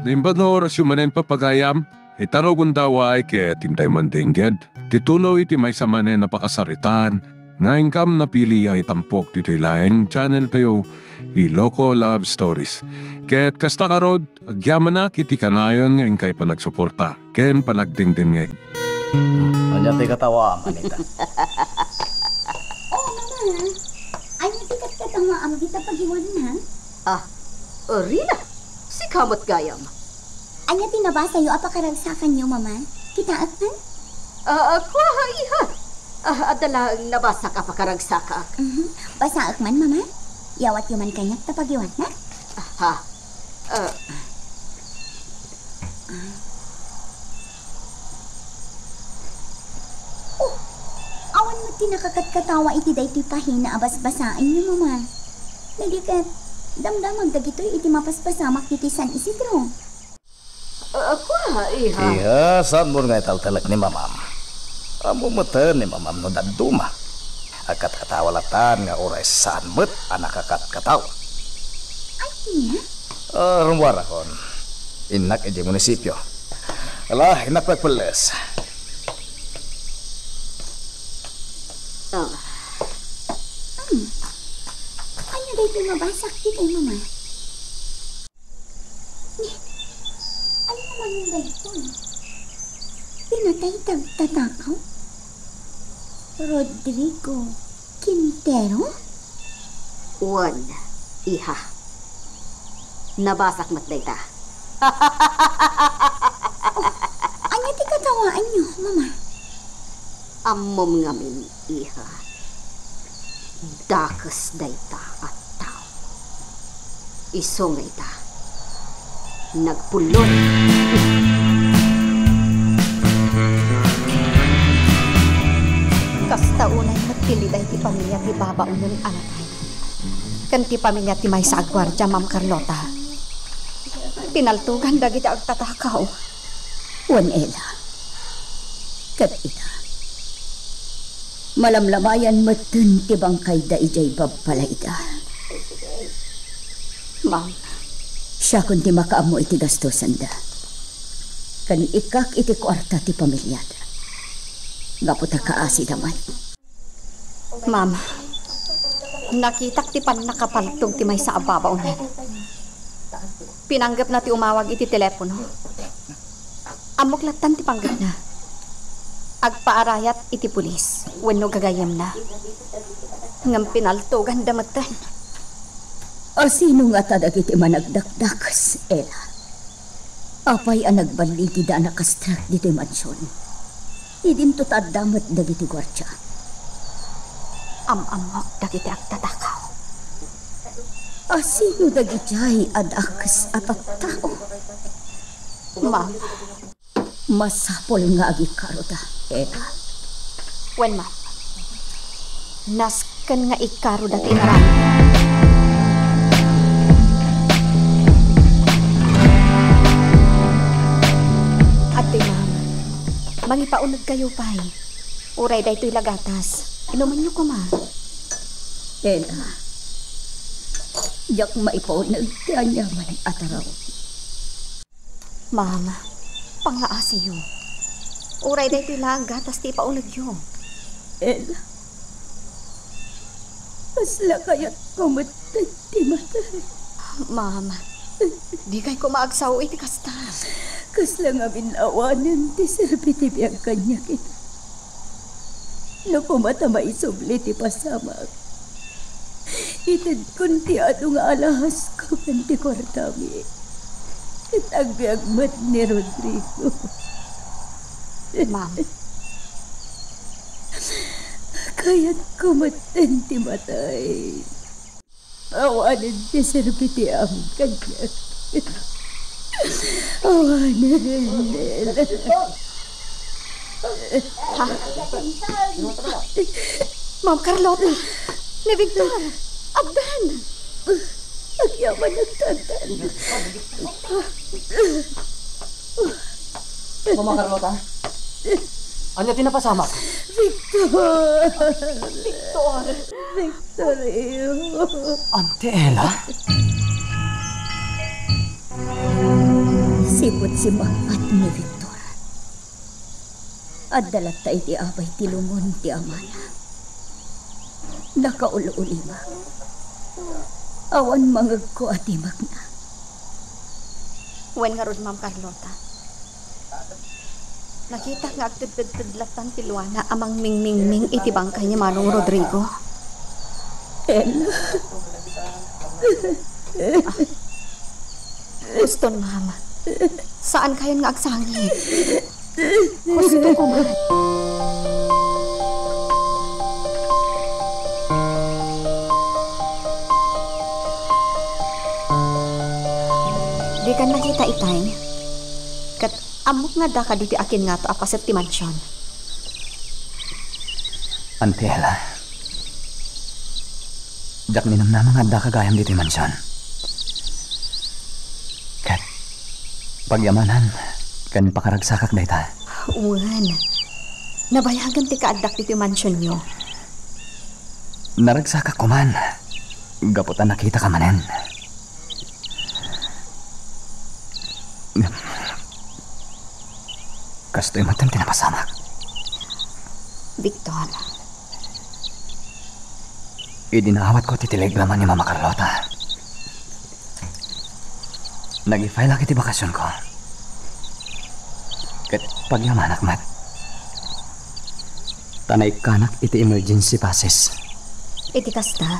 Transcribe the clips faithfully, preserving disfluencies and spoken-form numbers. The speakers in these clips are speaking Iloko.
Naimbag nga orasyo manen, papagayam, ita rugonda a waay ket intay mandengngeg ti tuloy ti maysa manen a pakasaritaan nga inkam napili a itampok ditoy laeng channel tayo, Iloko Love Stories. Ket kasta ngarud, agyamanak iti kanayon nga inkay panagsuporta ken panagdengdengngeg. Ania ti katawaam, Anita? Oh, Mama. Ania ti katkatawaam dita pagiwanna? Ah, Rina, sika met gayam. Ania ti nabasayo a pakaragsakanyo, Mama? Kitaek man? Ah, ah, kua, iha. Ah, adda laeng nabasak a pakaragsak. Mhm. Basaek man, Mama. Yawatyo man kaniak ta pagiwannak. Aha. Ah. Oh, awan met ti nakakatkatawa iti daytoy pahina a basbasaenyo, Mama. Nadi ket, damdamag dagitoy iti mapaspasamak iti San Isidro. Ah, kua, iha. Iha, saanmo nga italtalek ni Mamam? Ammo meten ni Mamam no dadduma. Agkatkatawa latan nga uray saan met a nakakatkatawa. Ania? Ah, rummuarakon. Innak idiay munisipio. Ala, innak pagpelles. Ah. Hmm. Ania daytoy mabasak ditoy, Mama? Ania manen daytoy? Pinatay ti agtatakaw? Rodrigo Quintero? Wen, iha. Nabasak met dayta. Oh, ania ti katawaanyo, Mama? Ammom ngamin, iha. Dakes dayta a tao. Isu nga ita, nagpullot. Kasta unay met ti liday ti pamilia ti babaonen a natay ken ti pamilia ti maysa a guardia, Ma'am Carlota. Pinaltogan dagiti agtatakaw. Wen, Ella. Ket ita, malamlamayan metten ti bangkayda idiay babbalayda. Ma'am. Siakon ti makaammo iti gastosenda. Ken ikkak iti kuarta ti pamiliada. Gapu ta kaasida man. Ma'am, nakitak ti pannakapaltog ti maysa a babaonen. Pinanggepna ti umawag iti telepono. Ammok lattan ti panggepna. Agpaarayat iti pulis wenno gagayyemna. Ngem pinaltoganda metten. Asino ngata dagiti managdakdakes, Ella? Apay a nagballigida a nakastrek ditoy mansion? Idinto ta adda met dagiti guardia. Am-ammok dagiti agtatakaw. Asino dagidiay a dakes a tattao? Ma'am. Masapul nga agikaruda, Ella. Wen, ma'am. Nasken nga ikaruda ti inaramid. Adtoy, ma'am. Mangipaunegkayo pay. Uray daytoy la gatas. Inumenyo koma. Ella, diak maipauneg ti aniaman a tarawmi. Ma'am, pangngaasiyo. Uray daytoy laeng gatas ti ipaunegyo. Ella, kasla kayatko met ti matay. Ma'am, dikay koma agsao iti kasta. Kasla ngamin awanen ti serbi ti biag kaniak ita. No koma ta maisubli ti pasamak, itedkon ti adu nga alahasko ken ti kuartami. Ket agbiag met ni Rodrigo. Ma'am. Kayatko metten ti matay. Awanen ti serbi ti amin kaniak. Awanen. Ha? Ma'am Carlota, ni Victor, addan. Agyaman, agdandan. Mama Carlota? Ania ti napasamak? Victor! Victor! Victor, iyo. Auntie Ella? Ipud simangpet ni Victor, adda latta iti abay ti lungon ti amana. Nakaul-ulimak. Awan mangegko a timekna. Wen ngarud, Ma'am Carlota. Nakitak nga agtedtedted lattan ti luana a mangmingmingming iti bangkay ni Manong Rodrigo. Ella. Huston, Ma'am. Saankayon nga agsangit. Husto ko man. Dikan nakita itay. Ket ammok nga adda kaditi akingato a paset ti mansion. Auntie Ella, diak ninamnama nga addaka gayam ditoy mansion. Ket pagyamanan ken pakaragsakak dayta. Wen, nabayagen ti kaaddak ditoy mansionyo. Naragsakak koman gapu ta nakitaka manen. Kastoy met ti napasamak. Victor. Idi naawatko ti telegrama ni Mama Carlota, nag-i-file-ak iti bakasionko. Ket pagyamanak met. Ta naikkanak iti emergency passes. Iti kasta,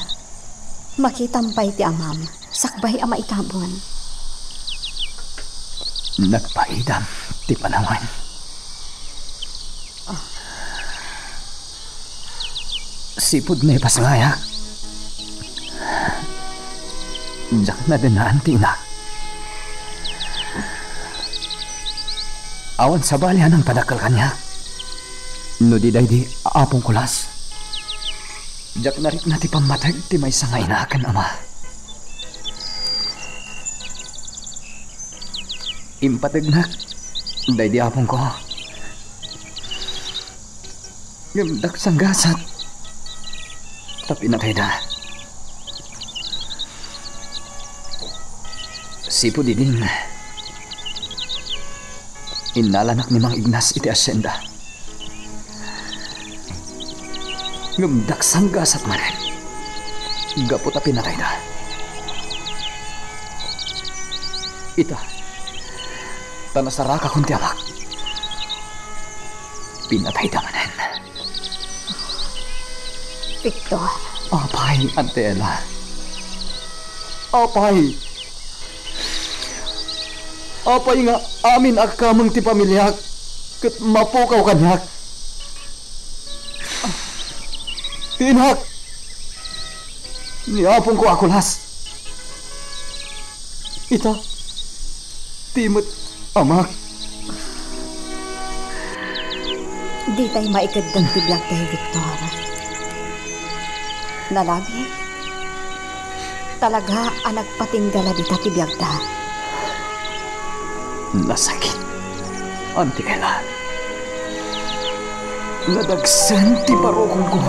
makitam pay ti amam sakbay a maitabon. Nagpaidam ti panawen. Ah. Sipud naipasngayak, diak nadennaan ti inak. Awan sabali a nangpadakkel kaniak. No di daydi Apong Kulas, diak narikna ti pammateg ti maysa nga ina ken ama. Impategnak daydi apongko. Ngem daksanggasat ta pinatayda. Sipud idin, innalanak ni Mang Ignas iti asienda. Ngem daksanggasat manen gapu ta pinatayda. Ita, ta nasarakakon ti amak. Pinatayda manen. Victor. Apay, Auntie Ella. Apay. Apay nga amin agkameng ti pamiliak ket mapukaw kaniak. Ti inak ni apongko a Kulas. Ita, ti met amak. Ditay maikeddeng ti biagda, Victor. Nalagip. Talaga a nagpatinggala dita ti biagda. Nasakit, Auntie Ella. Nadagsen ti barukongko.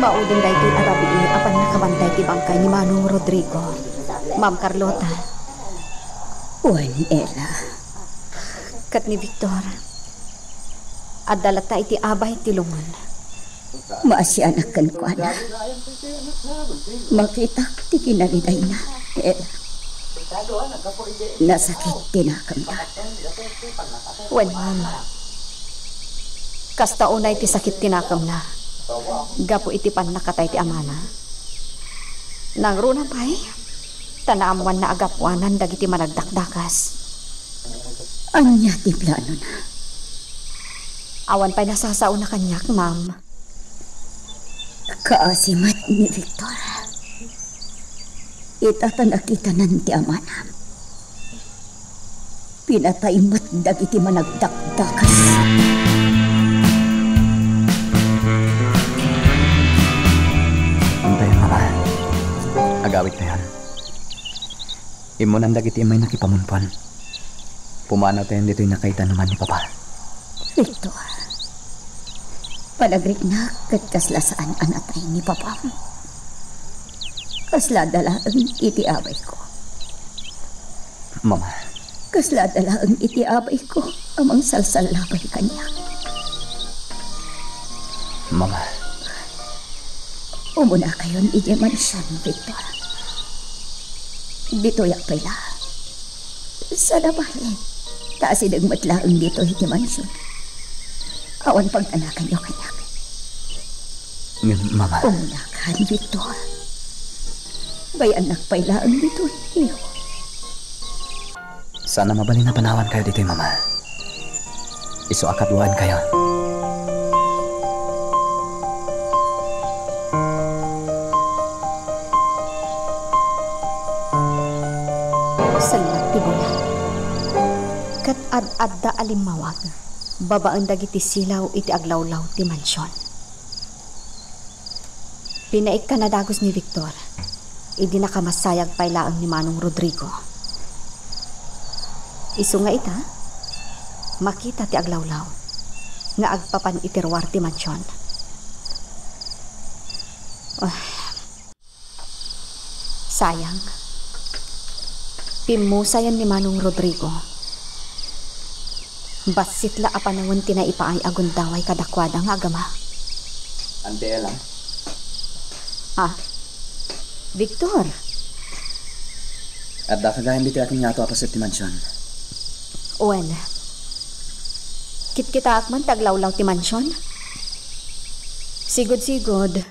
Maudin daytoy a rabii a pannakabantay ti bangkay ni Manong Rodrigo, Ma'am Carlota. Wen, Ella. Ket ni Victor, adda latta iti abay ti lungon. Maasianak kenkuana. Makitak ti kinaridayna, Ella. Nasakit ti nakemna. Wen, Ma'am. Kasta unay ti sakit ti nakemna gapu iti pannakatay ti amana. Nangruna pay, ta naammoanna a gapuanan dagiti managdakdakas. Ania ti planona? Awan pay nasasaona kaniak, Ma'am. Kaasi met ni Victor. Ita ta nakitanan ti amana. Pinatay met dagiti managdakdakas. Intayon, Mama. Agawidtayon. Immunan dagiti immay nakipamunpuan. Pumanawtayon ditoy nakaitanuman ni Papa. Victor, panagriknak ket kasla saan a natay ni Papam. Kasla da laeng iti abayko. Mama. Kasla da laeng iti abayko a mangsalsallabay kaniak. Mama. Umunakayon idiay mansion, Victor. Ditoyak pay laeng. Saan a bahin, ta asideg met laeng ditoy iti mansion. Awan pagtanakanyo kaniak. Ngem, Mama. Umunakan, Victor. Bay-annak pay laeng ditoy, iyo. Saan a mabalin a panawankayo ditoy, Mama. Isu a kaduaenkayo. Sallag ti bulan. Ket ad-adda a limmawag babaen dagiti silaw iti aglawlaw ti mansion. Pinaikkan a dagus ni Victor idi nakamassayag pay laeng ni Manong Rodrigo. Isu nga ita, makita ti aglawlaw nga agpapan iti ruar ti mansion. Ah, sayang. Pimmusayan ni Manong Rodrigo. Bassit la a panawen ti naipaay a gundaway kadakuada nga agama. Ante Ella? Ah, Victor. Addaka gayam ditoy akin ngato a paset ti mansion. Wen, kitkitaak man ti aglawlaw ti mansion. Sigud-sigud,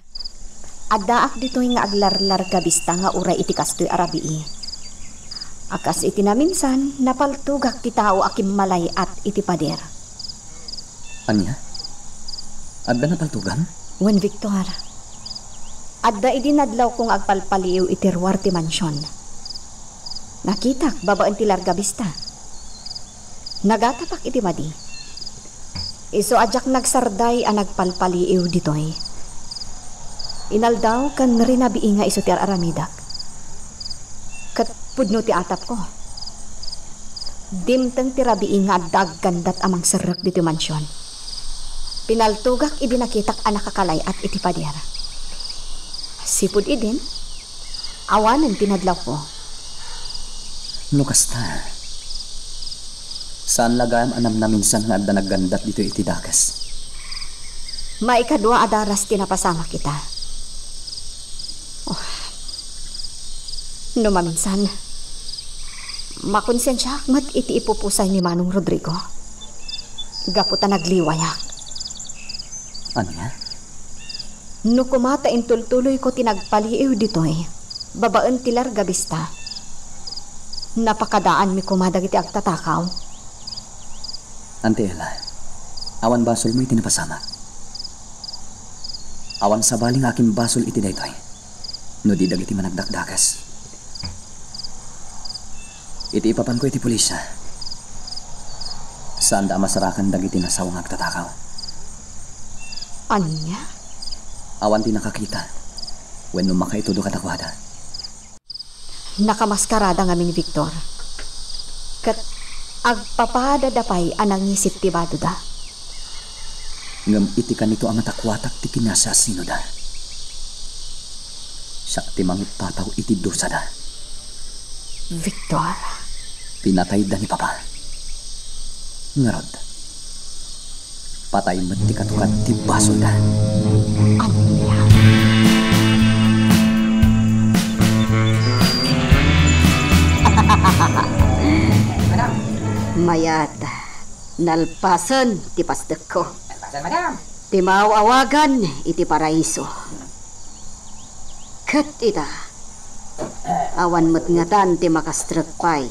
addaak ditoy nga aglarlarga bista nga uray iti kastoy a rabii. A kas iti naminsan, napaltugak ti tao a kimmalay-at iti pader. Ania? Adda napaltugam? Wen, Victor. Adda idi nadlawko nga agpalpaliiw iti ruar ti mansion. Nakitak babaen ti larga bista. Nagatapak iti madi. Isu a diak nagsarday a nagpalpaliiw ditoy. Inaldaw ken rinabii nga isu ti ar-aramidek. Ket pudno ti atapko. Dimteng ti rabii nga adda aggandat a mangserrek ditoy mansion. Pinaltugak idi nakitak a nakakalay-at iti pader. Sipud idin, awanen ti nadlawko. No kasta, saan la gayam a namnaminsan nga adda naggandat ditoy iti dakes? Maikadua a daras ti napasamak ita. Oh. No maminsan, makonsensiaak met iti ipupusay ni Manong Rodrigo. Gapu ta nagliwayak. Ania? No koma ta intultuloyko ti nagpaliiw ditoy, babaen ti larga bista, napakadaanmi koma dagiti agtatakaw. Ante Ella, awan basolmo iti napasamak. Awan sabali nga akin basol iti daytoy, no di dagiti managdakdakes. Iti ipapanko iti pulisya, saanda a masarakan dagiti nasawa nga agtatakaw. Ania? Awan ti nakakita wenno makaitudo kadakuada. Nakamaskarada ngamin ni Victor. Ket agpapadada pay a nangisit ti badoda. Ngem iti kanito a matakuatak ti kinasiasinoda. Siak ti mangipataw iti dusada. Victor. Pinatayda ni Papa. Ngarud, patay met ti katukad ti basolda. Ania? Madam. Mayat, nalpasen ti pastekko. Nalpasen, madam. Ti maaw-awagan iti paraiso. Ket ita, awan met ngatan ti makastrek pay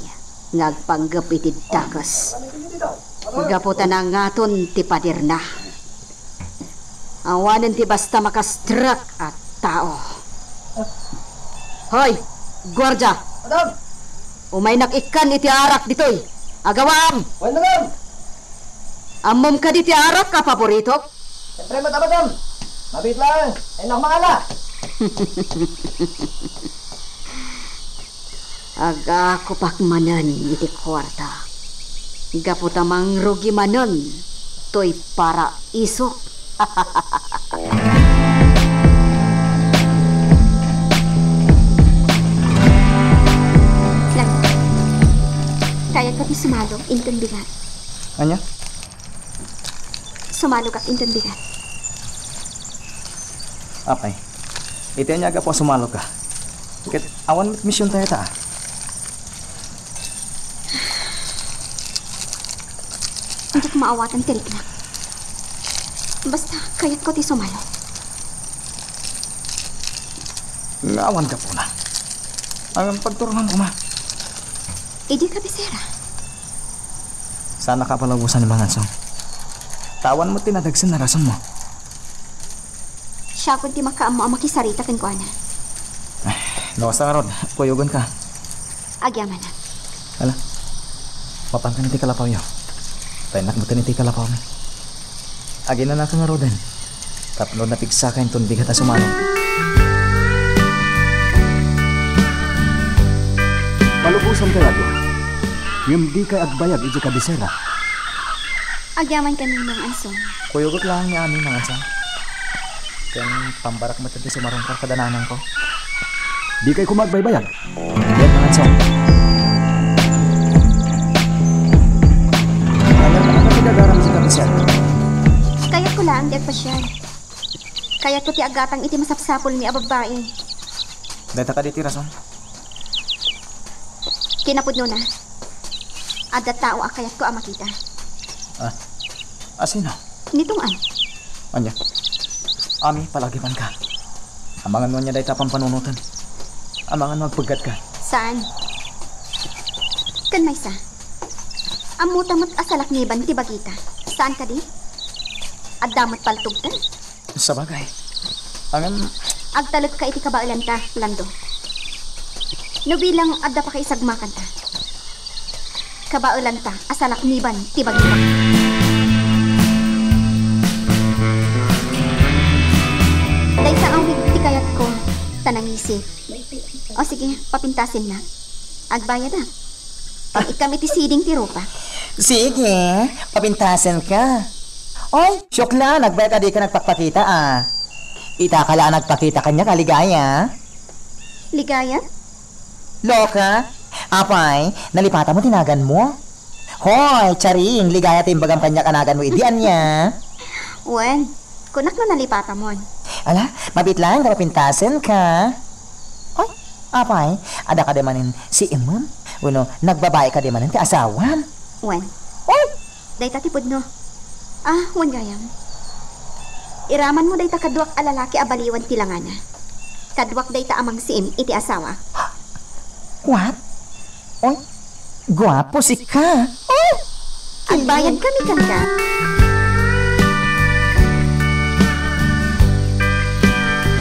nga agpanggep iti dakes. Gapu ta nangaton ti paderna. Awanen ti basta makastrek a tao. Hoy, guardia! Madam! Umaynak ikkan iti arak ditoy. Agawaam! Wen, madam! Ammom kadi ti arak a paboritok? Siyempre, madam, madam. Mabiit laeng. Ay, nak, mangala. Agakupak manen iti kuarta. Gapu ta mangrugi manen toy paraisok. Sumalog inton bigat. Ania? Sumalogak inton bigat. Apay, iti ania a gapu a sumalogka? Ket awan met misiontayo ta. Diak maawatan ti riknak. Basta, kayatko ti sumalog. Nga awan gapuna. Ang pagturungan ko ma. Idi kabisera. Saan a kapalabosan ni Mangansong. Ta awan met ti nadagsen a rason mo. Siakon ti makaammo a makisarita kenkuana. No, basta ngarud, kuyogenka. Agyamanak. Ala, mapanka iti kalapawyo. Tayennak metten iti kalapawmi. Aginanaka ngaruden. Tapno napigsaka inton bigat a sumalog. Malubosankayo a dua. Ngem dikay agbayag iti kabisera. Agyaman kami, Mangansong. Kuyogek laeng ni Ami, Mangansong. Ken pambarak met ti sumarungkar kada nanangko. Dikay koma agbaybayag. Ket Mangansong. Ano, ano ti gagaram ti kabisera? Kayatko laeng ti agpasiar. Kayatko ti aggatang iti masapsapulmi a babbai. Dayta kadi ti rason? Kinapudnona, adda tao a kayatko a makita. Ah, a sino? Ni Tong-an. Ania? Ami, palagipanka. Amangan no ania dayta a pampanunoten. Amangan no agpeggatka. Saan? Ken maysa. Ammota met a salakniban ti bagita. Saan kadi? Adda met paltogta. Sabagay. Ngem agtalekka iti kabaelanta, Lando. No bilang adda pakaisagmakanta. Kabaelanta a salakniban ti bagita. Dayta awid ti kayatko, ta nangisip. O sige, papintasennak. Agbayadak. Ken ikkam iti siding ti rupak. Sige, papintasenka. Oy, siokla, nagbayag a dika nagpakpakita, a. Itaka la a nagpakita kaniak a ligaya. Ligaya? Loka? Apay, nalipatam ti naganmo? Hoy, charing, ligaya ti imbagam kaniak a naganmo idi, ania? Wen, kunak no nalipatamon. Ala, mabiit laeng ta papintasenka. Oy, apay, adda kadi manen siemmem? Wenno nagbabai kadi manen ti asawam? Wen. Oy! Dayta ti pudno. Ah, wen gayam. Iramanmo dayta kaduak a lalaki a baliwan ti langana. Kaduak dayta a mangsiim iti asawak. What? Oy, guapo sika. Oy! Agbayad kami kenka.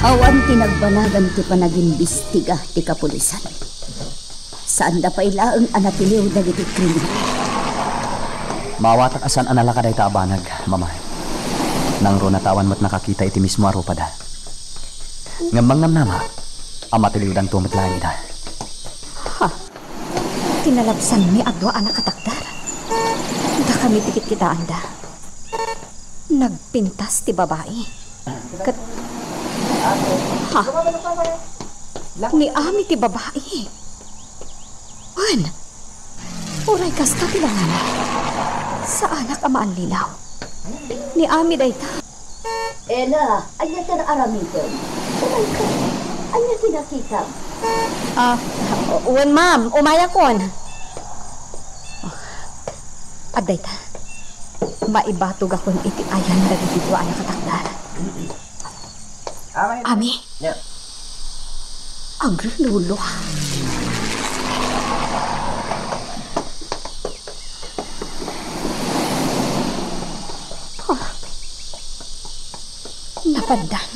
Awan ti nagbanagan ti panagimbestiga ti kapulisan. Saanda pay laeng a natiliw dagiti kriminal. Maawatak a saan a nalaka dayta a banag, Mama. Nangruna ta awan met nakakita iti mismo a rupada. Ngem mangnamnama a matiliwdanto met laeng ida. Ha? Kinalabsanmi a dua a nakatakder. Dakami ti kitkitaanda. Nagpintas ti babai. Ket, ha? Ni Ami ti babai. Wen, uray kasta ti langana. Saanak a maallilaw. Ni Ami dayta. Ella, ania ti naaramidem? Umayka. Ania ti nakitam? Ah, wen, ma'am, umayakon. Adda ita. Maibatogakon iti ayan dagiti dua a nakatakder. Ami. Agrululo. Ah. Napandan.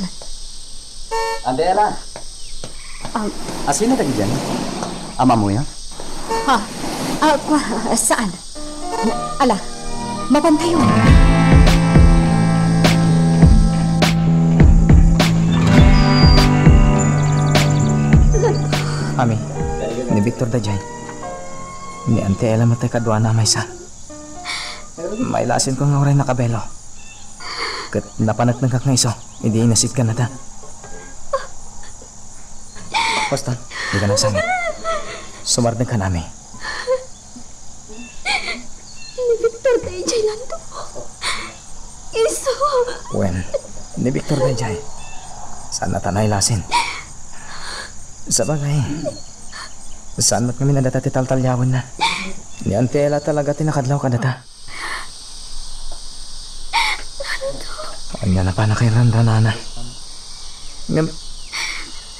Ante, Ella. Am- Asino dagiti aya? Amamoyo? Ha? Ah, kwa-, saan? Ala, mapantayon. Ami, ni Victor daydiay. Ni Ante Ella met ti kaduana a maysa. Mailasinko nga uray nakabelo. Ket napaneknekak nga isu idi inasitgan nata. Basta, dika nagsangit. Sumardengkan, Ami. Wen, ni Victor daydiay. Saan a ta nailasin. Sabagay, saan met ngamin a data ti taltaliawenna. Ni Auntie Ella talaga ti nakadlaw kadata. Ania na pay a nakairanranana. Ngem,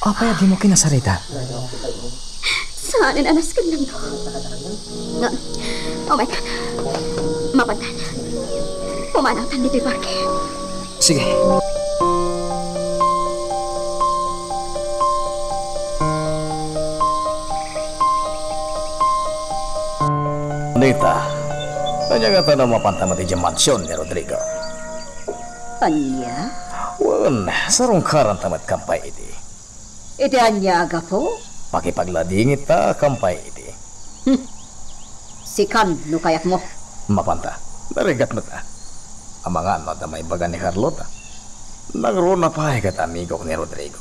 apay a dimo kinasarita? Saanen a nasken langno. Nga, umek. Mapantan. Pumanawtan ditoy parke. Sige. Anita, ania ngata no mapanta met idiay mansion ni Rodrigo? Ania? Wen, sarungkaranta met kampay idi. Iti ania a gapu? Pakipagladingitta kampay idi. Hmm. Sikan no kayatmo. Mapanta. Narigat met a. Amangan no adda maibaga ni Carlota. Nagruna pay ket amigok ni Rodrigo.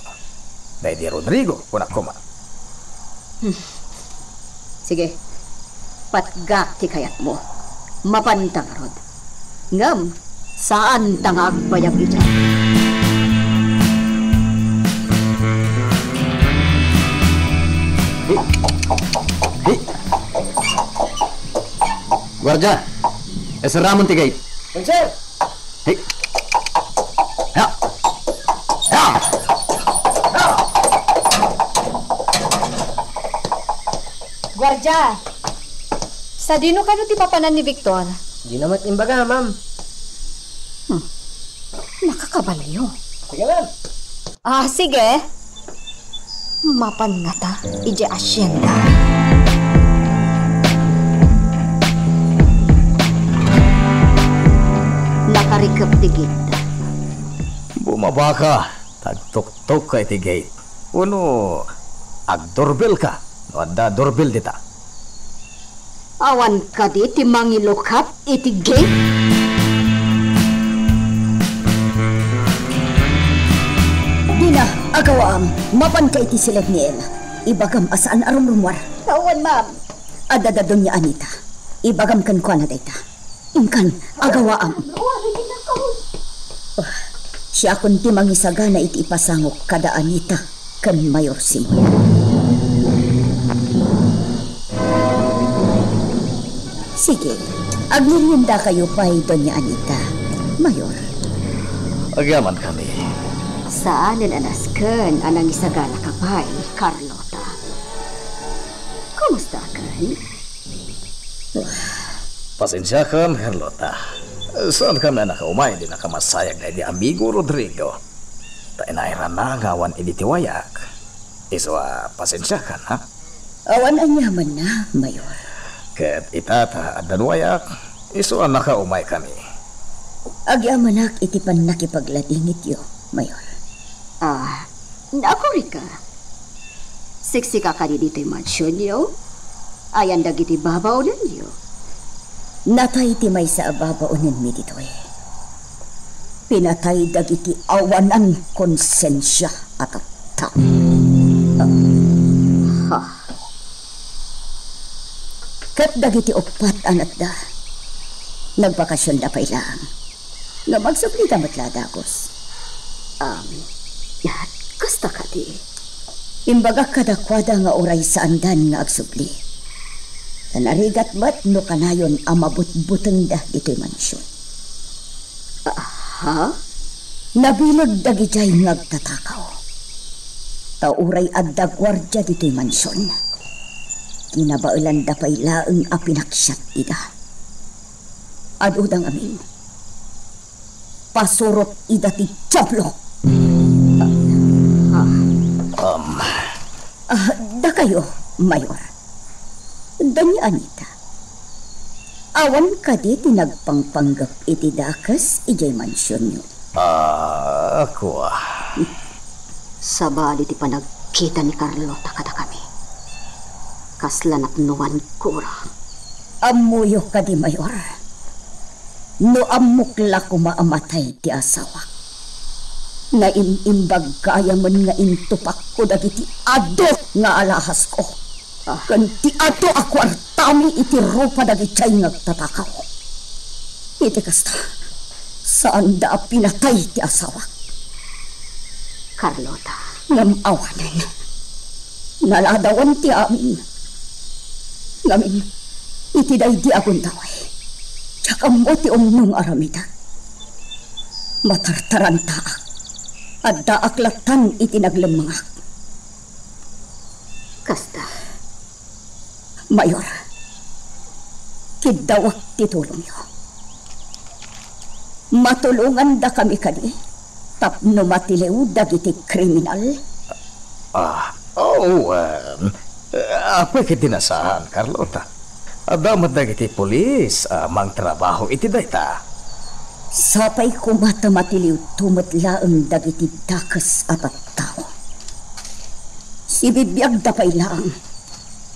Daydi Rodrigo, kunak koma. Hmm. Sige. Patgak ti kayatmo. Mapanta ngarud. Ngem, saanta nga agbayag idiay. Guardia, iseramon ti gate. Sir! Hey! Ha! Ha! Ha! Guardia! Sadino kano ti papanan ni Victor? Dina met imbaga, ma'am. Hmm. Nakakabalio. Sige, ma'am. Ah, sige. Mapan ngata idiay asyenda. Nakarikep ti gate. Bumabaka, tagtuktok ka iti gate. Wenno agdurbelka no adda durbel dita. Awan kadi ti mangilukat iti gate? Dina, agawaam, mapanka iti siled ni Ella. Ibagam a saan a rumrumuar. Awan, ma'am. Adda da Doña Anita. Ibagam kenkuana dayta. Inkan, agawaam. Ah, siakon ti mangisagana iti ipasangok kada Anita ken Mayor Simon. Sige, agmeriendakayo pay, Doña Anita, Mayor. Agyamankami. Saanen a nasken a nangisaganaka pay, Carlota. Kumustakan? Pasensiakan, Carlota. Saankami a nakaumay idi nakamasayag daydi amigo Rodrigo. Ta inayranna nga awan idi ti wayak. Isu a pasensiakan, ha? Awan aniamanna, Mayor. Ket ita ta addan wayak, isu a nakaumaykami. Agyamanak iti pannakipagladingityo, Mayor. Ah, naakurika. Siksika kadi ditoy mansionyo? Ayan dagiti babaonenyo? Natay ti maysa a babaonenmi ditoy. Pinatay dagiti awanan konsensia a tattao. Ha? Ket dagiti uppat a natda, nagbakasionda pay laeng. Ngem agsublida met la a dagus. Um, kasta kadi? Imbagak kadakuada nga uray saandan nga agsubli. Ta narigat met no kanayon a mabutbutengda ditoy mansion. Aha? Nabileg dagidiay nga agtatakaw. Ta uray adda guardia ditoy mansion, kinabaelanda pay laeng a pinaksiat ida. Aduda ngamin. Pasurot ida ti Diablo. Ah. Um. Ah, dakayo, Mayor. Doña Anita. Awan kadi ti nagpangpanggep iti dakes idiay mansionyo? Ah, kua. Sabali ti panagkita ni Carlota kadakami. Kasla napnuan kura. Ammoyo kadi, Mayor? No ammok la koma a matay ti asawak, naim-imbag gayamen nga intupakko dagiti adu nga alahasko, ah, ken ti adu a kuartami iti rupa dagidiay nga agtatakaw. Iti kasta, Saanda a pinatay ti asawak. Carlota. Ngem awanen, naladawan ti amin. Ngamin, iti daydi a gundaway, diak ammo ti umno nga aramidek. Matartarantaak. Addaak lattan iti naglemmengak. Kasta. Mayor, kiddawak ti tulongyo. Matulongandakami kadi tapno matiliw dagiti kriminal? Ah, oo, um, apay ket di nasaan, Carlota. Adda met dagiti pulis a mangtrabaho iti dayta. Sapay koma ta matiliwto met laeng dagiti dakes a tattao. Sibibiagda pay laeng,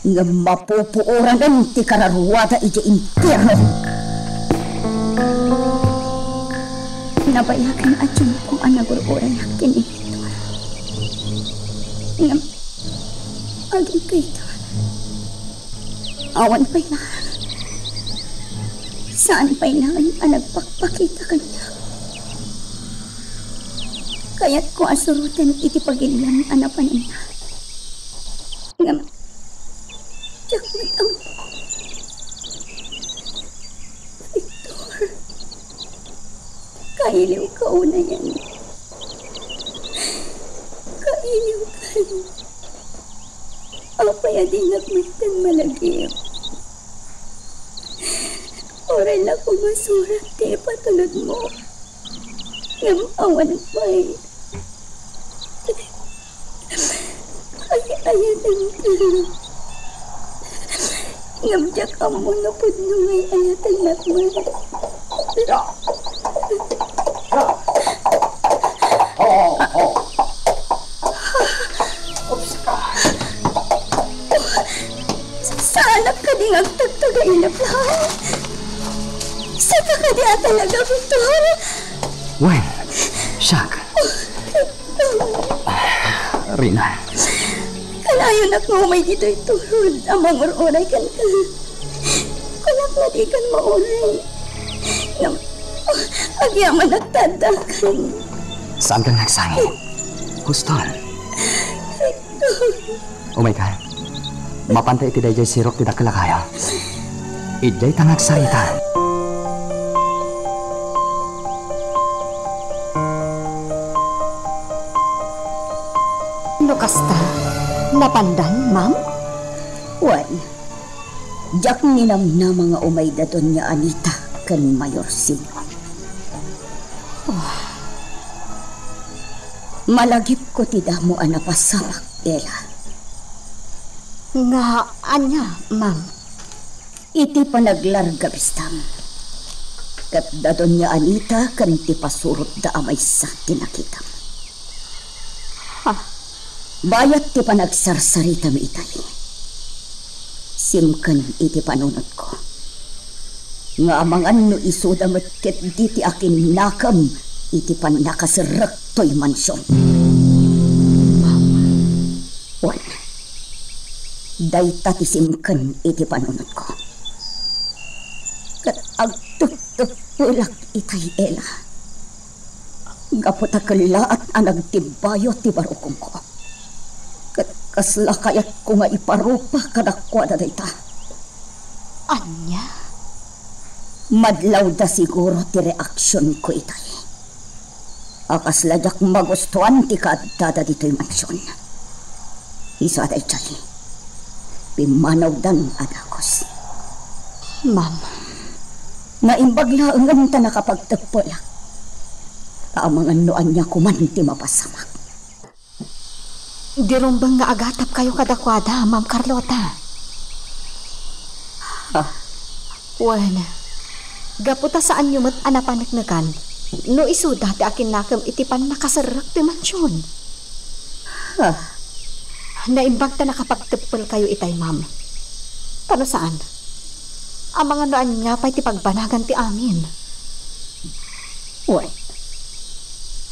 ngem mapupuoranen ti kararuada idiay impierno. Nabayagen a tiempo a nagur-urayak ken ni Victor. Ngem, agingga ita, awan pay laeng. Saan pay laeng a nagpakpakita kaniak. Kayatko a suroten iti pagilian a napananna. Ngem, diak met ammo. Victor, kailiwka unayen. Kailiwkan. Apay a dinak metten malagip? Uray la koma surat ti ipatulodmo. Ngem awan pay. Ay-ayatenka. Ngem diak ammo no pudno nga ay-ayatennak met. Ho, ho, ho. Oops ka. Saanak kadi nga agtagtagainep laeng? Sika kadi a talaga, Victor? Wen, siak. Rina. Kanayonak nga umay ditoy turod a mangur-uray kenka. Kunak nga dikan mauray. Ngem, agyamanak ta addakan. Saanka nga agsangit. Huston. Umayka. Mapanta iti daydiay sirok ti dakkel a kayo. Idiay ta nga agsaritaan. No kasta, napandan, ma'am? Wen, diak ninamnama nga umay da Doña Anita ken Mayor Simon. Malagipko ti damo a napasamak, Ella. Nga ania, ma'am? Iti panaglarga bistam, ket da Doña Anita ken ti pasurotda a maysa ti nakitam. Ha? Bayat ti panagsarsaritam itay, simken iti panunotko nga amangan no isuda met ketdi ti akinnakem iti pannakaserrek toy mansion. Wen, dayta ti simken iti panunotko. Ket agtepteppelak itay, Ella. Gapu ta kellaat a nagtibbayo ti barukongko. Ket kasla kayatko nga iparupa kadakuada dayta. Ania? Madlawda siguro ti reaksionko itay. A kasla diak magustuan ti kaaddada ditoy mansion. Isu a daydiay, pimmanawdan a dagus. Ma'am. Naimbag laengen ta nakapagteppelak. Ta amangan no ania koman ti mapasamak. Di rumbeng nga agatapkayo kadakuada, Ma'am Carlota. Ah. Wen, gapu ta saanyo met a napaneknekan no isuda ti akinnakem iti pannakaserrek ti mansion. Ah. Naimbag ta nakapagteppelkayo itay, ma'am. Ta no saan, amangan no ania pay ti pagbanagan ti amin. Wen,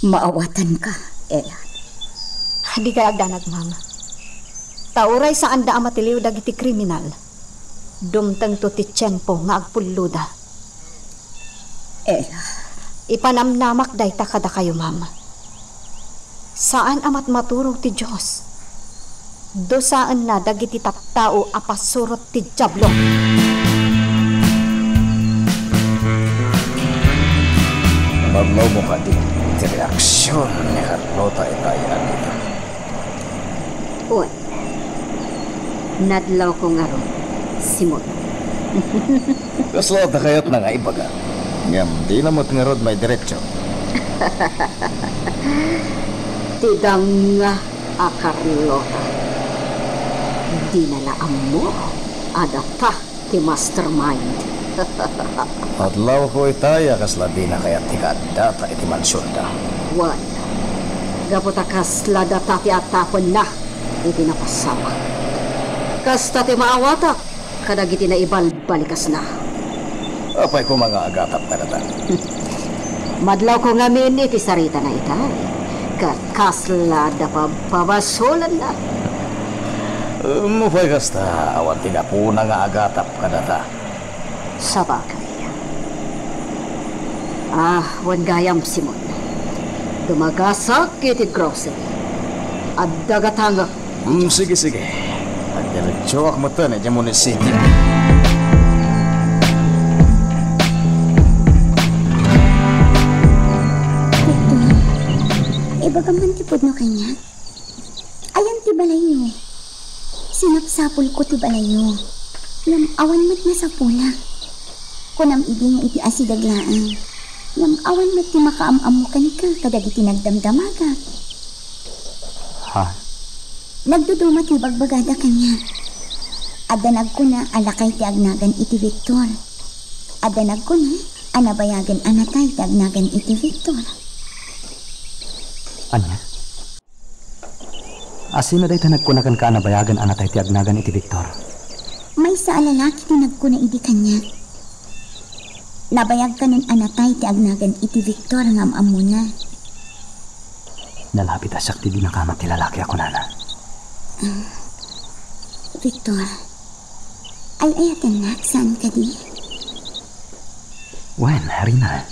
maawatanka, Ella. Dika agdanag, ma'am. Ta uray saanda a matiliw dagiti kriminal, dumtengto ti tiempo nga agpulloda. Ella, Ipanamnamak dayta kadakayo, ma'am. Saan a matmaturog ti Dios. Dusaenna dagiti tattao a pasurot ti Diablo. Madlawmo kadi ti reaksion ni Carlota itay, Anita? Wen, nadlawko ngarud, Simon. Kasla ta kayatna nga ibaga. Ngem dina met ngarud maidiretso. Ti danga a Carlota. Dina la ammo a data ti mastermind. Adlawko itay a kasla dina kayat ti kaaddata iti mansionda. Wen, gapu ta kasla data ti atapenna iti napasamak. Kasta ti maawatak kadagiti naibalbalikasna. Apay koma nga agatap kadata? Madlawko ngamin iti saritana itay, ket kasla da pabpabasolanna. Em, apay kasta, awan ti gapuna nga agatap kadata? Sabagay. Ah, wen gayam, Simon. Dumagasak iti grocery. Adda gatangek. Hmm, sige, sige. Agdiretsoak metten idiay munisipio. Victor, ibagam man ti pudno kaniak. Ayan ti balayyo. Sinapsapulko ti balayyo. Ngem awan met nasapulak. Kunam idi nga iti asideg laeng. Ngem awan met ti makaam-ammo kenka kadagiti nagdamdamagak. Ha? Nagduduma ti ibagbagada kaniak. Adda nagkuna a lakay ti agnagan iti Victor. Adda nagkuna a nabayagen a natay ti agnagan iti Victor. Ania? Asino dayta nagkuna kenka a nabayagen a natay ti agnagan iti Victor? Maysa a lalaki ti nagkuna idi kaniak. Nabayag kanon a natay ti agnagan iti Victor nga am-ammona. Nalabit a siak ti dinakamat ti lalaki a kunana. Ah, Victor, ay-ayatennak, saan kadi? Wen, Rina.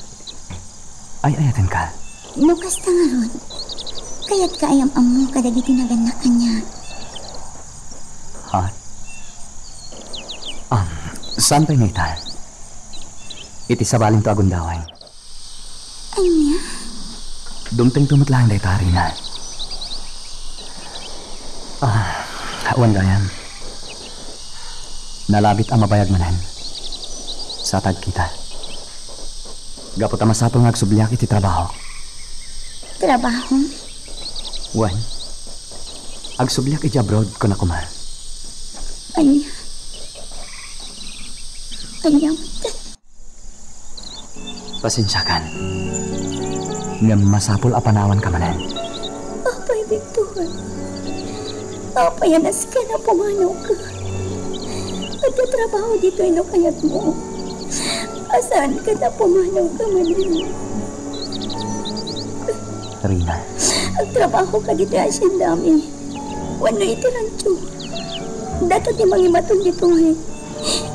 Ay-ayatenka. No kasta ngarud, kayatka a am-ammo kadagiti nagannak kaniak. Ha? Um, saan pay nga ita? Iti sabalinto a gundaway. Ania? Dumtengto met laeng dayta, Rina. Ah, awan gayam. Nalabit a mabayag manen. Sa tagkita. Gapu ta masapul nga agsubliak iti trabaho. Trabaho? Wen. Agsubliak iti abroad, kuna koma. Ania? Ania? Pasensiakan. Ngem masapul a panawanka manen. Apay, Victor. Apay a nasken a pumanawka? Adda trabaho ditoy no kayatmo. Saan ket a pumanawka manen? Rina. Agtrabahoka ditoy haciendami. Wenno iti rancho. Data ti mangimaton ditoy.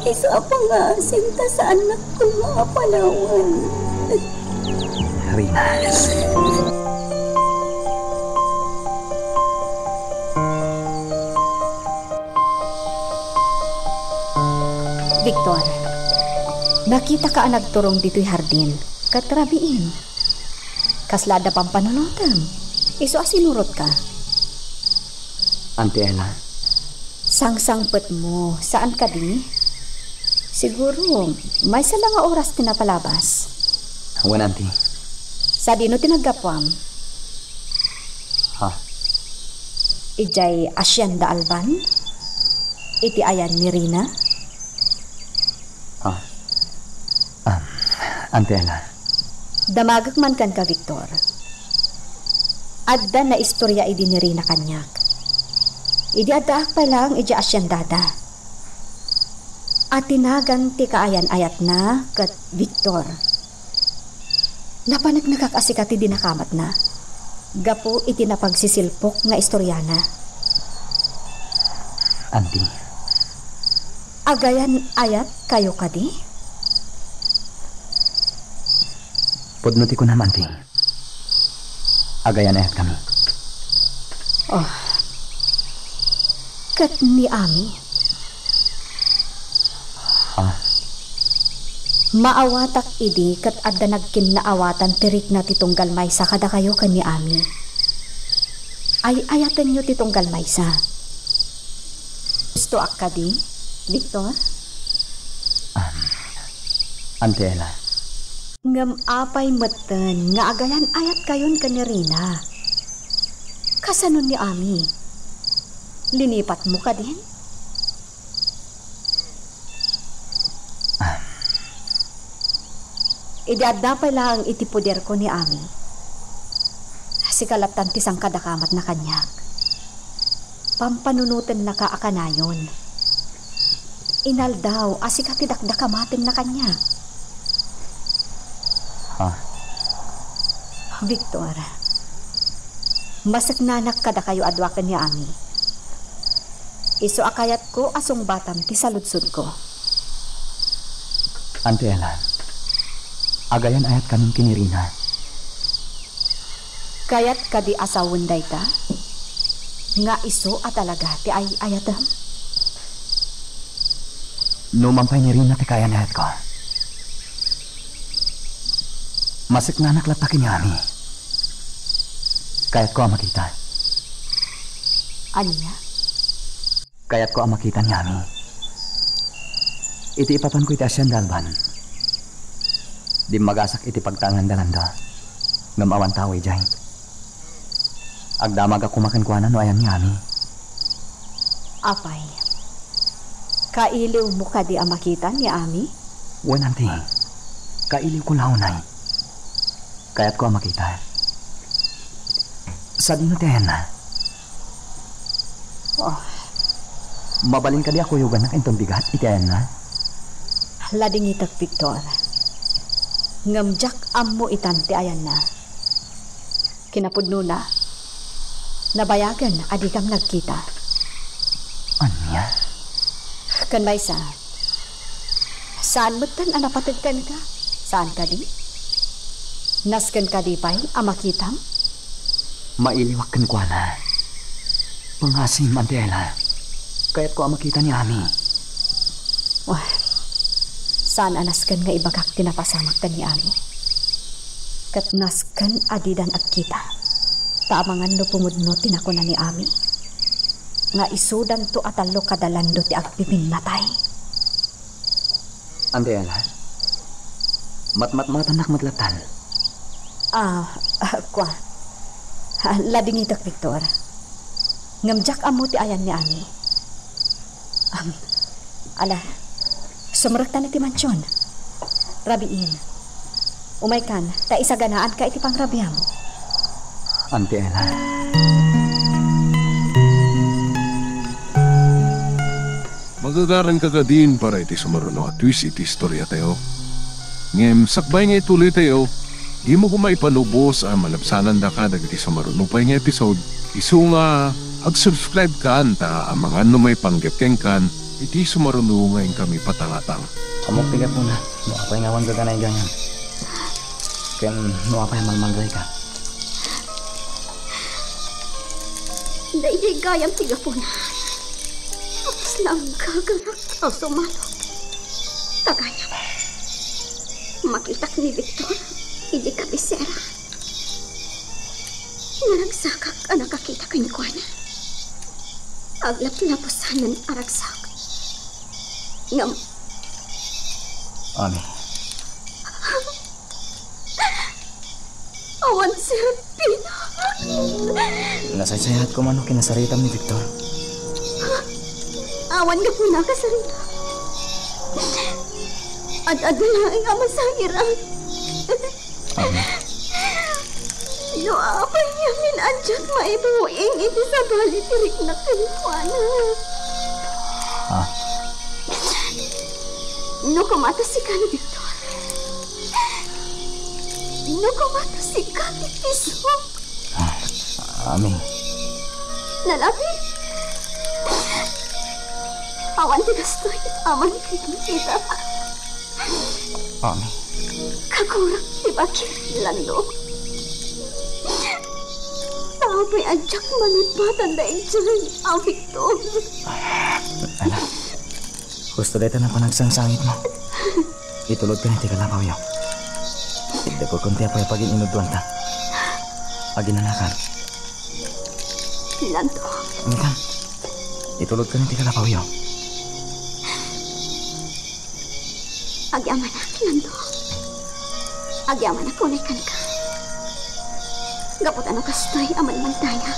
Isu a pangngaasim ta saannak koma a panawan. Rina. Victor, nakitaka a nagturong ditoy hardin, ket rabiin. Kasla adda pampanunotem. Isu a sinurotka. Auntie Ella. Sangsangpetmo, saan kadi? Siguro, maysa la nga oras ti napalabas. Wen, Auntie. Sadino ti naggapuam? Ha? Idiay Hacienda Alban? Iti ayan ni Rina? Ah. Ah, Auntie Ella. Damagek man kenka, Victor. Adda naistorya idi ni Rina kaniak. Idi addaak pay laeng idiay haciendada. Atinagan ti kaayan-ayatna ket Victor. Napaneknekak a sika ti dinakamatna gapu iti napagsisilpok nga istoriana. Auntie. Agayan-ayatkayo kadi? Pudno ti kunam, Auntie. Agayan-ayatkami. Oh. Ket ni Ami? Ha? Maawatak idi ket adda nagkinnaawatan ti rikna ti tunggal maysa kadakayo ken ni Ami. Ay-ayatenyo ti tunggal maysa. Gustoak kadi, Victor? Ah, Auntie Ella. Ngem apay metten nga agayan-ayatkayon ken ni Rina? Kasano ni Ami? Linipatmo kadin? Ah. Idi adda pay laeng iti poderko ni Ami, sika lattan ti sangkadakamatna kaniak. Pampanunotennaka a kanayon. Inaldaw a sika ti dakdakamatenna kaniak. Ha? Victor, maseknanak kadakayo a dua ken ni Ami. Isu a kayatko a sungbatam ti saludsodko. Auntie Ella, agayan-ayatkamin ken ni Rina. Kayat kadi a sawen dayta? Nga isu a talaga ti ay-ayatem? Numan pay ni Rina ti kaayan-ayatko, maseknanak latta ken ni Ami. Kayatko a makita. Ania? Kayatko a makita ni Ami. Iti ipapanko iti asian da Alban, dimmagasak iti pagtaengan da Lando, ngem awan tao idiay. Agdamagak koma kenkuana no ayan ni Ami. Apay, kailiwmo kadi a makita ni Ami? Wen, Auntie. Kailiwko la unay. Kayatko a makita. Sadino ti ayanna? Oh. Mabalin kadi a kuyogannak inton bigat iti ayanna? Ladingitek, Victor. Ngem diak ammo itan ti ayanna. Kinapudnona, nabayagen a dikam nagkita. Ania? Ken maysa, saan metten a napateg kenka? Saan kadi? Nasken kadi pay a makitam? Mailiwak kenkuana. Pangasim, Auntie Ella. Kayatko a makita ni Ami. Wah, saan a nasken nga ibagak ti napasamak ken ni Ami. Ket nasken a didan agkita. Ta amangan no pumudno ti nakuna ni Ami, nga isudanto a tallo kada Lando ti agpipinnatay. Auntie Ella, matmatmatannak met lattan. Ah, ah, kua. Ah, ladingitek, Victor. Ngem diak ammo ti ayan ni Ami. Am, ala, sumrektan iti mansion. Rabiin. Umaykan, ta isaganaanka iti pangrabiam. Auntie Ella. Magagaranka kadin para iti sumaruno a twist iti istoriatayo. Ngem sakbay nga ituloytayo, dimo koma ipalubos a malabsanandaka dagiti sumaruno pay nga episode, isu nga ag-subscribe kan ta amangan no maipanggep kenkan iti sumaruno nga inkami patangatang. Ammok ti gapuna no apay nga awan gaganay gayam. Ken no apay a malmalgayka. Daydiay gayam ti gapuna. Apos la aggaganak a sumalo. Ta gayam, makitak ni Victor idi kabisera. Naragsakak a nakakita kenkuana. Aglaplapusanen a ragsak. Ngem, Ami. Awan serpina. Nasaysayaat koma no kinasaritam ni Victor. Awan gapuna kasarita. Ad-adu laeng a masagiran. Amen. No apay ngamin a diak maibuing iti sabali ti rikna kenkuana. Ah. No koma ta sika ni Victor. No koma ta sika ti tiso. Ah, Ami. Nalabi. Awan ti gastoy, aman kita. Ami. Kagurak ti Lando. Apay a diak malipatan daydiay, a Victor? Ala, husto dayta a panagsangsangitmo. Itulodkan iti kalapawyo. Itdepelkon ti apay a pagin-inudduanta. Aginanakan. Lando. Ikan, itulodkan iti kalapawyo. Agyamanak, Lando. Agyamanak unay kenka. Gapu ta no kastoy a manmantaya,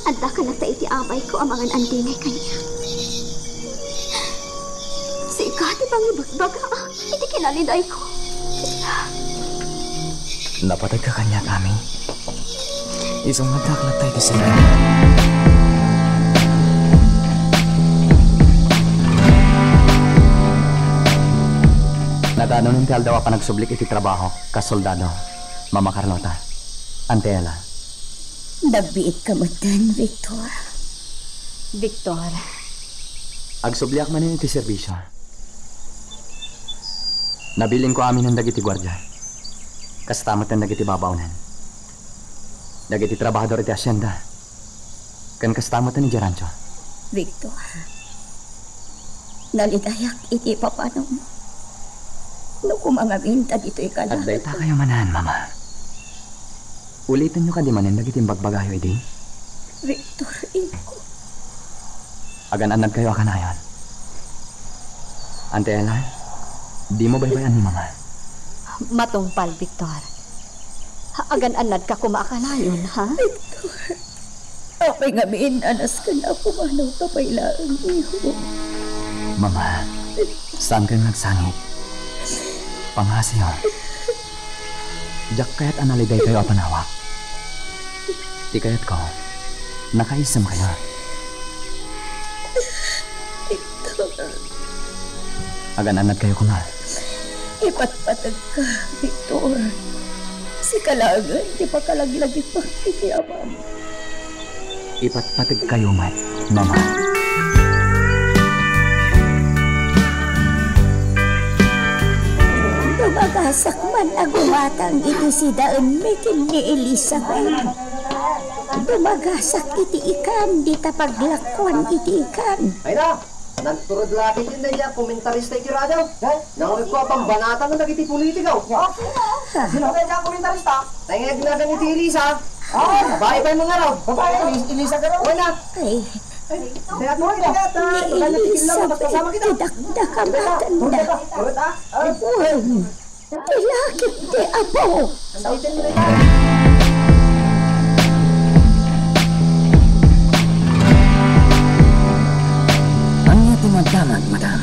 adda kanayon iti abayko a mangan-andingay kaniak. Sika ti pangibagbagaak iti kinalidayko. Napateg ka kaniak, Ami. Isu nga adda latta iti sirbi. Nagano ti aldaw a panagsublik iti trabaho, kas soldado, Mama Carlota, Auntie Ella? Nagbiit ka metten, Victor. Victor. Agsubliak manen iti serbisio. Nabilinko aminen dagiti guardia. Kasta met dagiti babaonen. Dagiti trabahador iti hacienda. Ken kasta met idiay rancho. Victor, nalidayak iti ipapanam. No koma ngamin ta ditoy ka laeng. Adda itakayo manen, Mama. Ulitenyo kadi manen dagiti imbagbagayo idi? Victor, inko. Agan-annadkayo a kanayon. Auntie Ella, dimo baybay-an ni Mama. Matungpal, Victor. Agan-annadka koma a kanayon, ha? Victor, apay ngamin a nasken a pumanaw ka pay laeng, iho? Mama, saankayon nga agsangit. Pangngasiyo. Diak kayat a nalidaykayo a panawak. Ti kayatko, nakaisem kayo. Victor. Agan-annadkayo koma. Ipatpategka, Victor. Sika laengen ti pakalaglagipak iti amam. Ipatpategkayo met, Mama. Dumagasak man a gumatang iti sidaenmi ken ni Elizabeth. Dumagasak iti ikan dita paglakuan iti ikan. Ay na! Nagturod la ket daydiay a komentarista iti radio. Eh? Nanguyko a pambanatan dagiti politiko. Sino daydiay a komentarista? Nangngegnagan iti Elisa. Ah. Babae pay mangarud. Babae, Elis-, Elisa ka raw? Wala. Ay. Ay, kaya mo rin, kaya ta, ni Elizabeth, ti dakdakamaten da. Wen. Ti lakip ti Apo. Ania ti madamag, madam?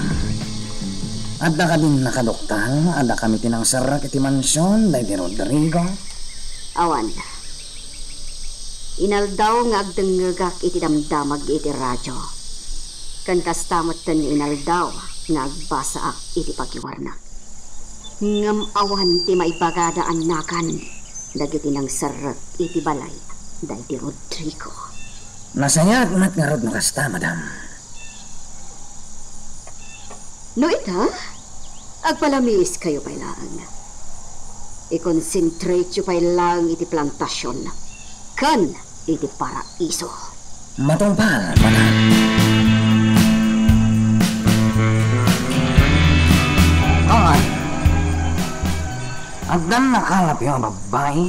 Adda kadin nakaduktal? Adda kami ti nangserrek iti mansion daydi Rodrigo? Awan. Inaldaw nga agdengngegak iti damdamag iti radio. Ken kasta metten nga inaldaw nga agbasaak iti pagiwarnak. Ngem awan ti maibagada a nagan dagiti nangserrek iti balay daydi Rodrigo. Nasayaat met ngarud no kasta, madam. No ita, agpalamiiskayo pay laeng. Ikonsentrateyo pay laeng iti plantasion ken iti paraiso. Matungpal, madam. Ay, addan nakalapyo a babbai?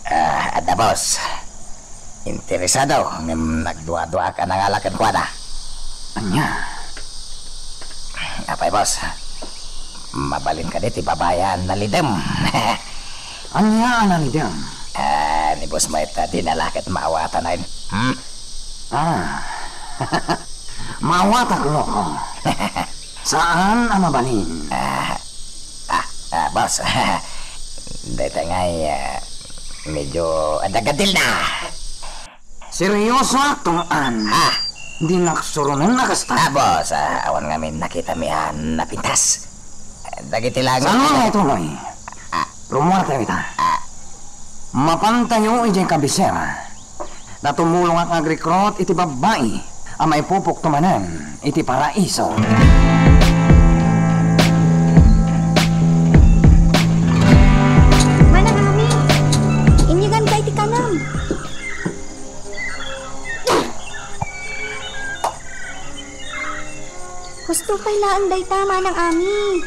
Ah, adda, boss. Interesado, ngem nagduaduaak a nangala kenkuana. Ania? Apay, boss? Mabalin kadi ti babai a nalidem? Ania a nalidem? Ah, ni boss met a di na la ket maawatan, ay. Hmm? Ah. Maawatak, loko. Saan a mabalin? Ah, ah, ah, boss. Dayta ngay, ah, medyo adda gadilna. Seryosoak, Tong-an. Ah. Dinak suronen a kasta. Ah, boss, ah, awan ngamin nakitami a napintas. Dagiti lang. Saan nga ituloy? Ah. Rumuartayo ita. Ah. Mapantayo idiay kabisera. Ta tumulongak nga agrekrut iti babbai a maipupukto manen iti paraiso. Tupay laeng dayta, Manang Ami.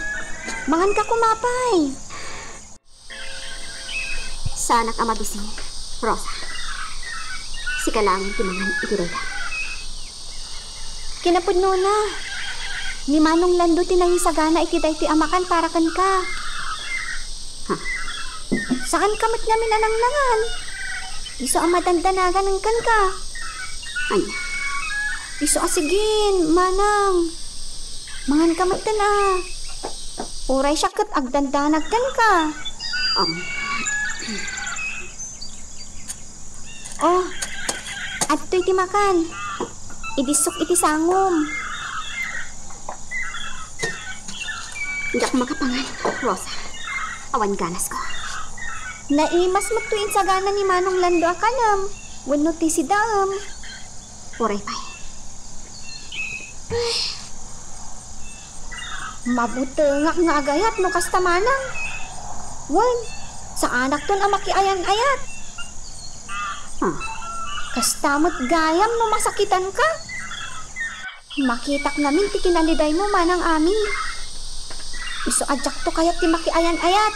Manganka koma pay. Saanak a mabisin, Rosa. Sika laeng ti mangan iti dayta. Kinapudnona, ni Manong Lando ti nangisagana iti daytoy a makan para kenka. Ha? Saanka met ngamin a nangnangan. Isu a madandanagan kenka. Ania? Isu a sigin, Manang. Manganka metten a. Uray siak ket agdandanag kenka. Am. Oh, adtoy ti makan. Ibissok iti sangom. Diak makapangan, Rosa. Awan ganasko. Naimas met toy insagana ni Manong Lando a kanem wenno ti sidaem. Uray pay. Ay. Mabutengak nga agayat no kasta manang. Wen, saanakton a makiayan-ayat. Ah, kasta met gayam no masakitanka. Makitak ngamin ti kinalidaymo, Manang Ami. Isu a diakto kayat ti makiayan-ayat.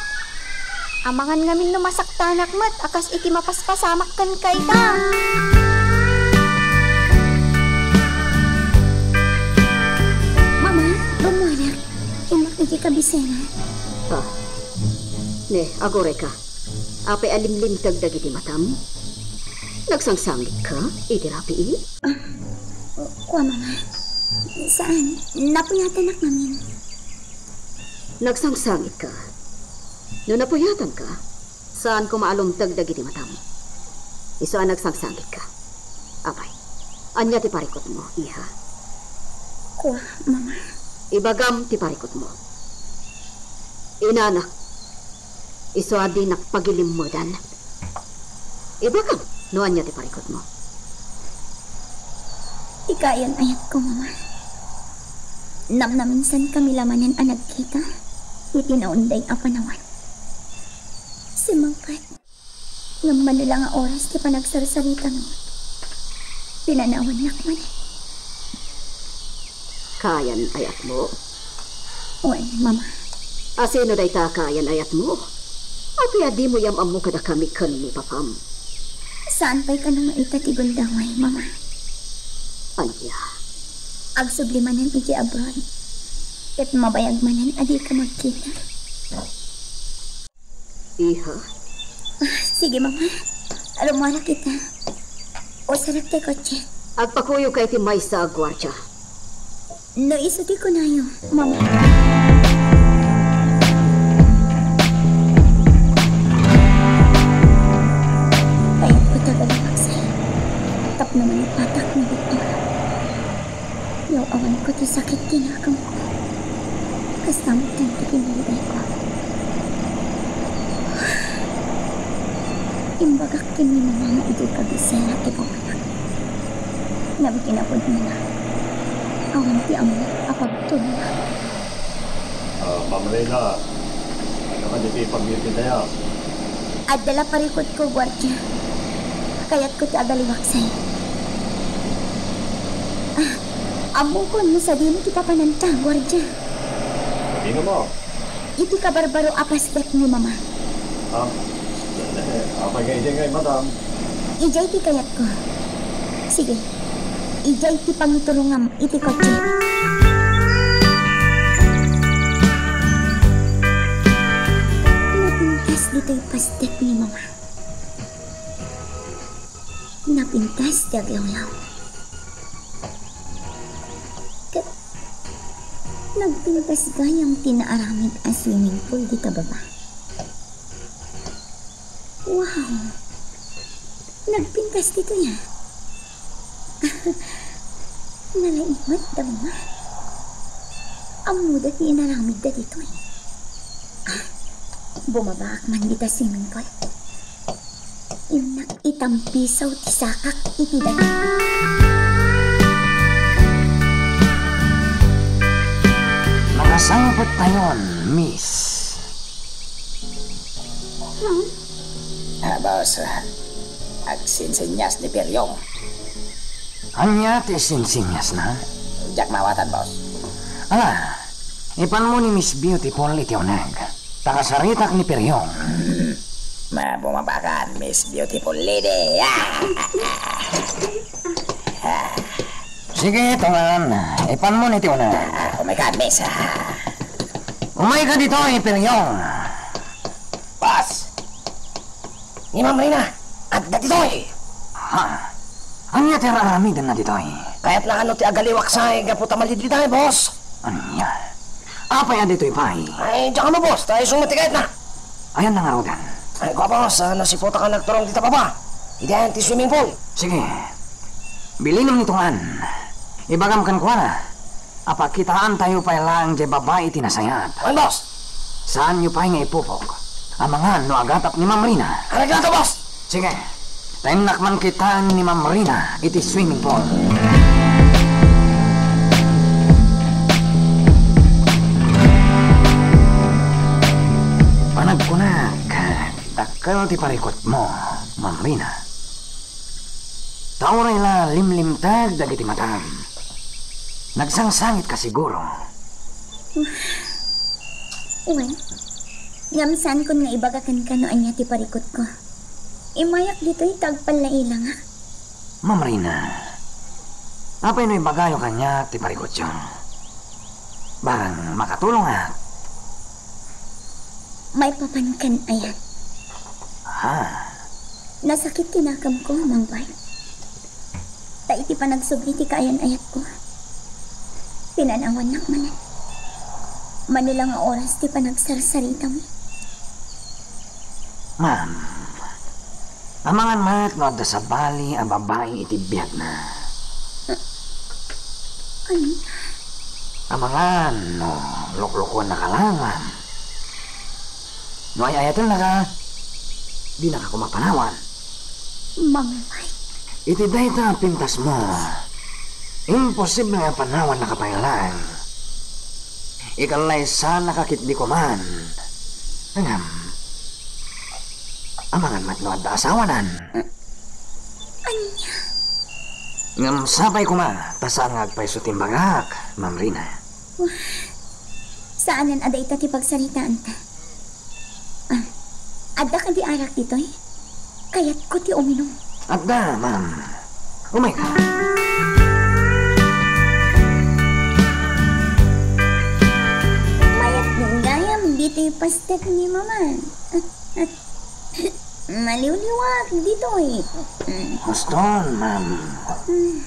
Amangan ngamin no masaktanak met a kas iti mapaspasamak kenka ita. Mama, rummuarak. Innak iti kabisera. Ah. Ne, agurayka. Apay a limlimteg dagiti matam? Nagsangsangitka iti rabii? Ah, kua, Mama. Saan. Napuyatanak ngamin. Nagsangsangitka? No napuyatanka, saan koma a lumteg dagiti matam. Isu a nagsangsangitka. Apay, ania ti parikutmo, iha? Kua, Mama. Ibagam ti parikutmo. Inanak, isu a dinak pagilimmedan. Ibagam no ania ti parikutmo. Ti kaayan-ayatko, Mama. Namnaminsankami la manen a nagkita iti naunday a panawan. Simmangpet. Ngem mano la nga oras ti panagsarsarita met, pinanawannak manen. Kaayan-ayatmo? Wen, Mama. A sino dayta a kaayan-ayatmo? Apay a dimo yam-ammo kadakami ken ni Papam? Saan pay kano nga ita ti gundaway, Mama. Ania? Agsubli manen iti abroad. Ket mabayag manen a dika magkita. Iha? Ah, sige, Mama. Rummuarak ita. Usarak ti kotse. Agpakuyogka iti maysa a guardia. No isu ti kunayo, Mama. Kayatko ti agaliwaksay. Tapno maipatak ni Victor. Yaw-awanko ti sakit ti nakemko. Kasta met ti kinalidayko. Imbagak ken ni Mama nga idiay kabisera ti panganak. Ngem kinapudnona, awan ti ammok a pagtulonak. Ah, Ma'am Reyna, ania kadi ti pagngipinayam? Adda la parikutko, guardia. Kayatko ti agaliwaksay. Ah, ammokon no sadino ti papananta, guardia. Sadino mo? Iti kabarbaro a pastek ni Mama. Ah, apay nga idi ngay, madam? Idiay ti kayatko. Sige, idiay ti pangiturongam iti kotse. Napintas ditoy pastek ni Mama. Napintas ti aglawlaw. Ket nagpintas gayam ti naaramid a swimming pool dita baba. Wow! Nagpintas ditoy, ah. Nalaing met da, Mama. Ammoda ti inaramidda ditoy. Ah, bumabaak man dita swimming pool. Innak itampisaw ti sakak iti daga. Nakasangpettayon, miss. Hmm? Ah, boss, ah, agsinsinyas ni Piryong. Ania ti sinsinyasna? Diak maawatan, boss. Ala, ipanmo ni Miss Beautiful iti uneg. Ta kasaritak ni Piryong. Hmm, ma-, bumaba kan, Miss Beautiful Lady. Sige, tungan. Ipanmo ni ti uneg. Ah, ah, umayka, Miss. Ah. Umayka ditoy, Piryong. Boss! Ni Ma'am Rina, adda ditoy. Ha? Ania ti ar-aramidenna ditoy? Kayatna kano ti agaliwak sa gapu ta malidlitayo, boss. Ania? Apay a ditoy pay? Ay, diak ammo, boss. Ta isu met ti kayatna. Ayanna ngaruden? Ay, kua, boss, ah, nasiputakan nagturong dita baba. Idi ayan ti swimming pool. Sige. Bilinem ni tungan. Ibagam kenkuana a pakitaantayo pay laeng diay babai ti nasayaat. Wen, boss. Saanyo pay nga ipupok. Amangan no agatap ni Ma'am Rina. Areglato, boss. Sige. Ta innak man kitaen ni Ma'am Rina iti swimming pool. Panagkunak, dakkel ti parikutmo, Ma'am Rina. Ta uray la limlimteg dagiti matam, nagsangsangitka siguro. Wen, ngem saankon nga ibaga kenka no ania ti parikutko. Immayak ditoy ta agpallailangak. Ma'am Rina, apay no ibagayo kaniak ti parikutyo? Barang makatulongak. Maipapan ken ayan. Ha? Nasakit ti nakemko, Mang Bart. Ta iti panagsubli ti kaayan-ayatko, pinanawannak manen. Mano la nga oras ti panagsarsaritawi. Ma'am, amangan met no adda sabali a babai iti biagna. Ania? Amangan no luklukuennaka laeng, ma'am. No ay-ayatennaka, dinaka koma panawan. Mangmay. Iti dayta a pintasmo, imposible a panawannaka pay laeng. Ikallaysanaka ketdi koman. Ngem, amangan met no adda asawanan. Ania? Ngem sapay koma, ta saan nga agpayso ti imbagak, Ma'am Rina. Saanen a dayta ti pagsaritaanta. Ah, adda kadi arak ditoy? Kayatko ti uminom. Adda, ma'am. Umayka. Mayat gayam ditoy pastek ni Mama. Maliwliwaak ditoy. Mm. Huston, ma'am. Mm.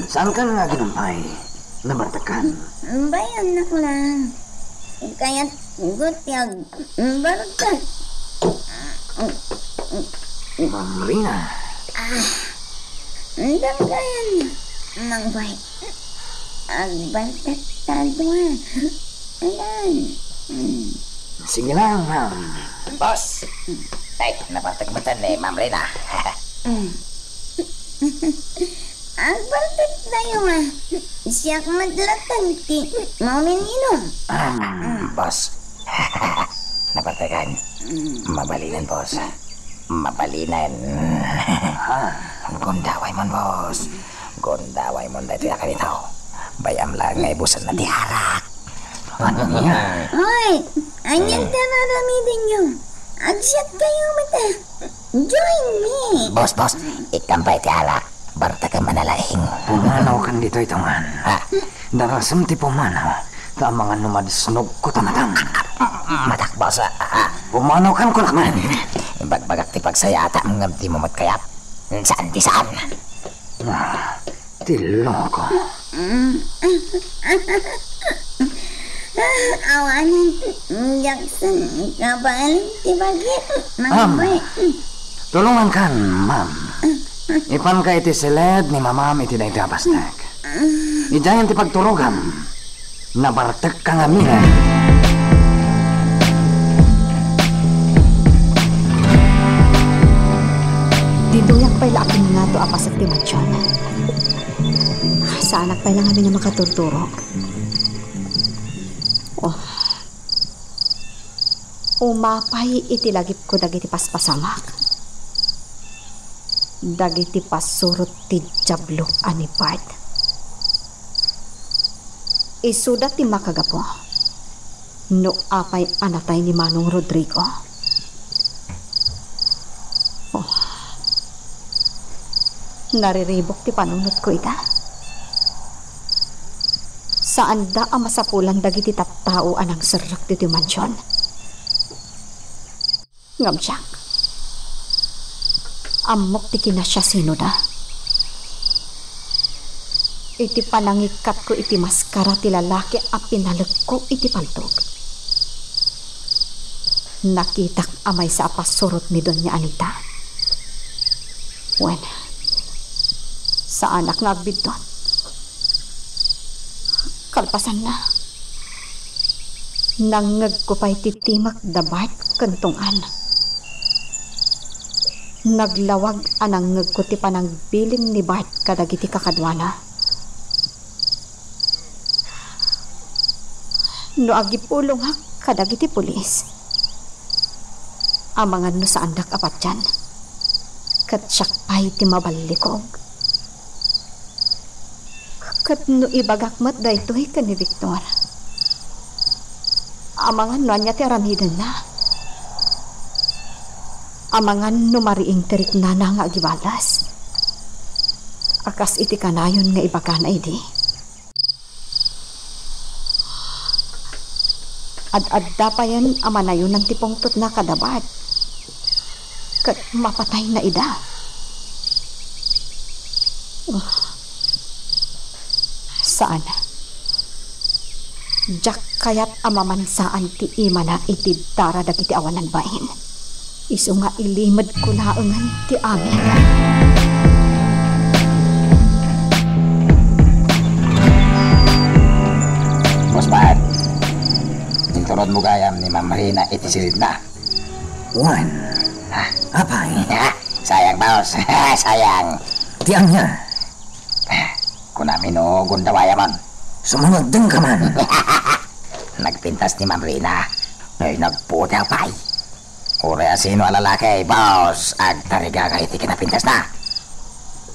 Saankan nga aginumpay? Nabartekkan? Bayannak lang. Kayatko ti agbartek. Ma'am Rina. Ah, daggayan, Mang Bart. Agbartek ta dua. Ayan. Mm. Sige lang, ma'am. Boss! Ay, nabartek met ni Ma'am Rina. Mm. Agbartek tayo, ah. Siak met latta ti mauminom. Ah, mm, boss. Nabartekan. Mm. Mabalinen, boss. Mabalinen. Ah. Gundaway mon, boss. Gundaway mon daytoy a kanitaw. Bay-am lang nga ibusanna ti arak. Ania? Hoy! Anian ti ar-aramidenyo? Agsiatkayo met, ah. Join me. Boss, boss, ikkan pay ti arak. Bartekam a nalaing. Pumanawkan ditoy, tungan. Ha? Darasem ti pumanaw. Ta amangan no madisnogko ta matang. Matak, boss, ah. Pumanawkan kunak man. Ibagbagak ti pagsayaatam ngem dimo met kayat. Saan ti saan? Ah, ti loko. Awanen, Jackson, kabaelan ti bagik. Ma'am, tulongankan, ma'am. Ipanka iti siled ni mamam iti daytoy a pastek. Idiayen ti pagturogam. Nabartekka ngamin. Ditoyak pay la a piningato a pasek ti mansion. Saanak pay la ngamin a makaturturog. Oh. Umapay iti lagipko dagiti paspasamak. Dagiti pasurot ti Diablo a ni Bart. Isuda ti makagapu no apay a natay ni Manong Rodrigo. Oh. Nariribuk ti panunotko ita. Saanda a masapulan dagiti tattao a nangserrek ditoy mansion. Ngem siak, ammok ti kinasiasinoda. Iti panangikkatko iti maskara ti lalaki a pinalekko iti paltog, nakitak a maysa a pasurot ni Doña Anita. Wen, saanak nga agbiddut. Kalpasanna, nangngegko pay ti timek da Bart ken Tong-an. Naglawag a nangngegko ti panangbilin ni Bart kadagiti kakaduana. No agipulongak kadagiti pulis, amangan no saandak a patian, ket siak pay ti maballikog. Ket no ibagak met daytoy ken ni Victor, amangan no ania ti aramidenna? Amangan no mariing ti riknana nga agibalas a kas iti kanayon nga ibagana idi? Ad-adda payen a manayonan ti pungtotna kada Bart, ket mapatayna ida. Oh. Saan. Diak kayat a mamansaan ti imana iti dara dagiti awanan bain. Isu nga ilimedko laengen ti amin. Boss Bart, inturod mo gayam ni Ma'am Rina iti silidna. Wen. Ah. Apay? Ah, sayang, boss. Sayang. Ti ania? Ah, kunami no gundawayamon. Sumangagdeng ka man. Nagpintas ni Ma'am Rina. Ay, nagputi apay. Uray asino a lalaki, boss, agtarigagay ti kinapintasna.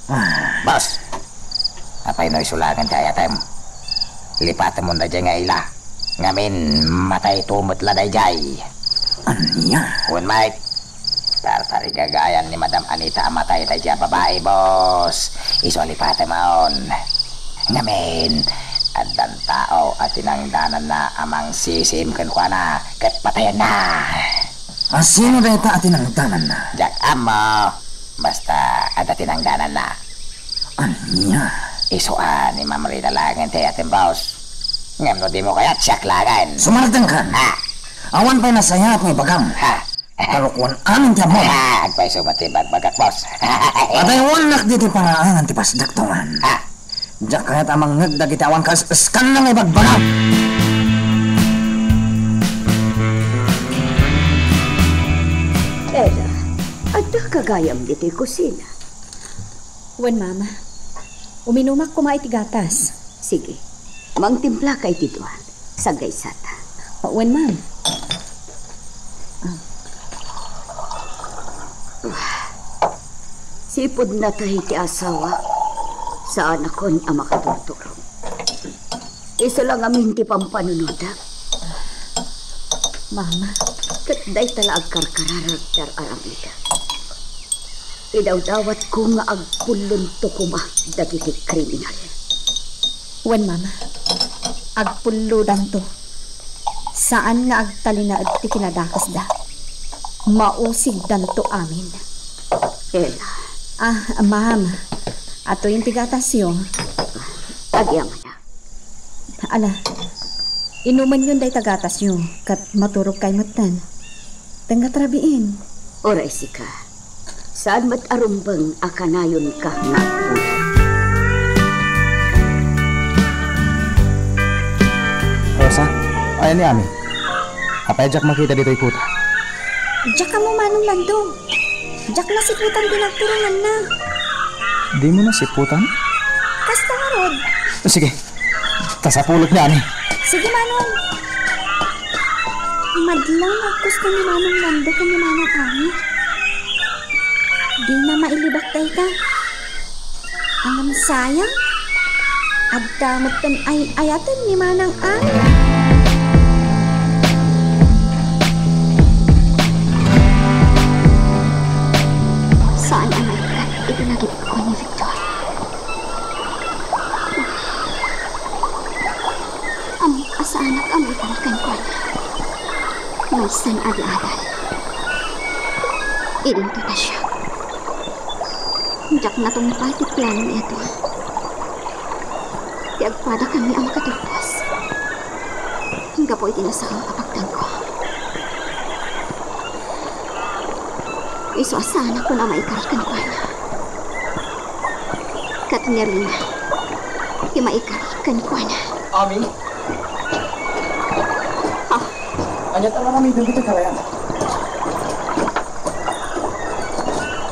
Ah. Boss, apay no isu laengen ti ayatem? Lipatemon daydiay nga ila. Ngamin, matayto met la daydiay. Ania? Wen, Mike. Tartarigagayan ni Madam Anita a matay daydiay a babai, boss. Isu a lipatemon. Ngamin, addan tao a tinangdananna a mangsisim kenkuana ket patayanna. Asino dayta a tinangdananna? Diak ammo. Basta, adda tinangdananna. Ania? Isu a ni Ma'am Rina laengen ti ayatem, boss. Ngem no dimo kayat, siak laengen. Sumardeng kan. Ha? Awan pay nasayaat nga ibagam. Ha? Kalukuan amin ti ammom. Ha? Agpayso met ti bagbagak, boss. Adaywannak ditoy paraangan ti pasdaktongan. Ha? Diak kayat a mangngeg dagiti awan kaes-eskanna nga ibagbagam. Ella, adda ka gayam ditoy kusina? Wen, Mama. Uminumak koma iti gatas. Sige. Mangtimplaka iti dua. Sagaysata. Wen, Ma'am. Ah. Sipud natay ti asawa, saanakon a makaturturong. Isu la ngamin ti pampanunotak. Mama. Ket dayta la agkarkararag ti ar-aramidek. Idawdawatko nga agpullonto koma dagiti kriminal. Wen, Mama. Agpullodanto. Saan nga agtalinaed ti kinadakesda. Mausigdanto amin. Ella. Ah, Ma'am. Atoyen ti gatasyo. Agyamanak. Ala, inumenyon dayta gatasyo, ket maturogkay metten. Tengnga ti rabiin. Uray sika. Saan met a rumbeng a kanayonka nga agpulong. Rosa, ayan ni Ami. Apay diak makita ditoy kuta? Diak ammo, Manong Lando. Diak nasiputan ti nagturonganna. Dimo nasiputan? Kasta ngarud. Sige. Ta sapulok ni Ami. Sige, Manong. Madlaw nga agkusto ni Manong Lando ken ni Manong Ami. Dina mailibak dayta. Ngem sayang. Adda metten ay-ayaten ni Manang a. Saan a naikkat iti nagibko ni Victor. Ammok a saanak a maikkan kenkuana. Maysan a di adal. Idinto ta siak. Diak natungpal ti plano ni Edward. Ti agpada kami a makaturpos. Gapu iti nasao a pagtangko. Isu a saanakon a maikar kenkuana. Ket ni Rina ti maikar kenkuana. Ami? Ah. Ania ti aramidem iti karayan?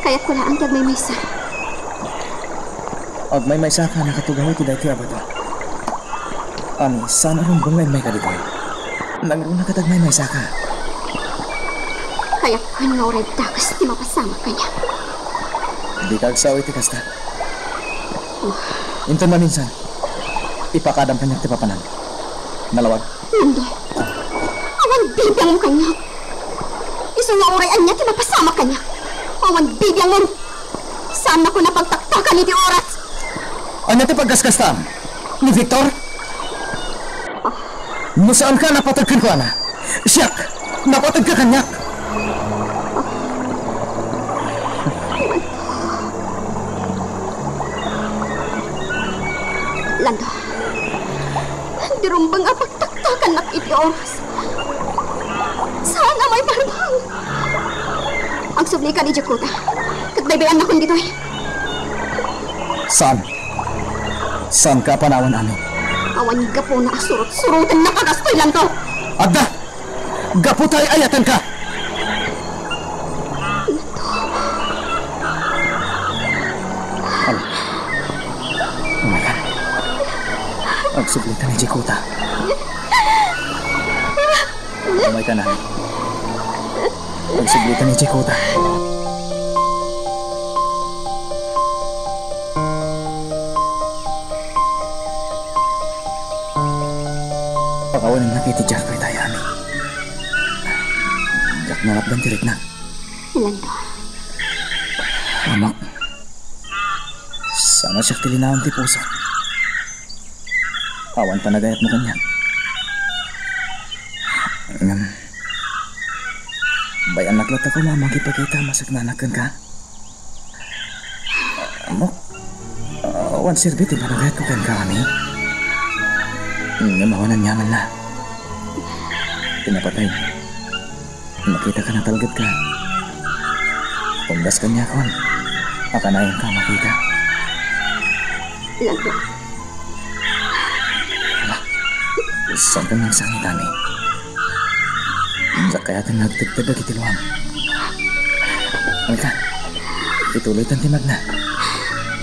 Kayatko laeng ti agmaymaysa. Agmaymaysa ka, nakatugaw iti daytoy a bato. Ami, saan a rumbeng nga immayka ditoy. Nangruna ket agmaymaysa ka. Kayatko nga uray dakes ti mapasamak kaniak. Dika agsao iti kasta. Oh. Inton maminsan, ipakadam kaniak ti papanan. Nalawag? Nando, awan bibiangmo kaniak. Isu nga uray ania ti mapasamak kaniak. Awan bibiangmo. Saannakon a pagtaktakan iti oras. Ania ti paggaskastam ni Victor? No saanka a napateg kenkuana, siak, napateg ka kaniak. Lando, di rumbeng a pagtaktakannak iti oras. Saan a maiparbang. Agsubli ka idiay kuta. Ket baybay-annakon ditoy. Saan? Saanka a panawen, Ami? Awan gapuna a surot-surotennak a gastoy, Lando. Adda! Gapu ta ay-ayatenka! Ala. Umaykan. Agsublitan idiay kuta. Umaykan, Ami. Agsublitan idiay kuta. Pakawanennak iti diak ita, Ami. Diak nalapdan ti riknak. Lando. Amak, saan a siak ti linaon ti pusok. Awan panagayatmo kaniak. Ngem, bay-annak latta koma a makipakita a masaknanak kenka. Ammok, awan serbi ti panagayatko kenka, Ami. Ngem awan aniamanna. Ti napatay, nakitaka natalgedka. Umdas kaniakon a kanayon ka a makita. Lalo. Ala, saanka nga agsangit, Ami. Diak kayaten nga agtedted dagiti luam. Halika, ituloytan ti magna.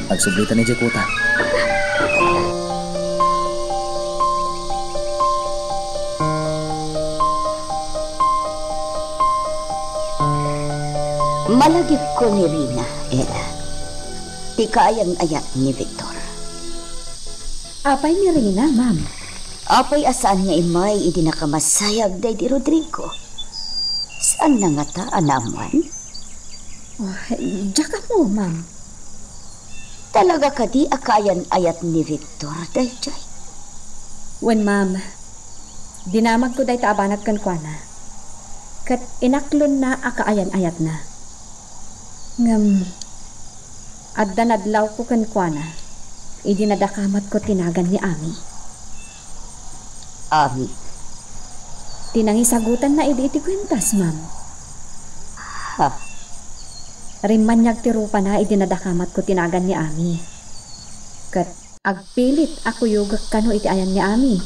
Agsublitan idiay kuta. Malagipko ni Rina, Ella. Ti kaayan-ayat ni Victor. Apay ni Rina, ma'am? Apay a saan nga immay idi nakamasayag daydi Rodrigo? Saanna ngata a naammoan? Oh, diak ammo, ma'am. Talaga kadi a kaayan-ayat ni Victor daydiay? Wen, ma'am. Dinamagko dayta a banag kenkuana, ket inaklonna a kaayan-ayatna. Ngem adda nadlawko kenkuana idi nadakamatko ti nagan ni Ami. Ami? Ti nangisagutanna idi iti kuentas, ma'am. Ha? Rimmaniag ti rupana idi nadakamatko ti nagan ni Ami. Ket agpilit a kuyogek kano iti ayan ni Ami.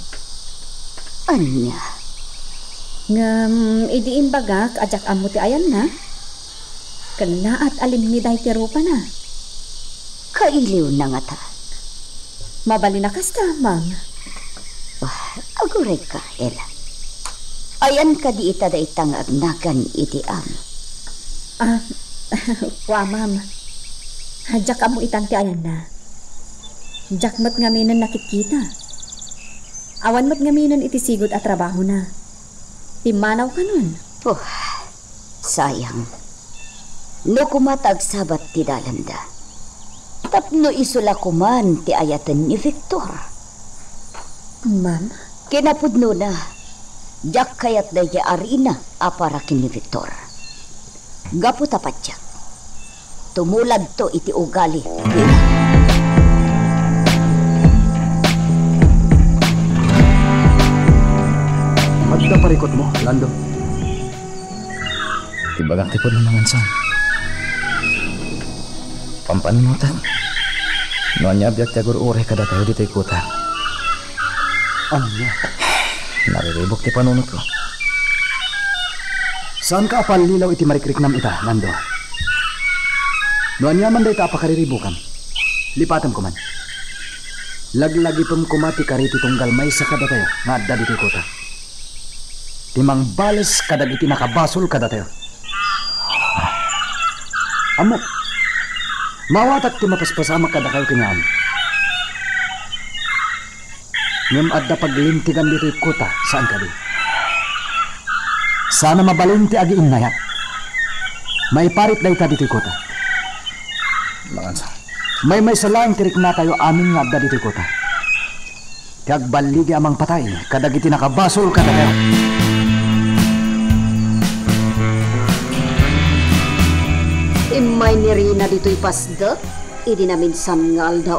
Ania? Ngem idi imbagak a diak ammo ti ayanna, kennaat a limmiday ti rupana. Kailiwna ngata? Mabalin a kasta, ma'am. Ah, aguray ka, Ella. Ayan kadi ita dayta nga agnagan iti Ami? Ah, kua, ma'am. Diak ammo itan ti ayanna. Diak met ngaminen nakitkita. Awan met ngaminen iti sigud a trabahona. Pimmanaw kanon. Oh, sayang. No koma ta agsabat ti dalanda, tapno isu la koman ti ayaten ni Victor. Ma'am? Kinapudnona, diak kayat daydiay a rina a para ken ni Victor. Gapu ta patiek, tumuladto iti ugali ni Rina. Adda parikutmo, Lando? Ibagak ti pudno, Mangan Sam. Pampanunotek. No ania a biag ti agur-uray kadatayo ditoy kota. Ania? Nariribuk ti panunotko. Saanka a pallilaw iti marikriknam ita, Lando. No ania man dayta a pakariribukam, lipatem koman. Laglagipem koma ti kari ti tunggal maysa kadatayo nga adda ditoy kota. Ti mangbales kadagiti nakabasol kadatayo. Ammok, maawatak ti mapaspasamak kadakayo ken ni Ann. Ngem adda paglintegan ditoy kota, saan kadi? Saan a mabalin ti agiinnayat. Maiparit dayta ditoy kota. Mangan Sam. Maymaysa laeng ti riknatayo amin nga adda ditoy kota. Ti agballigi a mangpatay kadagiti nakabasol kadatayo. Immay ni Rina ditoy pasdek idi naminsan nga aldaw.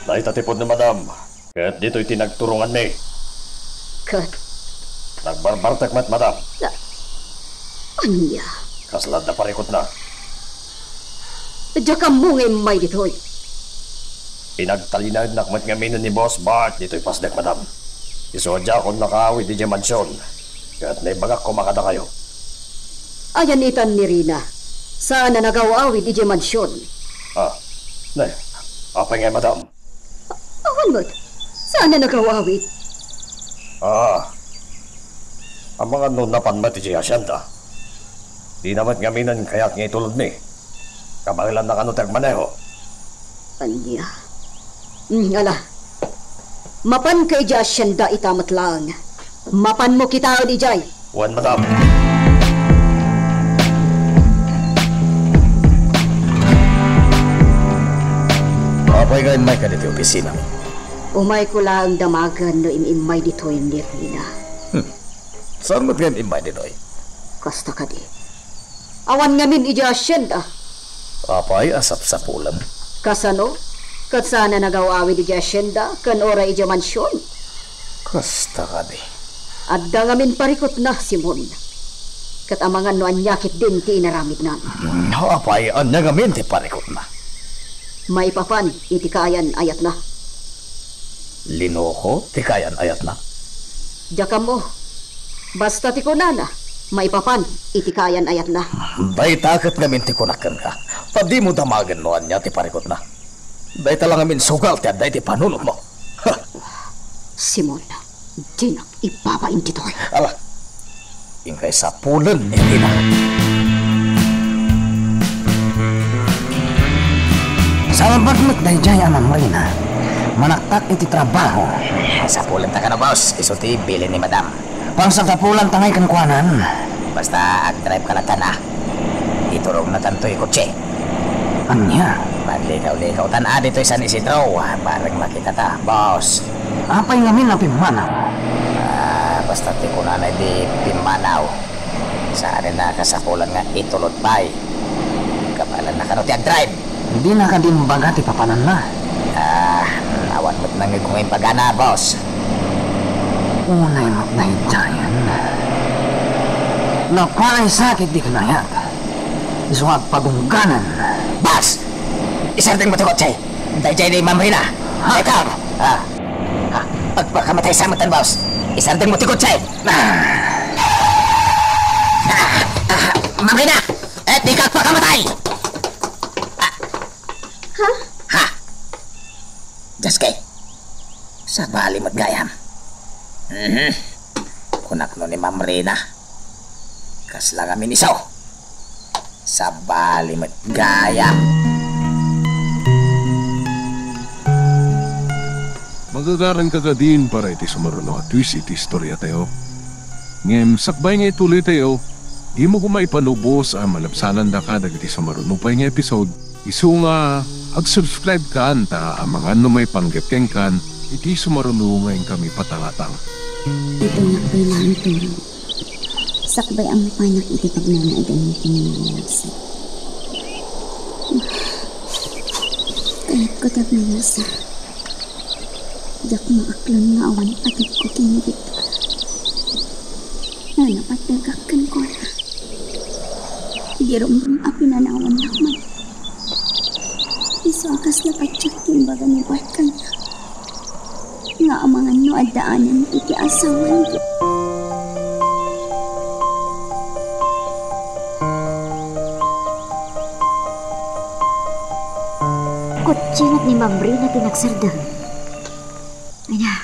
Dayta ti pudno, madam, ket ditoy ti nagturonganmi. Ket? Nagbarbartek met, madam. Na-, ania? Kasla adda parikutna. Diak ammo nga immay ditoy. Pinagtalinaednak met ngaminen ni Boss Bart ditoy pasdek, madam. Isu a diakon nakaawid idiay mansion, ket naibagak koma kadakayo. Ayan itan ni Rina. Saan a nagaw-awid idiay mansion. Ah, ne, apay ngay, madam? Awan met. Saan a nagaw-awid. Ah. Amangan no napan met idiay hacienda. Dina met ngaminen kayat nga itulodmi. Kabaelanna kano ti agmaneho. Ania? Mm, ala. Mapanka idiay hacienda ita met laeng. Mapanmo kitaen idiay. Wen, madam. Apay nga immayka ditoy opisinami? Umayko laeng damagen no im-immay ditoy ni Rina. Hmm. Saan met nga im-immay ditoy? Kasta kadi. Awan ngamin idiay hacienda. Apay a sapsapulem? Kasano? Ket saan a nagaw-awid idiay hacienda ken uray idiay mansion? Kasta kadi. Adda ngamin parikutna, Simon. Ket amangan no ania ketdin ti inaramidnan. Hmm, apay, ania ngamin ti parikutna? Maipapan iti kaayan-ayatna. Linoko ti kaayan-ayatna? Diak ammo. Basta ti kunana, maipapan iti kaayan-ayatna. Dayta ket ngamin ti kunak kenka. Ta dimo damagen no ania ti parikutna. Dayta la ngamin sugal ti adda iti panunotmo. Ha! Simon, dinak ibabain ditoy. Ala, inkay sapulen ni Rina. Salbag met daydiay a Ma'am Rina. Manaktak iti trabaho. Sapulenta kano, boss. Isu ti bilin ni madam. Pangsasapulanta ngay kenkuanan. Basta agdrive ka latta, a. Iturogna tanto ti kotse. Ania? Maglikaw-likawtan, a, ditoy San Isidro. Bareng makitata, boss. Apay ngamin a pimmanaw? Ah, basta ti kunana idi pimmanaw, saanen a kasapulan nga itulod pay. Kabaelanna kano ti agdrive? Dina kadi imbaga ti papananna? Ah, awan met nangngegko nga imbagana, boss. Unay met daydiayen. Napalay sakit di kinayat. Isu nga agpagungganan. Boss! Isardengmo ti kotse! Daydiay ni Ma'am Rina. Ha? Ikaw! Ah, ah, agpakamatay sa matan, boss. Isardengmo ti kotse! Ah! Ah! Ah! Ma'am Rina! Eh, dika agpakamatay! Ah! Ha? Ha? Just kay, sabali met gayam. Mhm. Kunak no ni Ma'am Rina. Kasla ngamin isu. Sabali met gayam. Agagaranka kadin para iti sumaruno a twist iti istoriatayo. Ngem sakbay nga ituloytayo, dimo koma ipalubos a malabsanandaka dagiti sumaruno pay nga episode. Isu nga ag-subscribe kan ta amangan no maipanggep kenkan iti sumaruno nga inkami patangatang. Itoy nga kailangan turo. Sakbay a mapanak iti pagnanaedanmi ken ni Nanay Marcing. Kayatko ti agmaymaysa. Diak maaklon nga awan patibko ken ni Victor. No napattegak kenkuana, idi rumrem a pinanawannak man, isu a kasla patiek ti imbaga ni Bart kaniak nga amangan no addaanan iti asawan. Kutsinat ni Ma'am Rina ti nagsardeng. Ania?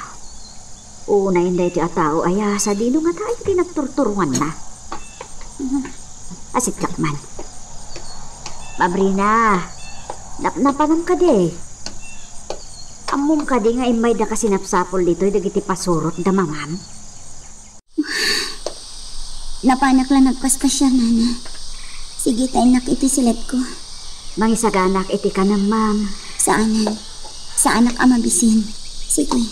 Unayen daytoy a tao aya, sadino ngata iti nagturturonganna? Asitkak man. Ma'am Rina, napnapanam kadi? Ammom kadi nga immayda ka sinapsapul ditoy dagiti pasurot da mamam? Napanak la nagpaskasiar, nana. Sige, taennak iti siletko. Mangisaganak iti kanem, ma'am. Saanen. Saanak a mabisin. Sige.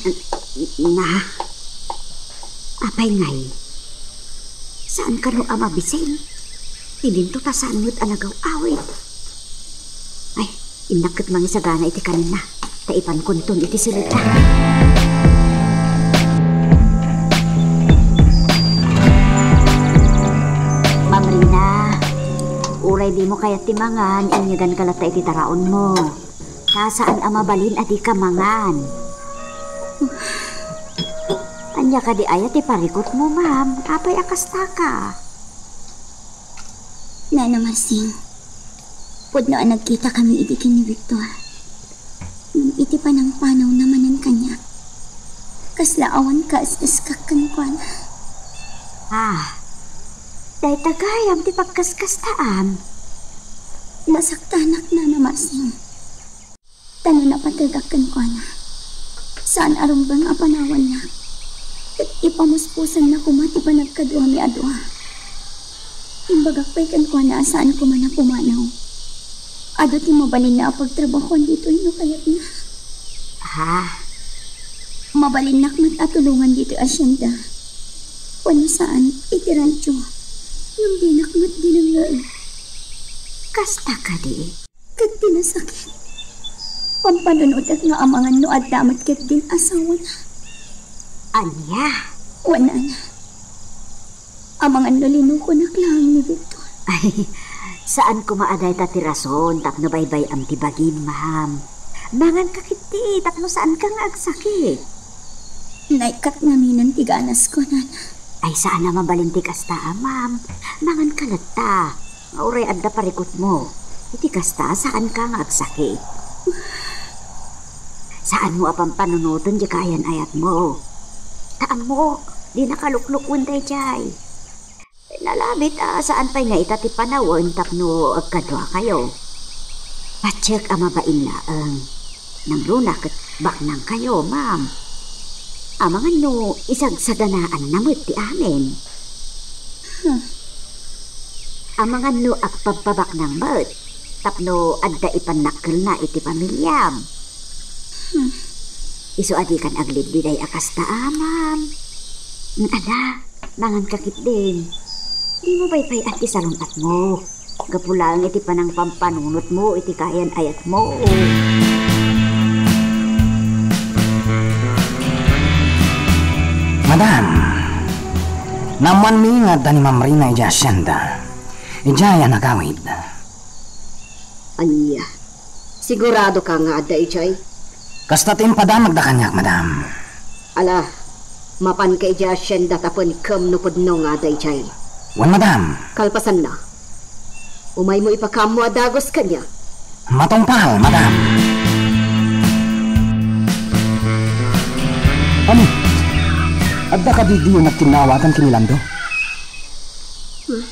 N-, na. Apay ngay? Saan kano a mabisin? Idinto ta saan met a nagaw-awid. Ay, innak ket mangisagana iti kanenna, ta ipankonton iti siletda. Ma'am Rina, uray dimo kayat ti mangan, inyeganka latta iti taraonmo. Ta saan a mabalin a dika mangan. Ania kadi aya ti parikutmo, ma'am? Apay a kastaka? Nana Marcing, pudno a nagkitakami idi ken ni Victor. Ngem iti panangpanawna manen kaniak, kasla awan kaes-eskak kenkuana. Ah, dayta gayam ti pagkaskastaam. Nasaktanak, Nana Marcing. Ta no napategak kenkuana, saan a rumbeng a panawanna, ket ipamuspusanna koma ti panagkaduami a dua. Imbagak pay kenkuana a saan koma a pumanaw. Adu ti mabalinna a pagtrabahoan ditoy no kayatna. Ha? Mabalinnak met a tulongan ditoy asienda. Wenno saan, iti radyo. Ngem dinak met dinengngeg. Kasta kadi? Ket ti nasakit, pampanunotek nga amangan no adda met ketdin asawana. Ania? Kuan, nana. Amangan no linukonak laeng ni Victor. Ay, saan koma a dayta ti rason tapno baybay-am ti bagim, ma'am. Manganka ketdi tapno saanka nga agsakit. Naikkat ngaminen ti ganasko, nana. Ay, saan a mabalin ti kasta, ma'am. Manganka latta. Uray adda parikutmo, iti kasta, saanka nga agsakit. Saanmo a pampanunoten diay kaayan-ayatmo. Ta ammok, dinaka luklukuen daydiay. Nalabit a saan pay nga ita ti panawen tapno agkaduakayo. Patiek a mabain laeng. Nangruna ket baknangkayo, ma'am. Amangan no isagsaganaanna met ti amin. Hmm. Amangan no agpabpabaknang met tapno adda ipannakkelna iti pamiliam. Hmm. Isu a dikan aglidliday a kasta, ma'am. Ala, manganka ketdin. Dimo baybay-an ti salun-atmo. Gapu laeng iti panangpampanunotmo iti kaayan-ayatmo. Madam, naammoanmi nga adda ni Ma'am Rina idiay asienda. Idiay a nagawid. Ania? Siguradoka nga adda idiay? Kasta ti impadamagda kaniak, madam. Ala, mapanka idiay asienda tapno ikem no pudno nga adda idiay. Wen, madam. Kalpasanna, umaymo ipakaammo a dagus kaniak. Matungpal, madam. Ani, adda kadi diyo nagkinnaawatan ken ni Lando? Hmm.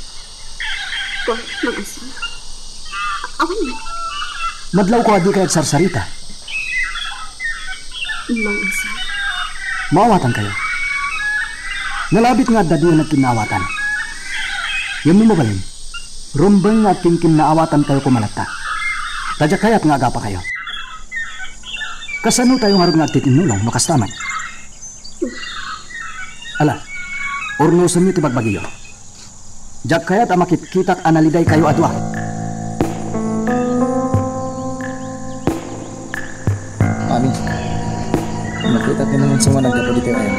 Kuan, Mang Anselmo. Awan man. Madlawko a dikay agsarsarita. Mang Anselmo. Maawatankayo. Nalabit nga adda diyo nagkinnaawatan. Ngem no mabalin, rumbeng nga agkinkinnaawatankayo koma latta. Ta diak kayat nga agapakayo. Kasanotayo ngarud nga agtitinnulong no kasta met? Ala, urnosenyo ti bagbagiyo. Diak kayat a makitkitak a nalidaykayo a dua. Mami, nakita ko naman sa mga naggapu dito ay.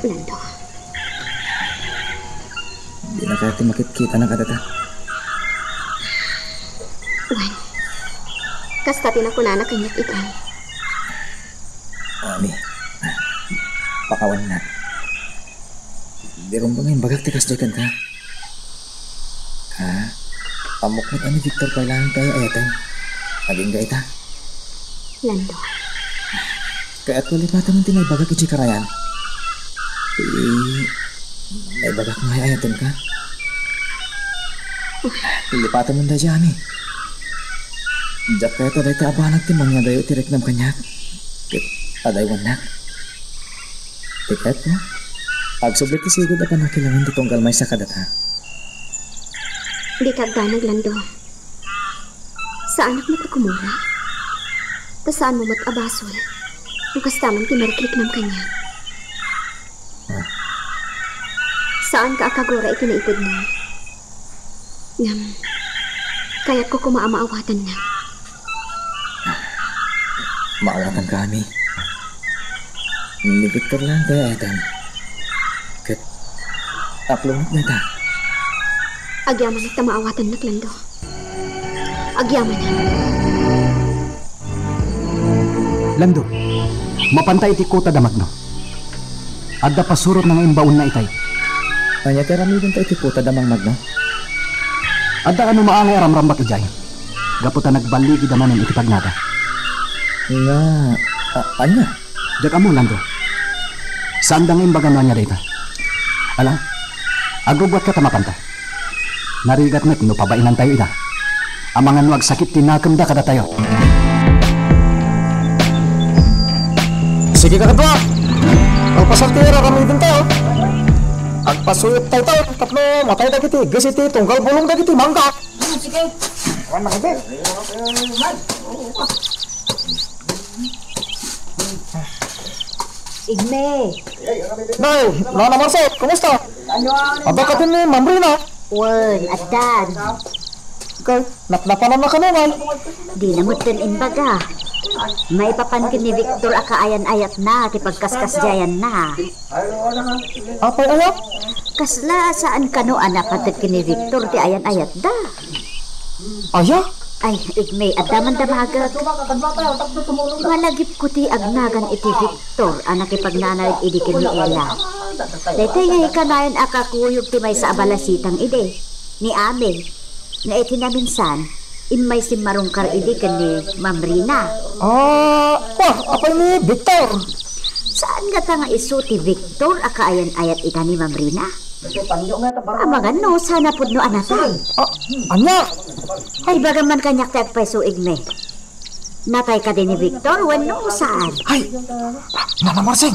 Lando. Di na kaya ti makitkita na kadata. Wen, kasta ti nakunana kaniak iti. Mami, pakawan na. Di rumbeng nga imbagak ti kasdiay kenka. Ha? Ammok met a ni Victor pay laeng ti ay-ayaten. Agingga ita. Lando. Kayatko lipaten ti naibagak iti karayan. Ti naibagak nga ay-ayatenka. Lipaten daydi, Ami. Diak kayat a dayta a banag ti mangyadayo iti riknam kaniak. Ket adaywannak. Ti kayatko, agsubli ti sigud a pannakilangin ti tunggal maysa kadata. Dika agdanag, Lando. Saanak met a kumuna. Ta saanmo met a basol no kasta man ti marikriknam kaniak. Ah. Saanka a kagura iti naitedna. Ngem, kayatko koma a maawatannak. Maawatanka, Ami. Ni Victor laeng ti ay-ayatem. Ket aplo met dayta. Agyamanak ta maawatannak, Lando. Agyamanak. Lando, mapanta iti kota da Magno. Adda pasurotna nga imbaonna itay. Ania ti aramidenta iti kota da Mang Magno? Adda kano maangay a ramrambak idiay. Gapu ta nagballigida manen iti pagnada. Nga, a-, ania? Diak ammo, Lando. Saanda nga imbaga no ania dayta. Ala, agrugruatka ta mapanta. Narigat met no pabainantayo ida. Amangan no agsakit ti nakemda kadatayo. Sige, kakadua. Agpasar ti aramidentayo. Agpasuyop tayo tapno matay dagiti igis iti tunggal bulong dagiti mangga. Sige. Awan makibit. Igme. Nay, Nana Marcel, kumusta? Adda ka din ni Ma'am Rina? Wen, addan. Kay, napnapanan na kano, Nay? Di na met ken imbaga. Maipapan ken ni Victor a kaayan-ayatna ti pagkaskasdiayanna. Apay aya? Kasla saan kano a napateg ken ni Victor ti ayan-ayatda? Aya? Ay, Igme, adda man damagek. Malagipko ti agnagan iti Victor a nakipagnanayon idi ken ni Ella. Daytoy nga ikanayon a kakuyog ti maysa a balasitang idi, ni Amel, nga iti naminsan, immay simmarungkar idi ken ni Ma'am Rina. Ah, wa, apay ni Victor? Saan ngata nga isu ti Victor a kaayan-ayat ita ni Ma'am Rina? Amangan no, saan a pudno a natay. Ah, ania? Ay, ibagam man kaniak ti agpayso, Igme. Natay kadi ni Victor wenno saan? Ay, Nana Marsing,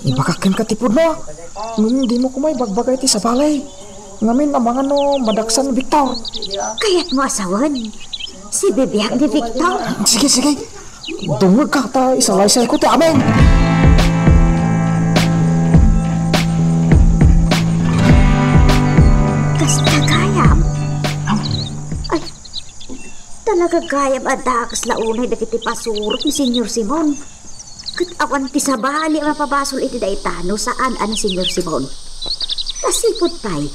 ibagak kenka ti pudno. Ngem dimo koma ibagbaga iti sabali. Ngamin, amangan no madaksan ni Victor. Kayatmo a sawen, sibibiag ni Victor. Sige, sige. Dungngegka ta isalaysayko ti amin. Kasta gayam. Ay, talaga gayam a dakes la unay dagiti pasurot ni Señor Simon. Ket awan ti sabali a mapabasol iti dayta no saan a ni Señor Simon. Kasipud pay,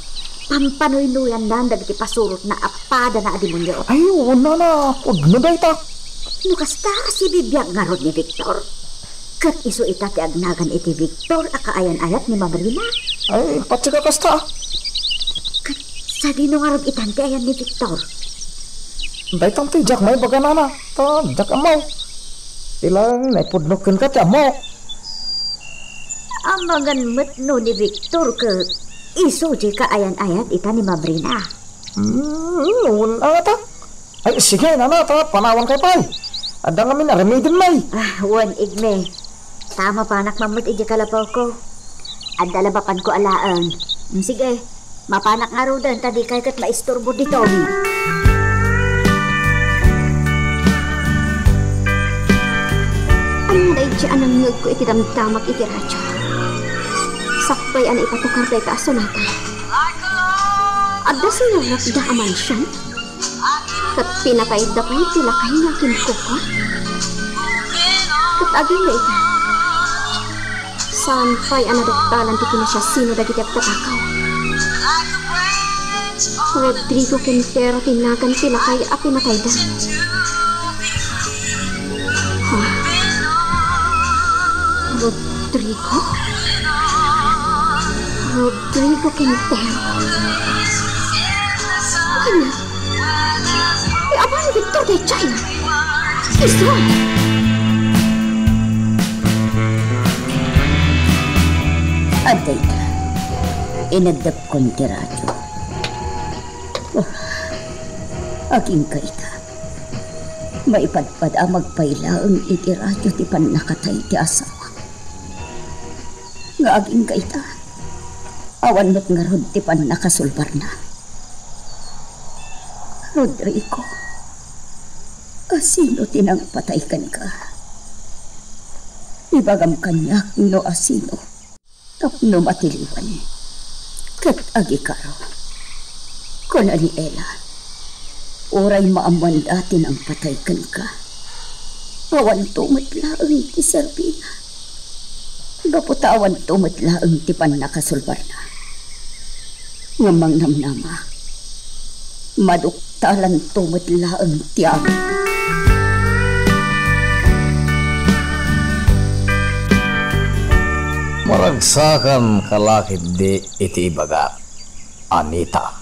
pampanuynuyannan dagiti pasurotna a padana a demonio. Ay, wen, Nana, pudno dayta. No kasta, sibibiag ngarud ni Victor. Ket isu ita ti agnagan iti Victor a kaayan-ayat ni Ma'am Rina. Ay, patsi ka kasta. Ket sadino ngarud itan ti ayan ni Victor? Daytan ti diak maibaga, Nana, ta diak ammo. Ti laeng naipudno kenka ti ammok. Amangan met no ni Victor ket isu ti kaayan-ayat ita ni Ma'am Rina. Hmm, wen, Nana, ta. Ay, sige, Nana, ta panawankayo pay. Adda ngamin aramiden, Nay. Ah, wen, Igme. Ta mapanak man met idiay kalapawko. Adda la mapanko alaen. Mm, sige, mapanak ngaruden ta dikay ket maisturbo ditoy. Ania daydiay a nangngegko iti damdamak iti radio? Sakbay a naipatukar dayta a sonata. Adda sinarrekda a mansion? Ket pinatayda pay ti lakay nga aginkukua. Ket agingga ita, saan pay a naduktalan ti kinasiasino dagiti agtatakaw. Rodrigo Quintero ti nagan ti lakay a pinatayda. Ha? Rodrigo? Rodrigo Quintero? Ania? Ni Amaro Victor daydiay. Isu! Adda ita. Inaddepkon ti radio. Oh, agingga ita. Maipadpad a magpailaeng iti radio ti pannakatay ti asawa. Nga agingga ita, awan met ngarud ti pannakasulbarna. Rodrigo, asino ti nangpatay kenka? Ibagam kaniak no asino tapno matiliwan. Ket agikaro, kuna ni Ella, uray maammoanda ti nangpatay kenka, awanto met laeng ti serbina. Gapu ta awanto met laeng ti pannakasulbarna. Ngem mangnamnama, maduktalanto met laeng ti amin. Maragsakan ka la ketdi iti ibagak, Anita.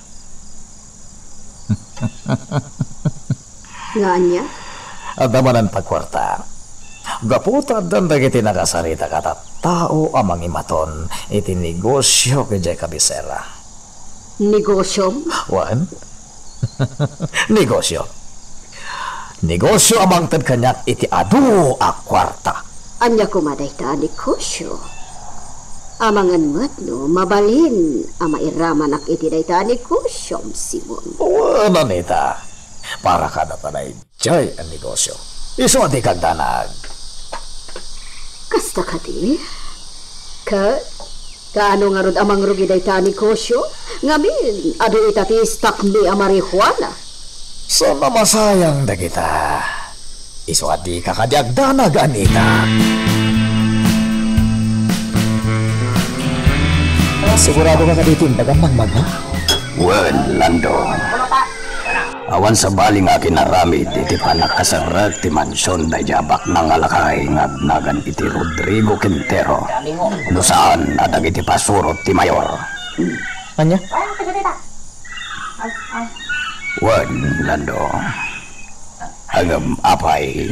Nga ania? Adda manen pagkuarta. Gapu ta addan dagiti nakasarita a tattao a mangimaton iti negosio idiay kabisera. Negosiom? Wen? Negosio. Negosio a mangted kaniak iti adu a kuarta. Ania koma dayta a negosio? Amangan met no mabalin a mairamanak iti dayta a negosiom, Simon. Wen, Anita. Para kadata daydiay a negosio. Isu a dika agdanag. Kasta kadi? Ket kaano ngarud a mangrugi dayta a negosio? Ngamin, adu ita ti stock mi a marijuana. Saan a masayang dagita. Isu a dika kadi agdanag, Anita. Sigurado ka kadi iti imbagam, Mang Magno? Wen, Lando. Awan sabali nga akinaramid iti pannakaserrek ti mansion daydiay a baknang a lakay nga agnagan iti Rodrigo Quintero, no saan a dagiti pasurot ti mayor. Ania? Wen, Lando. Ngem apay,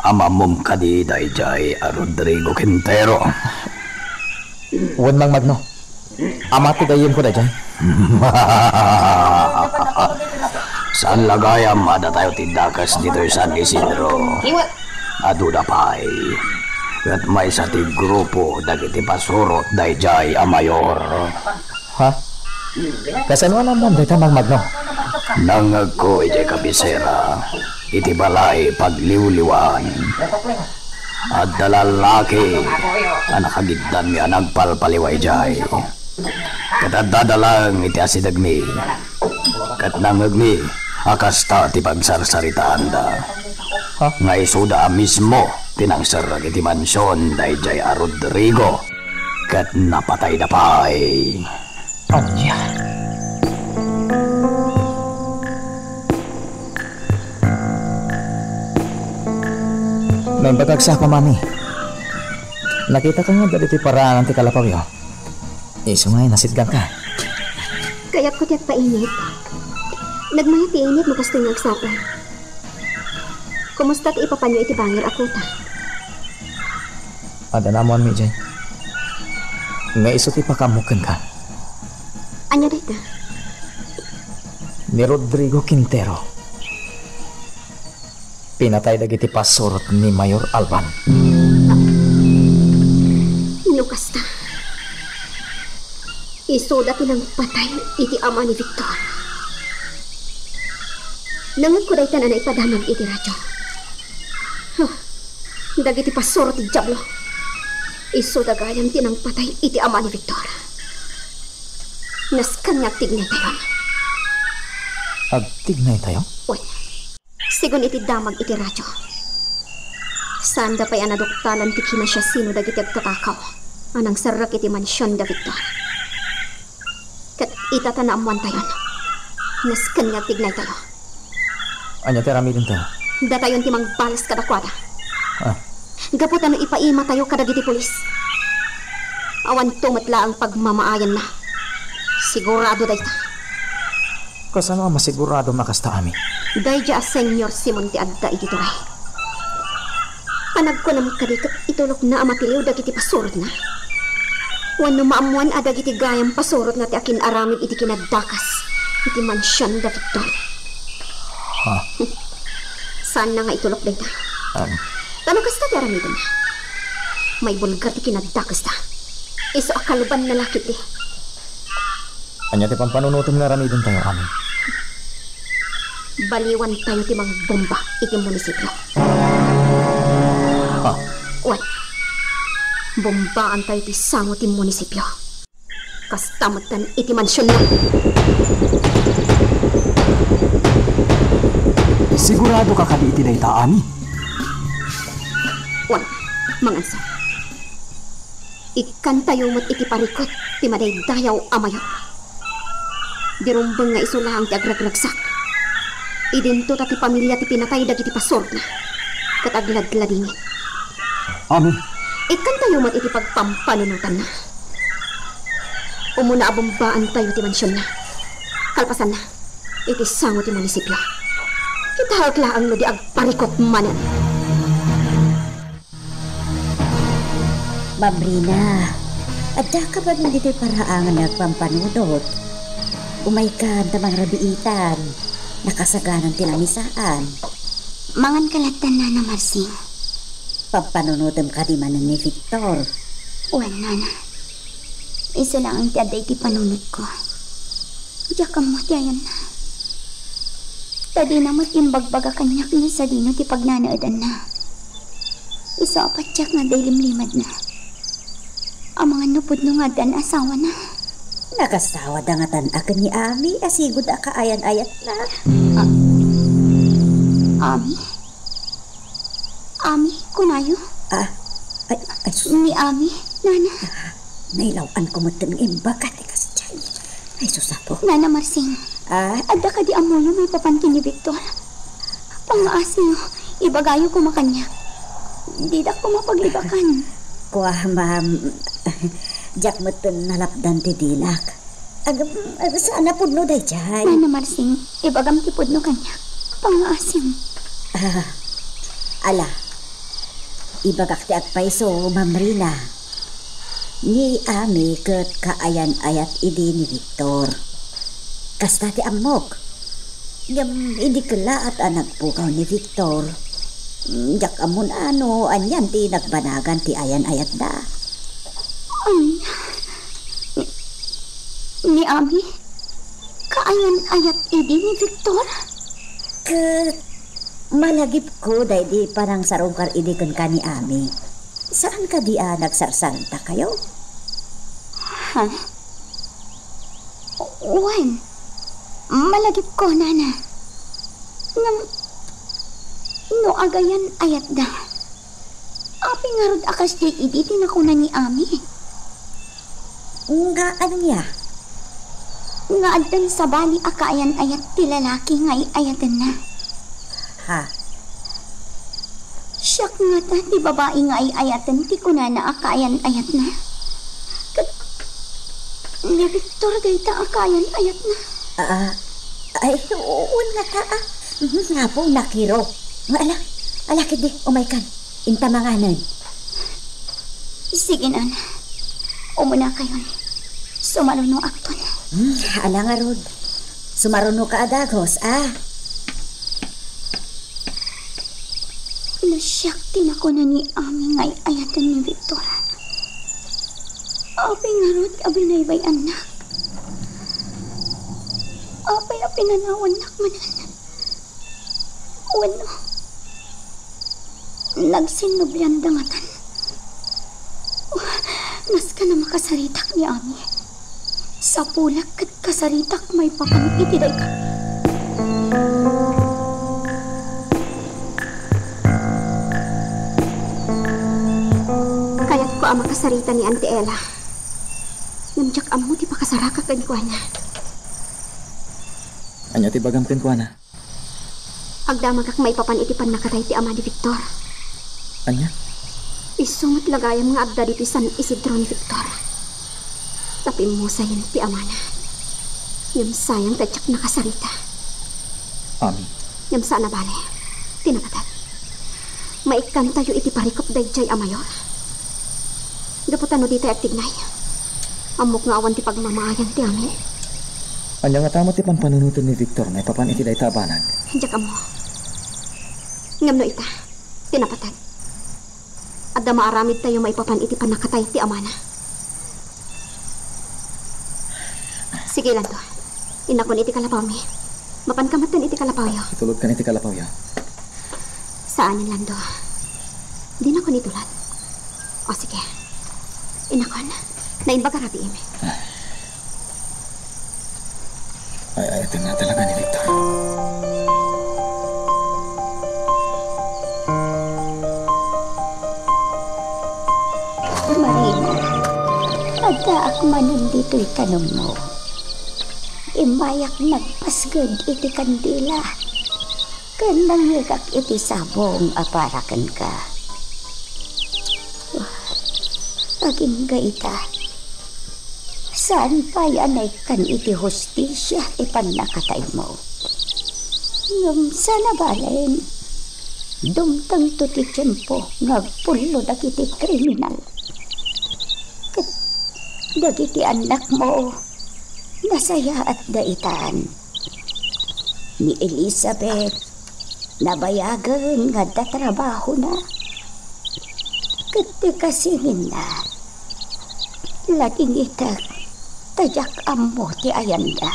amammom kadi daydiay a Rodrigo Quintero? Wen, Mang Magno. Ama ti gayyemko daydiay. Saan la gayam a datayo ti dakes ditoy San Isidro? Aduda pay. Ket maysa ti grupo dagiti pasurot daydiay a mayor. Ha? Kasano a nammom dayta, Mang Magno? Nangngegko idiay kabisera, iti balay pagliwliwaan. Adda lallaki a nakagiddanmi a nagpalpaliwa idiay. Ket adda daleng iti asidegmi. Ket nangngegmi a kasta ti pagsarsaritaanda. Ha? Nga isuda a mismo ti nangserrek iti mansion daydiay a Rodrigo. Ket napatayda pay. Ania? Naimbagak sa, Mami. Nakitaka nga adda ditoy paraangan ti kalapawyo. Isu nga inasitgangka. Kayatko ti agpainit. Nagmayat ti init no kastoy nga agsapul. Kumusta ti ipapanyo iti bangir a kuta? Adda naammoanmi idiay. Nga isu ti ipakaammo kenka. Ania dayta? Ni Rodrigo Quintero. Pinatay dagiti pasurot ni Mayor Alban. Isuda ti nangpatay iti ama ni Victor. Nangngegko dayta a naipadamag iti radio. Huh. Dagiti pasuro ti Diablo. Isuda gayam ti nangpatay iti ama ni Victor. Nasken nga agtignaytayon. Agtignaytayo? Wen, sigun iti damag iti radio, saanda pay a naduktalan ti kinasiasino dagiti agtatakaw a nangserrek iti mansion da Victor. Ket ita ta naammoantayon, nasken nga agtignaytayo. Ania ti aramidentayo? Datayon ti mangbalas kadakuada. Ah. Gapu ta no ipaimatayo kadagiti pulis, awanto met laeng pagmamaayanna. Sigurado dayta. Kasano a masiguradom a kasta, Ami? Daydiay a Señor Simon ti adda iti turay. Panagkunam kadi ket itulokna a matiliw dagiti pasurotna? Wenno maammoan a dagiti gayam pasurotna ti akin-aramid iti kinadakes iti mansion da Victor? Ha? Saanna nga itulok dayta. Am. Ta no kasta ti aramidenna, maibulgar ti kinadakesda. Isu a kalbanna la ketdi. Ania ti pampanunotem nga aramidentayo, Ami? Baliwantayo ti mangbomba iti munisipio. Ah. Wen, bombaantayo ti sango ti munisipio. Kasta metten iti mansionna. Sigurado ka kadi iti dayta, Ami? Wen, mangansa. Ikkantayo met iti parikut ti madaydayaw a mayor. Di rumbeng nga isu laeng ti agragragsak. Idinto ta ti pamilia ti pinatay dagiti pasurotna ket agladladingit. Amin. Ikkantayo met iti pagpampanunotanna. Umuna a bombaantayo ti mansionna. Kalpasanna, iti sango ti munisipio. Kitaek laeng no di agparikut manen. Ma'am Rina, addaka ba ditoy paraangan nga agpampanunot? Umaykan ta mangrabiitan. Nakasaganan ti lamisaan. Mangan ka latta, Nana Marsing. Pampanunotem kadi manen ni Victor? Wen, Nana. Isu laeng ti adda iti panunotko. Diak ammo ti ayanna. Ta dina met imbagbaga kaniak no sadino ti pagnanaedanna. Isu a patiek nga adda ilimlimadna. Amangan no pudno nga addan asawana. Nakasawada ngatan a ken ni Ami a sigud a kaayan-ayatna. A-, Ami? Ami, kunayo? Ah, ay, ay, sus. Ni Ami, Nana. Nailaw-anko metten nga imbaga ti kasdiay. Ay, sus, Apo. Nana Marsing. Ah? Adda kadi ammoyo maipapan ken ni Victor? Pangngaasiyo, ibagayo koma kaniak. Didak koma pag-ibakan. Kua, ma'am. Diak metten nalapdan ti dinak. Agam, agam, saan a pudno daydiay? Nana Marsing, ibagam ti pudno kaniak. Pangngaasim. Ah, ala. Ibagak ti agpayso, Ma'am Rina. Ni Ami ket kaayan-ayat idi ni Victor. Kasta ti ammok. Ngem idi kellaat a nagpukaw ni Victor, mm, diak ammo no anian ti nagbanagan ti ayan-ayatda. Ania? Ni, ni Ami? Kaayan-ayat idi ni Victor? Ket malagipko daydi panangsarungkar idi kenka ni Ami. Saan kadi a nagsarsarentakayo? Ha? Wen, malagipko, Nana. Ngem, no agayan-ayatda, apay ngarud a kasdiay idi ti nakuna ni Ami? Nga ania? Nga addan sabali a kaayan-ayat ti lalaki nga ay-ayatenna. Ha? Siak ngata ti babai nga ay-ayaten ti kunana a kaayan-ayatna. Ket ni Victor dayta a kaayan-ayatna. Ah, ay, wen ngata, ah. Mhm, Apo, nakiro. Ala, ala, ketdi, umaykan. Inta manganen. Sige, Nana. Umunakayon. Sumarunoakton. Hmm, ala ngarud. Sumarunoka a dagus, ah. No siak ti nakuna ni Ami nga ay-ayaten ni Victor, apay ngarud a binaybay-annak? Pinanawannak manen. Wenno, nagsinnublianda ngatan. Oh, masken a makasaritak ni Ami, sapulek ket kasaritak maipapan iti dayta. Kayatko a makasarita ni Auntie Ella. Ngem diak ammo ti pakasaraka kenkuana. Ania ti bagam kenkuana? Agdamagak maipapan iti pannakatay ti ama ni Victor. Ania? Isu met la gayam nga adda ditoy San Isidro ni Victor. Ta pimmusayen ti amana. Ngem sayang ta diak nakasarita. Ami. Ngem saan a bale. Ti napateg. Maikkantayo iti parikop daydiay a mayor. Gapu ta no ditay agtignay, ammok nga awan ti pagmamaayan ti amin. Ania ngata met ti panpanunoten ni Victor maipapan iti dayta a banag? Diak ammo. Ngem no ita, ti napateg, adda maaramidtayo maipapan iti pannakatay ti amana. Sige, Lando. Innakon iti kalapawmi. Mapanka metten iti kalapawyo. Itulodkan iti kalapawyo. Saan, Lando. Dinakon itulod. O, sige. Innakon. Naimbag a rabiim. Ay, ay, ito nga talaga ni Victor. Marina, addaak manen ditoy tanongmo. Immayak nagpasged iti kandila, ken nangngegak iti sabong a para kenka. Agingga ita, saan pay a naikkan iti hustisia ti pannakataymo. Ngem saan a balen, dumtengto ti tiempo nga agpullo dagiti kriminal. Ket dagiti annakmo, nasayaatda itan. Ni Elizabeth, nabayagen nga adda trabahona. Ket ti kasinginna, ladingitek ta diak ammo ti ayanda.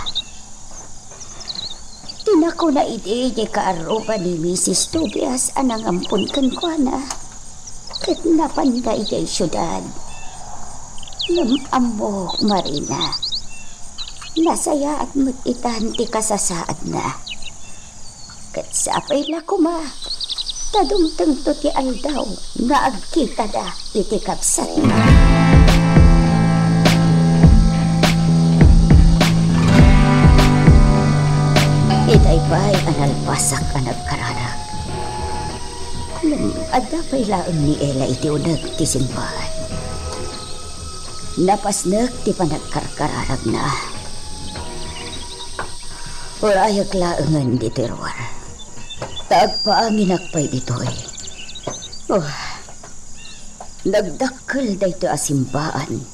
Ti nakuna idi ti kaarruba ni Misis Tobias a nangampon kenkuana, ket napanda idiay siudad. Ngem ammok, Marina, nasayaat met itan ti kasasaadna. Ket sapay la koma ta dumtengto ti aldaw nga agkitada iti kabsatna. Itay pay a nalpasak a nagkararag. Ngem adda pay laeng ni Ella iti uneg ti simbaan. Napasnek ti panagkarkararagna. Urayek laengen ditoy ruar. Ta agpaanginak pay ditoy. Oh, nagdakkel daytoy a simbaan,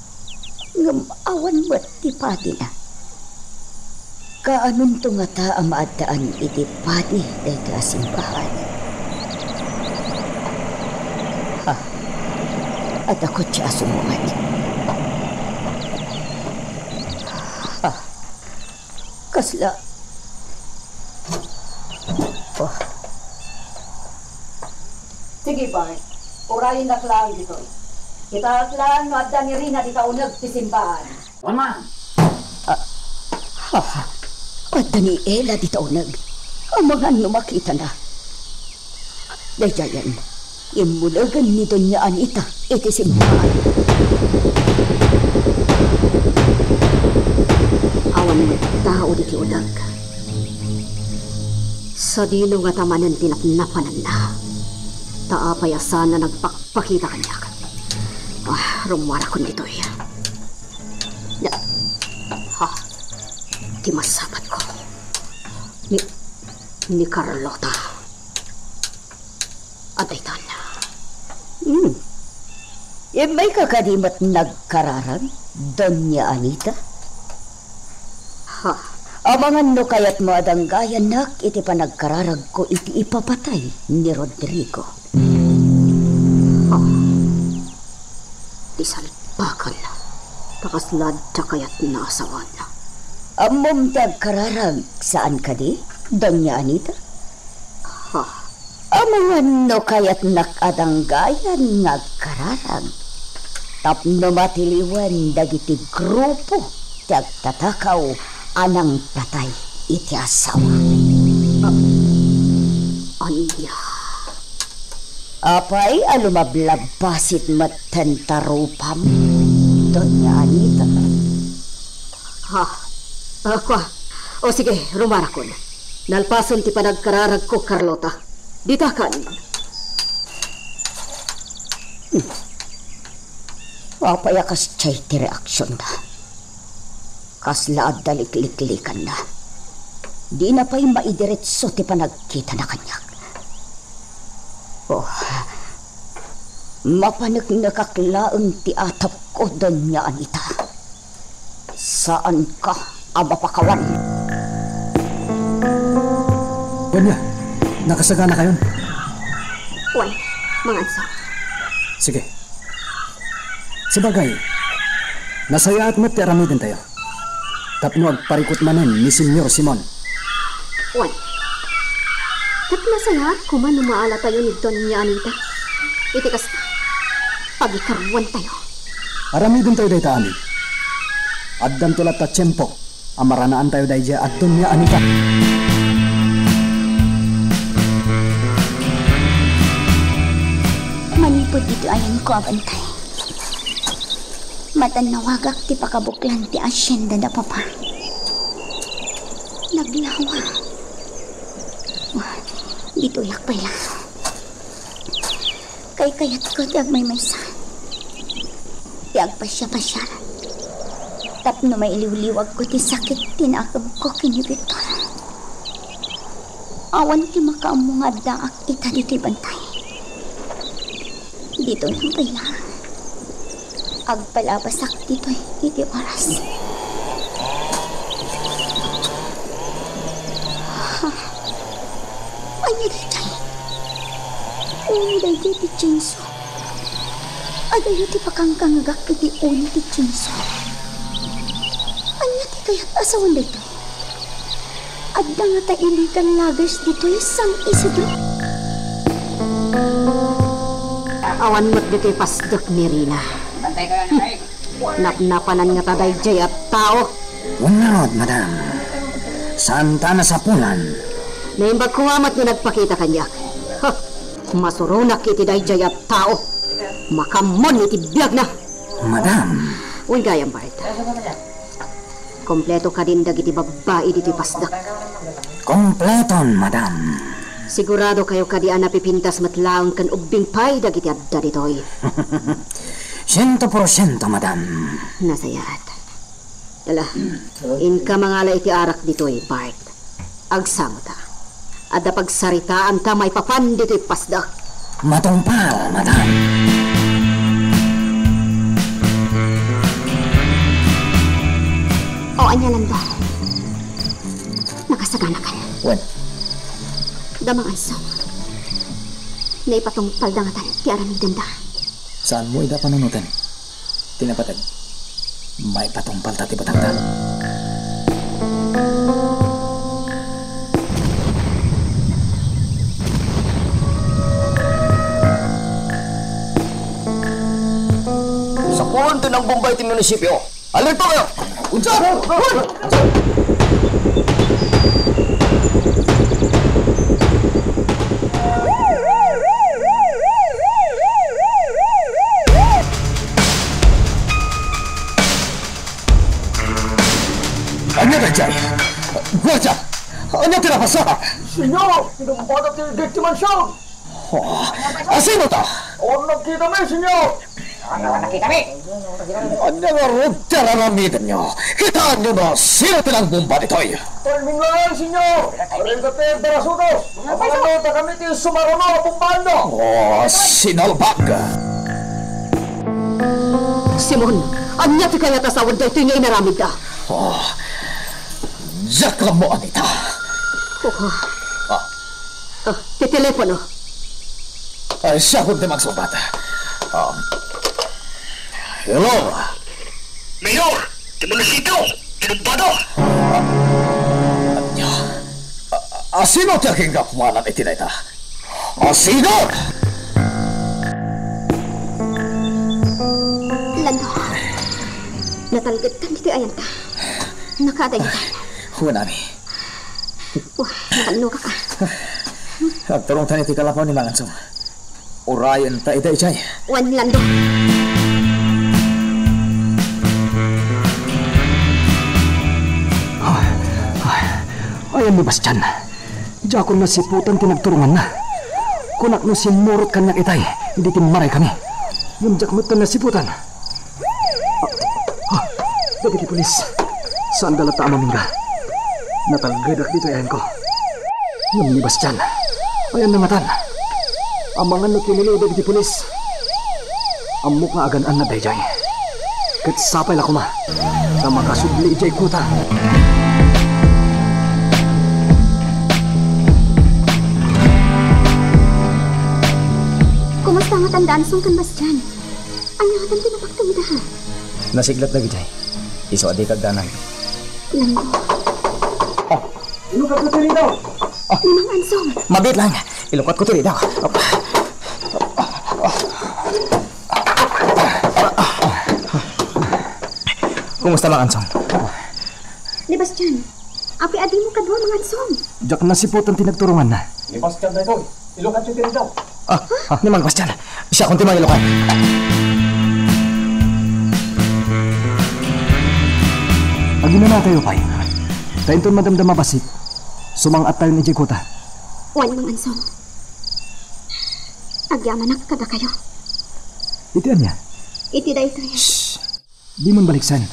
ngem awan met ti padina. Kaanonto ngata a maaddaan iti padi daytoy a simbaan? Ha? Adda kotse a sumungad. Ha? Kasla. Oh. Sige, bay. Urayennak laeng ditoy. Kitaak laeng no adda ni Rina dita uneg ti simbaan. Wan man. Ah, ha, ha. Adda ni Ella dita uneg. Amangan no makitana. Daydiayen, immulegen ni Doña Anita iti simbaan. Awan met tao diti uneg. Sadino ngata manen ti napnapananna? Ta apay a saan a nagpakpakita kaniak? Ah, rummuarakon ditoy. Na, ha? Ti masapatko. Ni, ni Carlota. Adda itan. Hmm. Immayka kadi met nagkararag, Doña Anita? Ha? Amangan no kayatmo a danggayannak iti panagkararagko iti ipapatay ni Rodrigo. Ha? Ti salbakan, ta kasla adda kayatna a sawana. Ammom ti agkararag, saan kadi, Doña Anita? Ha? Amangan no kayatnak a danggayan nga agkararag tapno matiliwan dagiti grupo ti agtatakaw a nangpatay iti asawa. Ah, ania? Apay a lumablabbasit metten ta rupam, Doña Anita? Ha? Ah, kua. O sige, rumarakon. Nalpason ti panagkararagko, Carlota. Ditakan. Hmm. Apay a kasdiay ti reaksionda? Kasla adda likliklikanna. Dina pay maidiretso ti panagkitana kaniak. Oh, mapaneknekak laeng ti atapko, Doña Anita. Saanka a mapakawan. Doña, nakasaganakayon? Wen, Manganso. Sige. Sabagay, nasayaat met ti aramidentayo tapno agparikut manen ni Señor Simon. Wen, ket nasayaat koma no maalatayo ni Doña Anita. Iti kasta, pagikaruantayo. Aramidentayo dayta amin. Addanto latta tiempo a maranaantayo daydiay a Doña Anita. Manipud ditoy ayanko a bantay, matannawagak ti pakabuklan ti asienda da Papa. Naglawa. Ditoyak pay la. Kaykayatko ti agmaymaysa, ti agpasiapasiar, tapno mailiwliwagko ti sakit ti naakemko ken ni Victor. Awan ti makaammo nga addaak ita ditoy bantay. Ditoy pay la. Agpalabasak ditoy iti oras. Ha? Ania daydiay? Uni daydiay ti tienso. Adayo ti pakangkangegak iti uni ti tienso. Ania ti kayat a sawen daytoy? Adda ngata illegal loggers ditoy San Isidro? Awan met ditoy pasdek, Mirina. Napnapanan ngata daydiay a tao. Wen ngarud, madam. Saanta a nasapulan. Naimbag ko nga met nga nagpakita kaniak. Ha! Masuronak iti daydiay a tao. Makaammoan iti biagna. Madam. Wen gayam, Bart. Kompleto kadin dagiti babbai ditoy pasdek? Kompleton, madam. Siguradokayo kadi a napipintas met laeng ken ubbing pay dagiti adda ditoy? Siento porsiento, madam. Nasayaat. Ala, inka mangala iti arak ditoy, Bart. Agsangota. Adda pagsaritaanta maipapan ditoy pasdek. Matungpal, madam. O, ania laeng, Bart? Nakasaganakan. Wen. Da Manganso. Naipatungpalda ngata ti aramidenda. Saanmo ida panunoten? Ti napateg, maipatungpalta ti butangda. Sapulen ti nangbombay ti munisipio. Alerto kayo! Unsa? Ania daydiay? Guardia! Ania ti napasar? Señor, tinumpada ti gate ti mansion! Oh, asino ta? Awan nakitami, Señor! Awan nakitami! Ania ngarud ti ar-aramidenyo? Kitaenyo no sino ti nangbomba ditoy? Timing laeng, Señor! Arigati, Barasudos! Amangan ta kami ti sumaruno a bombaanyo! Oh, sinalbag! Simon, ania ti kayat a sawen daytoy nga inaramidda? Oh, diak ammo, Anita. Oh. Ah, Ah, ti telepono. Ay, siak ti magsungbat. Um, hello? Mayor, ti munisipio. Dado! Ania? A-, a-, asino ti aginggapuanan iti dayta? Asino? Lando, natalgedtan ditoy ayanta. Nakaadayta. Wen, Ami. Wah, nakannukak a. Agturongtan iti kalapaw ni Mangansong. Urayenta ida idiay. Wen, Lando. Ay, ay, ayan ni Bastian. Diakon nasiputan ti nagturonganna. Kunak no simmurot kaniak itay, idi timmaray kami. Ngem diak met nasiputan. Ah, ah, dagiti pulis. Saanda latta a mamingga. Natalgedak ditoy ayanko. Ngem ni Bastian, ayanna ngatan. Amangan no kinuli dagiti pulis. Ammok nga agan-annad daydiay. Ket sapay la koma ta makasubli idiay kuta. Kumusta ngatan da Ansong ken Bastian? Ania ngatan ti napagtengda? Nasiglat dagidiay. Isu a dika agdanag. Lando. Ah, ilukatko ti ridaw. Ah. Ni Mang Ansong. Mabiit lang. Ilukatko ti ridaw. Kumusta, Mang Ansong? Ni Bastian, apay a dimo kadua, Mang Ansong? Diak nasiputan ti nagturonganna. Ni Bastian daytoy. Ilukatyo ti ridaw. Ah, ah, ni Mang Bastian. Siakon ti mangilukat. Aginanatayo pay. Ta inton madamdama bassit, sumang-attayon idiay kuta. Wen, Mang Ansong. Agyamanak kadakayo. Iti ania? Iti daytoy. Shh! Dimon baliksan.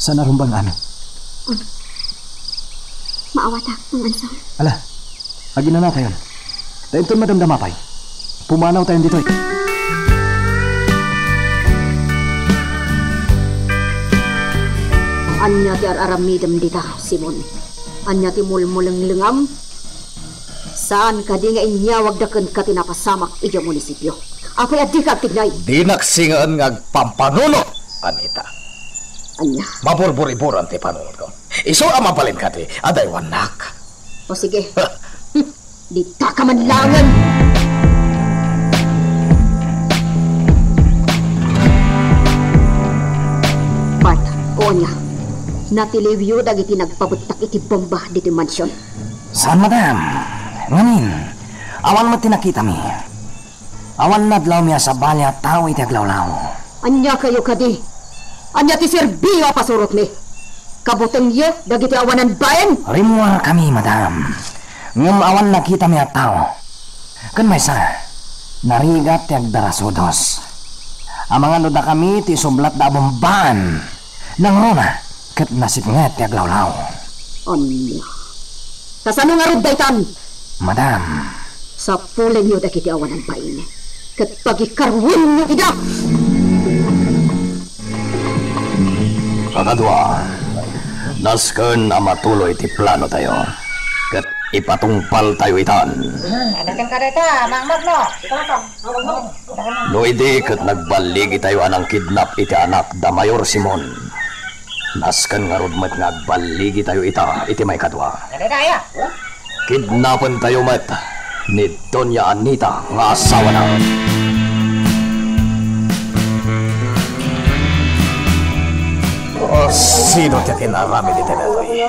Saan a rumbeng amin. Um, maawatak, Mang Ansong. Ala, aginanatayon. Ta inton madamdama pay, pumanawtayon ditoy. Ania ti ar-aramidem dita, Simon? Ania ti mulmulenglengam? Saan kadi nga inyawagda kenka ti napasamak idiay munisipio? Apay a dika agtignay? Dinak singaen nga agpampanunot, Anita. Ania? Maburburiburan ti panunotko. Isu a mabalin kadi, adaywannak. O sige. Ditaka man laengen! Bart, o ania? Natiliwyo dagiti nagpabettak iti bomba ditoy mansion? Saan, madam. Ngamin, awan met ti nakitami. Awan nadlawmi a sabali a tao iti aglawlaw. Ania kayo kadi? Ania ti serbiyo a pasurotmi? Kabutengyo dagiti awanan bain? Rimmuarkami, madam. Ngem awan nakitami a tao. Ken maysa, narigat ti agdarasudos. Amangan no dakami ti isublatda a bombaan. Nangruna ket nasipnget ti aglawlaw. Ania? Kasano ngarud daytan? Madam. Sapulenyo dagiti awanan bain, ket pagikaruenyo ida! Kakadua, nasken a matuloy ti planotayo, ket ipatungpaltayo itan. Adakan ka dayta, Mang Magno. No idi ket nagballigitayo a nangkidnap iti anak da Mayor Simon, nasken ngarud met nga agballigitayo ita iti maikadua. Kadayta aya? Kidnapentayo met ni Doña Anita nga asawana. O, sino ti akin-aramid iti daytoy?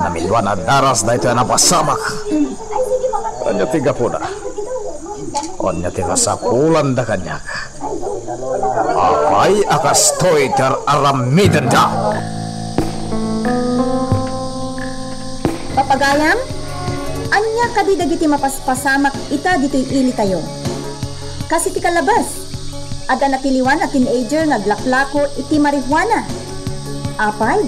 Namilluan a daras daytoy a napasamak. Ania ti gapuna? Ania ti nasapulanda kaniak? Apay a kastoy ti ar-aramidenda? Papagayam, ania kadi dagiti mapaspasamak ita ditoy ilitayo? Kas iti kalabes, adda natiliwan a teenager nga aglaklako iti marijuana. Apay?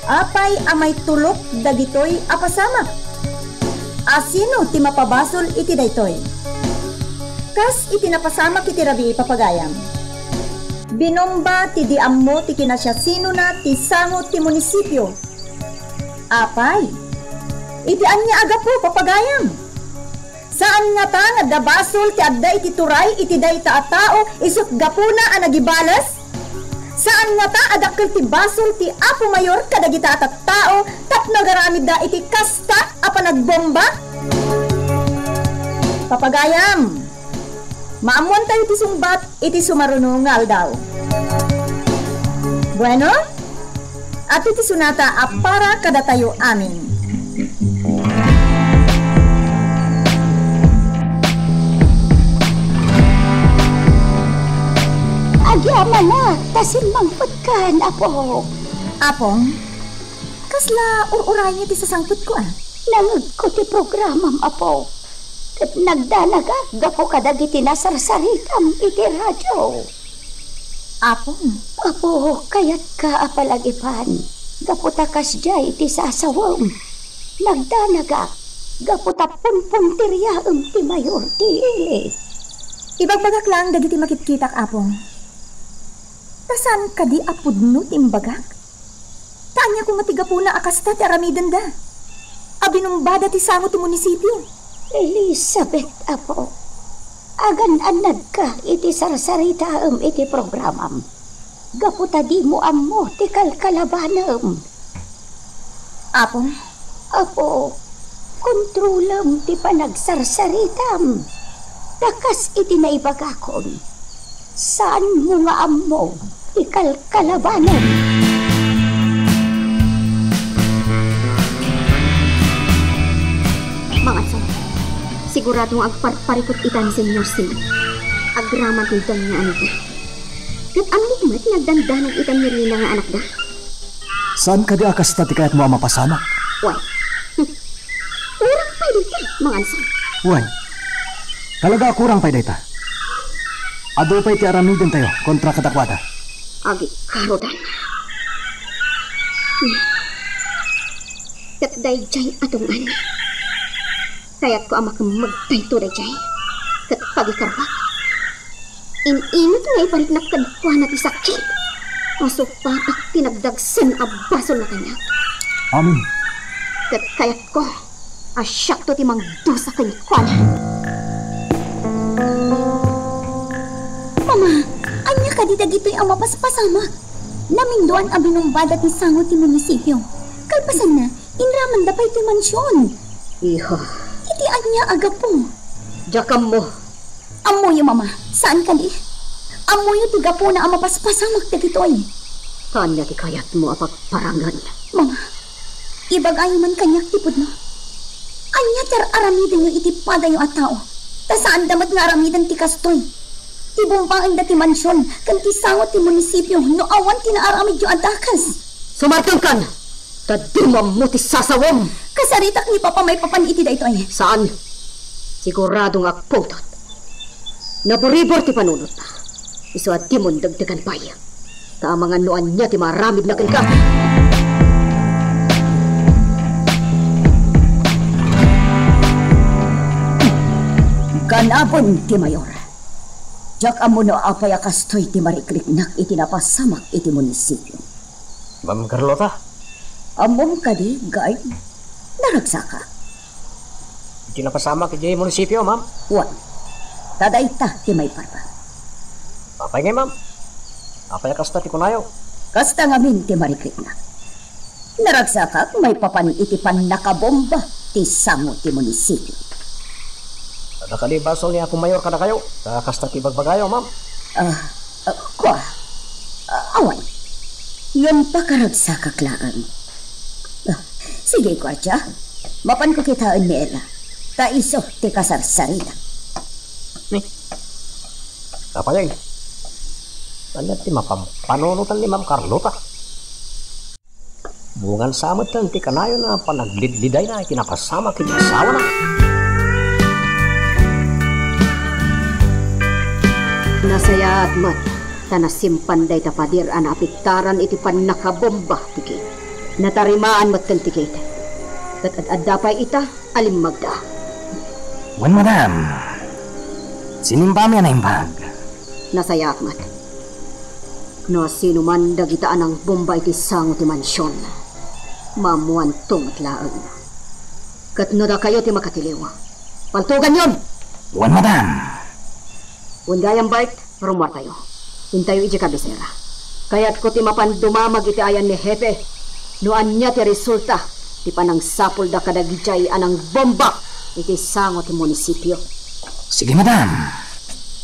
Apay a maitulok dagitoy a pasamak? Asino ti mapabasol iti daytoy? Kas iti napasamak iti rabii, papagayam, binomba ti di ammo ti kinasiasinona ti sango ti munisipio. Apay? Iti ania a gapu, papagayam? Saan ngata nga adda basol ti adda iti turay iti dayta a tao isut' gapuna a nagibales? Saan ngata a dakkel ti basol ti Apo Mayor kadagita a tattao tapno agaramidda iti kasta a panagbomba? Papagayam, maammoantayo ti sungbat iti sumaruno nga aldaw. Bueno, adtoy ti sonata a para kadatayo amin. Agyamanak ta simmangpetkan, Apo. Apong, kasla ur-urayenyo ti sasangpetko a? Nangegko ti programam, Apo. Ket nagdanagak gapu kadagiti nasarsaritam iti radio. Apong. Apo, kayatka a palagipan, gapu ta kasdiay ti sasawem. Nagdanagak, gapu ta punpunteriaem ti mayor ti ili. Ibagbagak laeng dagiti makitkitak, Apong. Ta saan kadi a pudno ti imbagak? Ta ania koma ti gapuna a kasta ti aramidenda? A binumbada ti sango ti munisipio? Elizabeth, Apo, agan-annadka iti sarsaritaem iti programam, gapu ta dimo ammo ti kalkalabanem. Apong. Apo, kontrolem ti panagsarsaritam. Ta kas iti naibagakon, saanmo nga ammo ti kalkalabanem. Mangansan, sigurado nga agparparikut ita ni Señor Sim. Agraman ti daña a nagna. Ket ammok met nga agdandanag ita ni Rina nga anakda. Saan kadi a kasta ti kayatmo a mapasamak? Wen. Kurang pay dayta, Mangansan. Wen. Talaga a kurang pay dayta. Adu pay ti aramidentayo kontra kadakuada. Agikarudan. Ket daydiay a tunggan. Kayatko a makemmegtayto daydiay ket pagikaruak. In-inut nga ipariknak kenkuana ti sakit. Masupapak ti nagdagsen a basolna kaniak. Amin. Ket kayatko a siakto ti mangdusa kenkuana. Mama, ania kadi dagitoy a mapaspasamak? Naminduan a binumbada ti sango ti munisipio. Kalpasanna, inramanda pay ti mansion. Iha. Iti ania a gapu? Diak ammo. Ammoyo, Mama. Saan kadi? Ammoyo ti gapuna a mapaspasamak dagitoy. Ania ti kayatmo a pagparangen? Mama, ibagayo man kaniak ti pudno. Ania ti ar-aramidenyo iti padayo a tao? Ta saanda met nga aramiden ti kastoy. Ti bombaenda ti mansion ken ti sango ti munisipio no awan ti naaramidyo a dakes. Sumartenkan! Ta dimo ammo ti sasawem! Kasaritak ni Papa maipapan iti daytoy. Saan. Sigurado nga agpungtot. Naburibur ti panunotna. Isu a dimon dagdagan pay. Ta amangan no ania ti maaramidna kenka. Ganaben ti mayor. Diak ammo no apay a kastoy ti marikriknak iti napasamak iti munisipio. Ma'am Carlota? Ammom kadi, guard? Naragsakak. Iti napasamak iti munisipio, ma'am? Wen. Ta dayta ti maiparba. Apay ngay, ma'am? Apay a kasta ti kunayo? Kasta ngamin ti marikriknak. Naragsakak maipapan iti pannakabomba ti sango ti munisipio. Adda kadi basol ni Apo Mayor kadakayo, ta kasta ti bagbagayo, ma'am? Ah, ah, kua? Ah, awan. Ngem pakaragsakak laeng. Ah, sige, guardia. Mapanko kitaen ni Ella. Ta isu ti kasarsarita. Ni? Apay, ania ti mapampanunotan ni Ma'am Carlota? Bungan sa met ti kanayona a panaglidlidayna iti napasamak iti asawana. Nasayaat met ta nasimpan dayta pader a naapektaran iti pannakabomba ti gate. Natarimaan met ti gate. Ket ad-adda pay ita a limmagda. Wen, madam. Sinimpami a naimbag. Nasayaat met. No sino man dagita a nangbomba iti sango ti mansion, maammoanto met laeng. Ket no dakayo ti makatiliw, paltuganyon! Wen, madam. Wen gayam, Bart, rumuartayo. Intayo idiay kabisera. Kayatko ti mapan dumamag iti ayan ni Hepe no ania ti resulta ti panangsapulda kadagidiay a nangbomba iti sango ti munisipio. Sige, madam.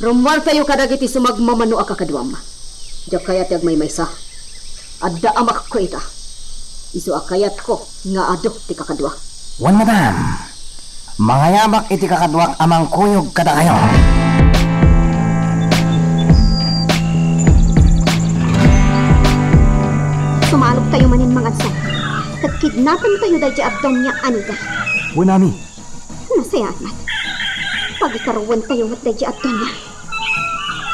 Rummuartayo kadagiti sumagmamano a kakaduam. Diak kayat ti agmaymaysa. Adda amakko ita. Isu a kayatko nga adu ti kakadua. Wen, madam. Mangayabak iti kakaduak a mangkuyog kadakayo. Sumaloktayo manen, Mangansan, ket kidnapentayo daydiay a Doña Anita. Wen, Ami. Nasayaat met. Pagikaruentayo met daydiay a Doña.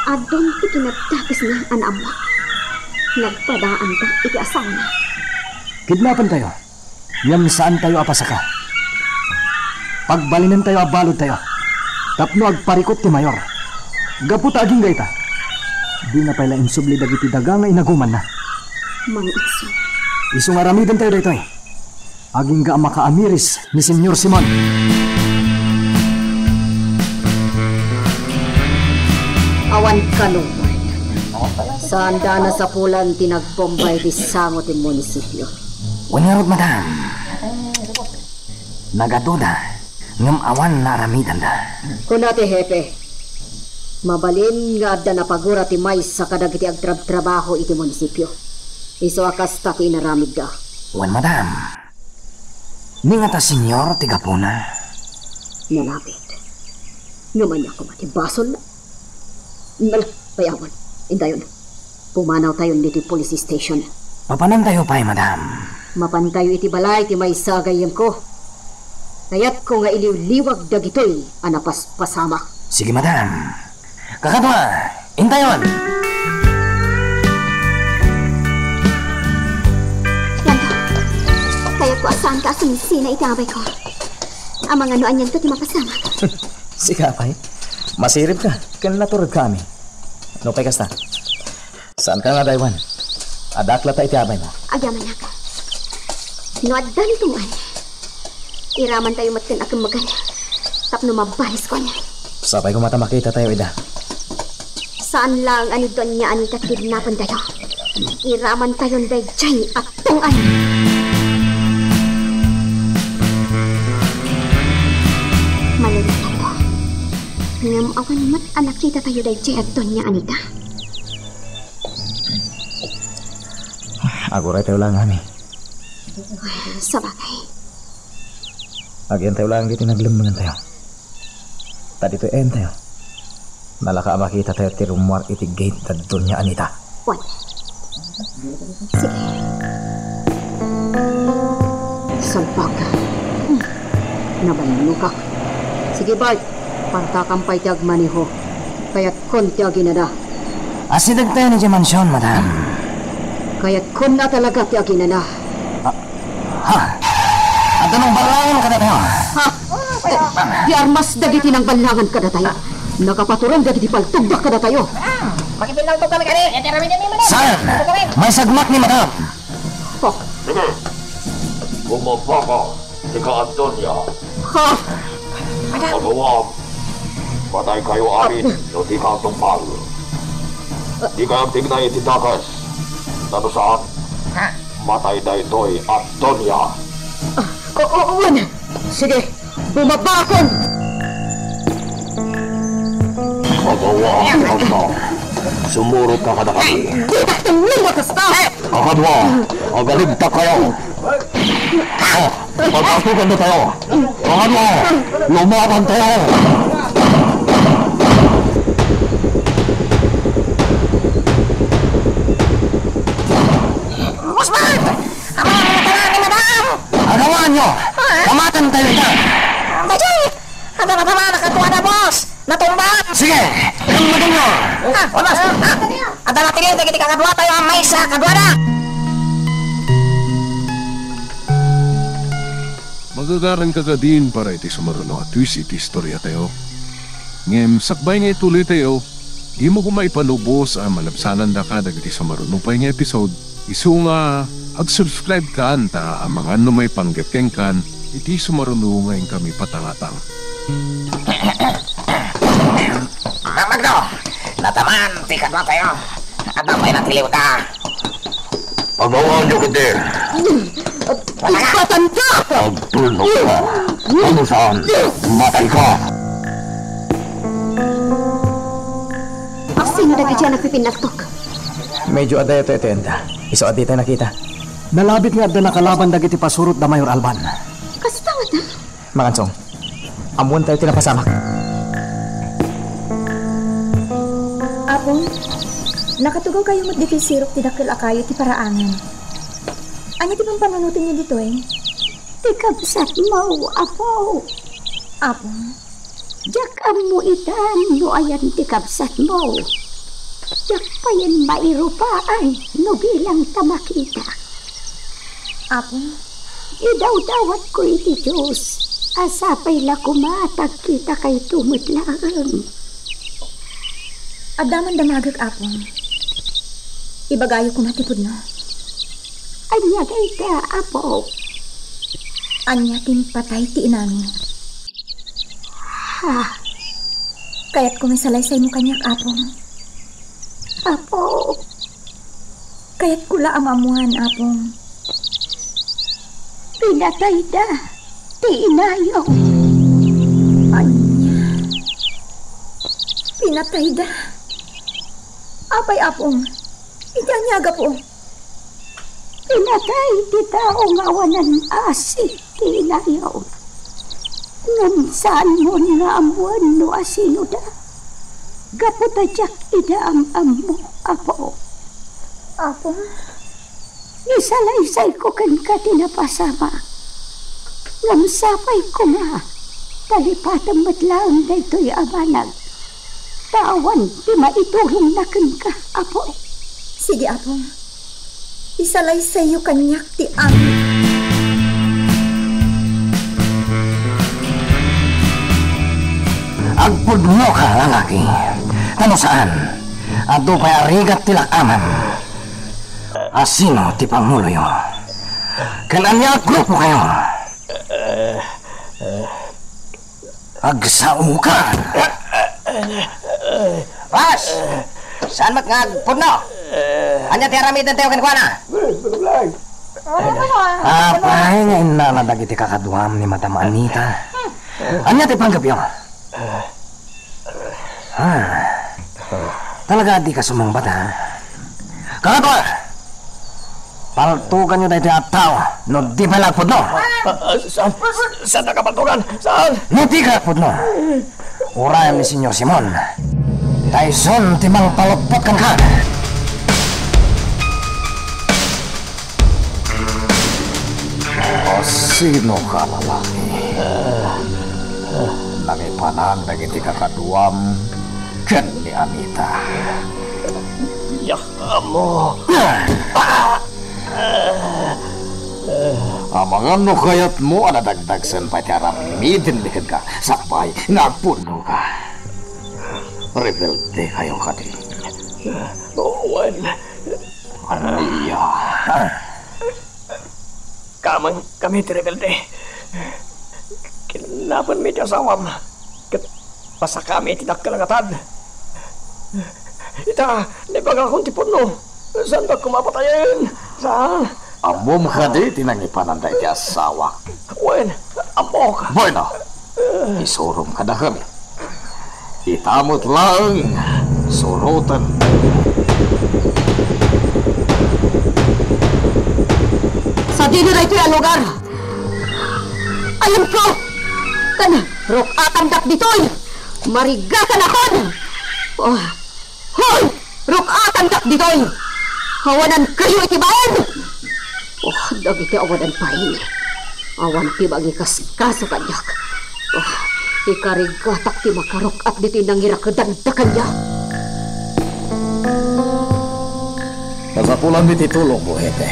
Adun ti kinadakesna a naammo. Nagpadaanda iti asawana. Kidnapentayo. Ngem saantayo a pasaka. Pagbalinentayo a baludtayo tapno agparikut ti mayor. Gapu ta agingga ita, dina pay la insubli dagiti daga nga inagumanna. Mangansan. Isu nga aramidentayo daytoy. Agingga a makaamiris ni Señor Simon. Awan kalumay. Saanda a nasapulan ti nagbomba iti sango ti munisipio. Wen ngarud, madam. Nagaduda, ngem awan naaramidanda. Kuna ti hepe, mabalin nga adda napagura ti maysa kadagiti agtrabtrabaho iti munisipio. Isu a kasta ti inaramidda. Wen, madam. Ni ngata, Señor, ti gapuna? Nalabit. Ngem ania koma ti basolna? Nala, payawan. Indayon. Pumanawtayon ditoy police station. Mapanantayo pay, madam? Mapantayo iti balay ti maysa a gayyemko. Kayatko nga iliwliwag dagitoy a napaspasamak. Sige, madam. Kakadua, intayon! Yanto, kayatko a saanka a suminsina iti abayko. Amangan no anianto ti mapasamak. Sika pay, masiribka ken naturedka, Ami. Nupay kasta, saanka nga adaywan. Addaak latta iti abaymo. Agyamanak. No adda ni tunggal, iramantayo met ken a kemmegan tapno mabaliskon. Sapay koma ta makitatayo ida. Saan laeng a ni Doña Anita ti kidnapentayo. Iramantayon daydiay a tunggal. Maliriktayo. Ngem awan met a nakitatayo daydiay a Doña Anita. Aguraytayo laeng, Ami. Sabagay. Agiyantayo laeng ditoy naglemmengantayo. Ta ditoy entayo, nalaka a makitatayo ti rummuar iti gate da Doña Anita. Wen. Sige. Salbag. Nabannokak. Sige, bay. Partakam pay ti agmaneho. Kayatkon ti aginana. Asidegtayon idiay mansion, madam. Kayatkon a talaga ti aginana. Ah, ha? Adda nangballangan kadatayo? Ha? Ti armas dagiti nangballangan kadatayo. Nakapaturong dagiti paltogda kadatayo. Makipinaltog kami kadi. Saan? May sagmak ni madam. Oh. Sige. Bumaba ka. Dika agtulya. Ha? Madam. Pagawam, patay kayo amin no dika agtungpal. Dika agtignay iti dakes. Ta no saan, matay daytoy a Doña. Ah, o, o, wen. Sige, bumabakon. Pagawam, Doña. Sumurot ka kadakami. Dika agtulya kasta. Kakadua, agaribtak kayo. Ah, pagpasukan na tayo. Kakadua, lumaban tayo. Usman! Ang mga mga tanan ni Madam! Agawaan nyo! Kamatan tayo ita! Bajay! Ang mga tanan, nakakuha na, boss! Natumba! Sige! Ang maganda! Ah, boss! Ah! Adda natilid dagiti kakaduatayo a maysa kaduada. Magagaranka kadin para iti sumaruno a twist iti istoriatayo. Ngem sakbay nga ituloytayo, dimo koma ipalubos a malabsanandaka dagiti sumaruno pay nga episode. Isu nga ag-subscribe kan ta amangan no maipanggep kenkan iti sumaruno nga inkami patangatang. Magmagno, nataman ti kaduatayo. Adda pay natiliwda. Pagawaanyo ketdi. Patayka! Agtulnogka. Ano saan? Matayka. Asino dagiti a nagpipinnaktok? Medyo adayo ti enta. Isu a ditay nakita. Nalabit nga adda nakalaban dagiti pasurotda, Mayor Alban. Kasta ngata? Mangansong, ammoentayo ti napasamak. Apong, nakatugawkayo met ditoy sirok ti dakkel a kayo ti paraangen. Ania ti pampanunotenyo ditoy? Ti kabsatmo, Apo. Apong? Diak ammo itan no ayan ti kabsatmo. Diak payen mairupaan no bilang ta makita. Apo? Idawdawatko iti Dios a sapay la koma ta agkitakayto met laeng. Adda man damagek, Apo. Ibagayo koma ti pudno. Ania dayta, Apo? Ania ti impatay ti inami? Ha? Kayatko nga isalaysaymo kaniak, Apong. Apo. Kayatko la a maammoan, Apong. Pinatayda ti inayo. Ania? Pinatayda? Apay, Apong? Iti ania a gapu? Pinatay ti tao nga awanan asi ti inayo. Ngem saanmon nga ammoen no asinoda. Gapu ta diak ida am-ammo, Apo. Apo? Isalaysayko kenka ti napasamak. Ngem sapay koma, ta lipatem met laeng daytoy a banag. Ta awan ti maiturongna kenka, Apo. Sige, Apo. Isalaysayyo kaniak ti amin. Agpudnoka, lalaki. Ta no saan, adu pay a rigat ti lak-amem. Asino ti panguloyo? Ken ania a grupokayo? Agsaoka! Bas! Saan met nga agpudno? Ania ti aramidentayo kenkuana? Apay nga innala dagiti kakaduam ni Madam Anita? Ania ti panggepyo? Ah, talaga a dika sumungbat, ha? Kakaduam! Paltuganyo daytoy a tao no di pay la agpudno. Ah, ah, saan, saan nakapaltugan? Saan? No di ka agpudno, urayem ni Senyor Simon ta isun ti mangpalutpot kenka. Asino ka, lalaki? Nangipanan dagiti kakaduam ken ni Anita. Yak, amo. Amangan no kayatmo a nadagdagsen pay ti aramiden kenka, sakbay nga agpudnoka. Rebelde kayo kadi. Wen. Ania? Kami, kami ti rebelde. Kinabenmi ti asawam ket pasakami iti dakkel a gatad. Ita, naibagakon ti pudno. Saandak koma patayen. Saan? Ammom kadi ti nangipanan daydi asawak? Wen, ammok. Bueno, isurom kadakami. Ita met laeng suroten. Sadino daytoy a lugar? Ayonko! Ken ruk-atandak ditoy! Marigatanakon! Oh, hoy! Ruk-atandak ditoy! Awanankayo iti bain! Oh, dagiti awanan pay. Awan ti mangikaskasa kaniak. Oh, ikarigatak ti makaruk-at ditoy nangirakudanda kaniak. Nasapulanmi ti tulongmo, Hepe.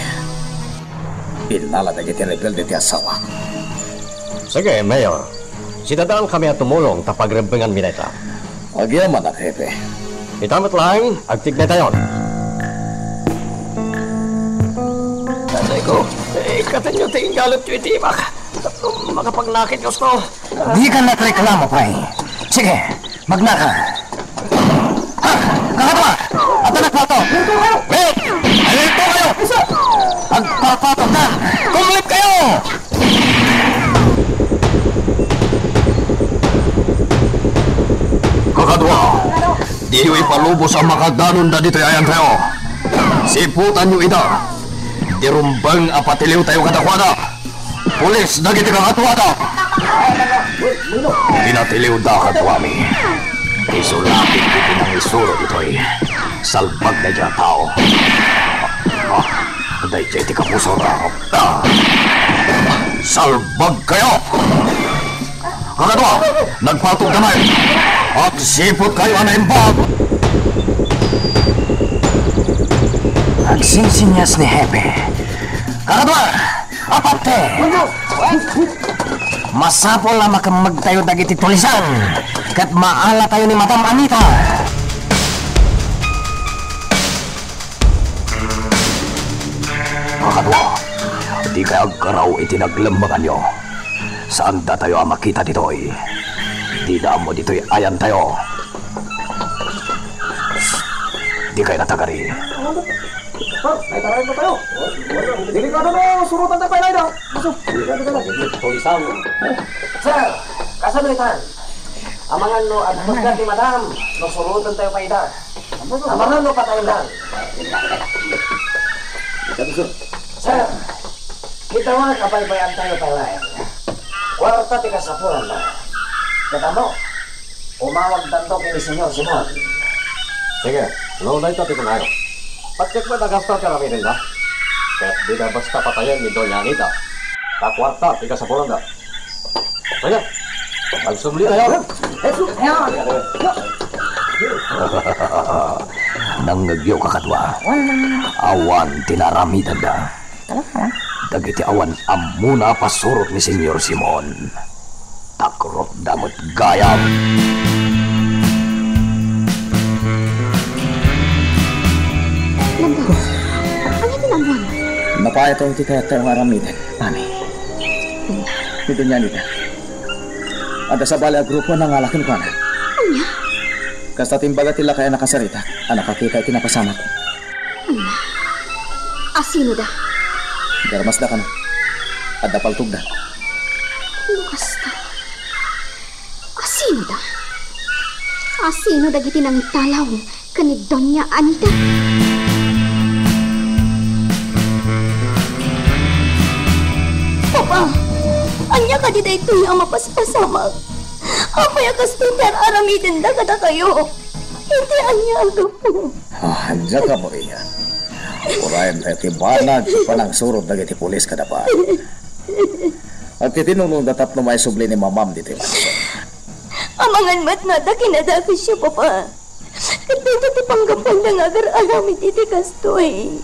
Innala dagiti rebelde ti asawak. Sige, Mayor. Sidadankami a tumulong ta pagrebbenganmi dayta. Agyamanak, Hepe. Ita met laeng, agtignaytayon. Tatayko, eh, ikkatenyo ti inggalutyo iti imak. Tapno makapagnakit gusto. Dika nagreklamo pay. Sige, magnaka. Ha! Kakadua! Adda nagpalto! Wait! Ayun po kayo! Agpapatokda! Kumlipkayo! Kakadua, diyo ipalubos a makadanonda ditoy ayantayo. Siputanyo ida. Ti rumbeng a patiliwtayo kadakuada, pulis dagiti kangatuada. Pinatiliwda kaduami. Isu laeng ti nangisuro ditoy. Salbag daydiay a tao. Ah, daydiay ti kapuso da. Ah! Salbagkayo! Kakadua, nagpatugda mayo. Agsiputkayo a naimbag. Agsinsinias ni Hepe. Kakadua, aparte! Masapul a makemmegtayo dagiti tulisan ket maalatayo ni Madam Anita. Kakadua, dikay agkaraw iti naglemmeganyo. Saandatayo a makita ditoy. Dida ammo ditoy ayantayo. Dikay natagari. Par, naitarayan ko tayo. Delikado no surutan tayo pay, Laida. Aso, delikado ka na. Tulisan. Sir, kasano itan? Amangan no agpagkat ni Madam, no surutan tayo pay da. Amangan no patayon lang. Ikaw, sir. Sir, kita mo, kabaybayan tayo pay laeng. Kwarta ti kasapulan na. Kita mo, umawag tanto kini Senyor Simon. Sige, no, dayta ti kunayo. Patgek met a gasto ti aramidenda. Ket dida basta patayen ni Doña Anita. Ta kwarta ti kasapulanda. Sige, agsubli tayo. Nangngegyo, kakadua. Awan ti naaramidenda. Talaga? Dagiti awan ammona a pasurot ni Senyor Simon. Takrotda met gayam. Nando, ania ti naammoan? Napaayto ti kayat tayo nga aramiden, mami. Ania? Ni Doña Anita. Adda sabali a grupo a nangala kenkuana. Ania? Kasta ti imbaga ti lakay a nakasaritak a nakakita iti napasamak. Ania? Asinoda? Garmasda kano. Adda paltogda. No kasta, asinoda? Asino dagiti nangtalaw ken ni Doña Anita? Papa, ania kadi daytoy a mapaspasamak? Apay a kastoy ti ar-aramidenda kadakayo? Iti ania a gapu? Ah, diak ammo, Maria. Urayen tayo ti banag ti panangsurot dagiti pulis kada pay. Agtitinulongda tapno maisubli ni Mamam ditoy mansion. Amangan met no adda kinadakesyo, Papa. Ket dayta ti panggapuanda nga agar-aramid iti kastoy.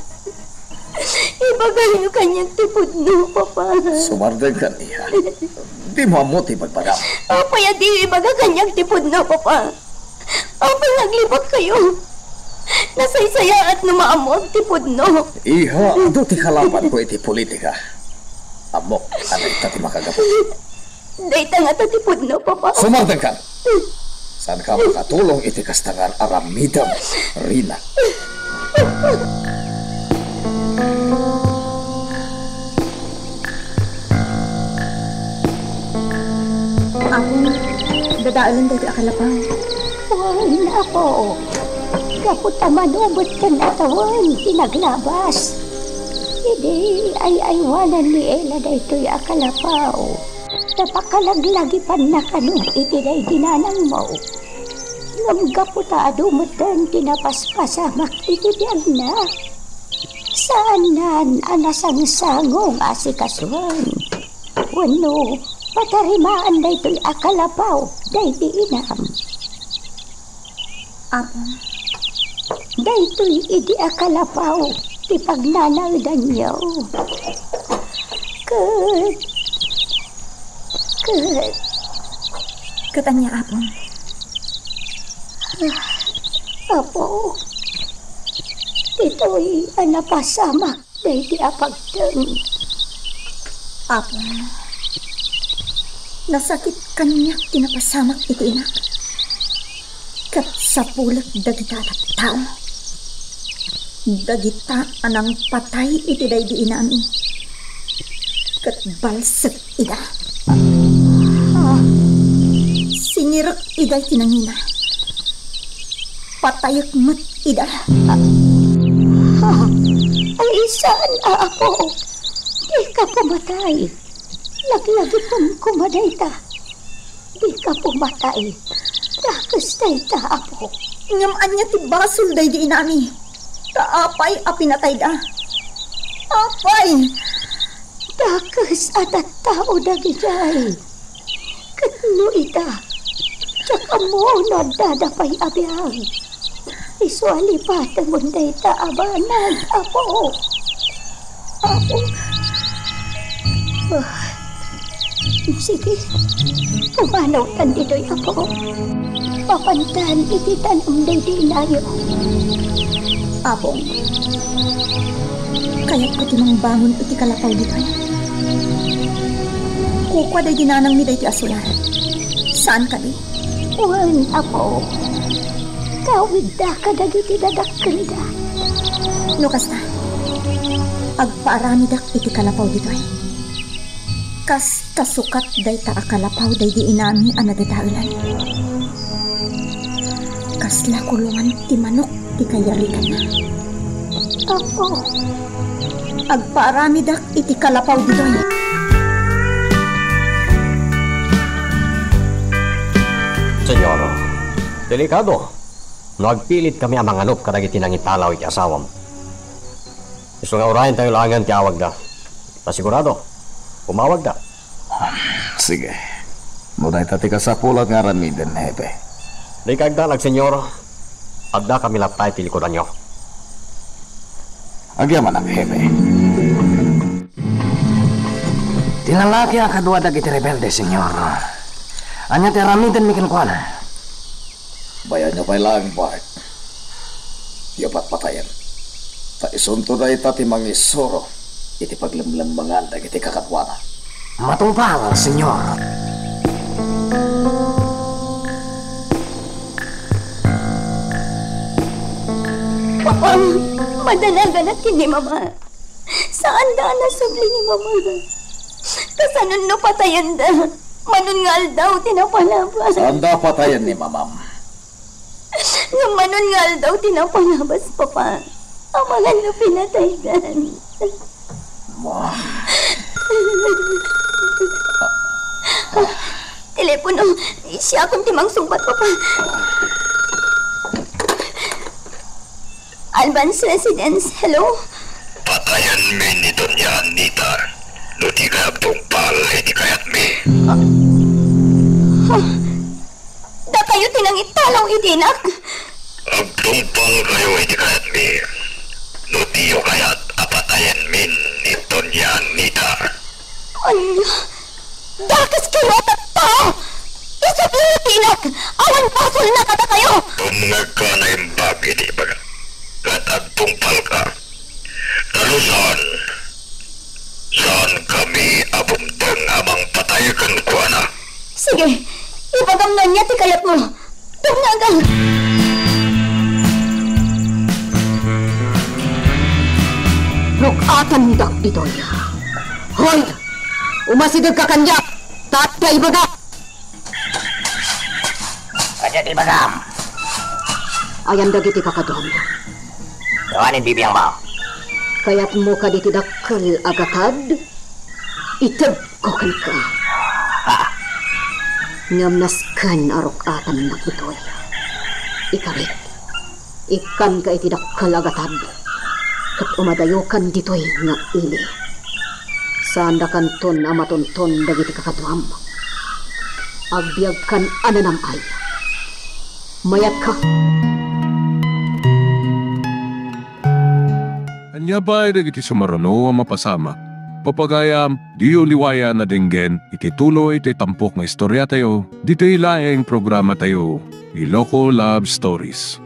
Ibagayo kaniak ti pudno, Papa. Sumardeng kan, iha. Dimo ammo ti ibagbagam. Apay a diyo ibaga kaniak ti pudno, Papa? Apay nga aglibakkayo? Nasaysayaat no maammok ti pudno. Iha, adu ti kalabanko iti politika. Ammok a dayta ti makagapu. Dayta ngata ti pudno, Papa. Sumardeng kan. Saanka makatulong iti kasta nga ar-aramidem, Rina. Apo, dadaelen daytoy a kalapaw. Wen, Apo. Gapu ta mano met ken a tawen ti naglabas. Idi ay-aywanan ni Ella daytoy a kalapaw, ta pakalaglagipanna kano iti daydi nanangmo. Ngem gapu ta adu metten ti napaspasamak iti biagna, saannan a nasangsango nga asikasuen wenno patarimaan daytoy a kalapaw daydi inam. Apo. Daytoy idi a kalapaw ti pagnanaedanyo. Ket, ket, Ket ania, Apo? Apo, ditoy a napasamak daydi a pagteng. Apo, nasakit kaniak ti napasamak iti inak. Ket sapulek dagita a tattao. Dagita a nangpatay iti daydi inami, ket balsek ida. Ah, singirek iday ti nangina. Patayek met ida. Ah, ah, ay, saan a, Apo? Dika pumatay. Laglagipen koma dayta. Dika pumatay. Dakes dayta, Apo. Ngem ania ti basol daydi inami? Ta apay a pinatayda? Apay? Dakes a tattao dagidiay. Ket no ita, diak ammo no addada pay a biag. Isu a lipatengon dayta a banag, Apo. Apo. Ah, sige. Pumanawtan ditoy, Apo. Papantan iti tan-em daydi inayo. Apong, kayatko ti mangbangon iti kalapaw ditoy. Kukua daydi nanangmi daytoy a sular. Saan kadi? Wen, Apo. Kawidda kadagiti dadakkelda. No kasta, agpaaramidak iti kalapaw ditoy. Kas kasukat dayta a kalapaw daydi inami a nadadaelan. Kasla kulongan ti manok ti kayariganna. Apo. Agpaaramidak iti kalapaw ditoy. Señor, delikado no agpilitkami a manganup kadagiti nangitalaw iti asawam. Isu nga urayentayo laengen ti awagda. Ta sigurado, umawagda. Sige. No dayta ti kasapulan nga aramiden, Hepe. Dika agdanag, Señor. Addakami latta iti likudanyo. Agyamanak, Hepe. Ti lalaki a kadua dagiti rebelde, Señor. Ania ti aramidenmi kenkuana? Bayanyo pay laeng, Bart. Diyo patpatayen. Ta isunto dayta ti mangisuro iti paglemlemmengan dagiti kakaduana. Matungpal, Señor. Papa, madanaganak ken ni Mama. Saanda a nasubli ni Mama. Kasano no patayenda? Manon nga aldaw ti napalabas. Saanda patayen ni Mamam. Ngem manon nga aldaw ti napalabas, Papa. Amangan no pinataydan. Ma. Telepono, siakon ti mangsungbat, Papa. Albans Residence, hello? Patayenmi ni Doña Anita no dika agtungpal iti kayatmi. Ah. Ah. Dakayo ti nangitalaw iti inak? Agtungpalkayo iti kayatmi no diyo kayat a patayenmin ni Doña Anita. Ania? Dakeskayo a tattao! Isubli ti inak! Awan basolna kadakayo! Tumngegka naimbag iti ibaga, ket agtungpalka. Ta no saan, saankami a bumteng a mangpatay kenkuana. Sige, ibagam no ania ti kayatmo. Dumngegak! Ruk-atendak ditoy. Hoy! Umasidegka kaniak! Ta adda ibagak! Ania ti ibagam? Ayan dagiti kakaduam. Awan ti biangmo. Kayatmo kadi ti dakkel a gatad? Itedko kenka. Ha? Ngem nasken a ruk-atennak ditoy. Ikarit, ikkanka iti dakkel a gatad, ket umadayokan ditoy nga ili. Saandakanton a matonton dagiti kakaduam. Agbiagkan a nanam-ay. Mayatka. Ania pay dagiti sumaruno a mapasamak? Papagayam, diyo liwayan a denggen iti tuloy ti tampok nga istoriatayo, ditoy laeng programatayo, Iloko Love Stories.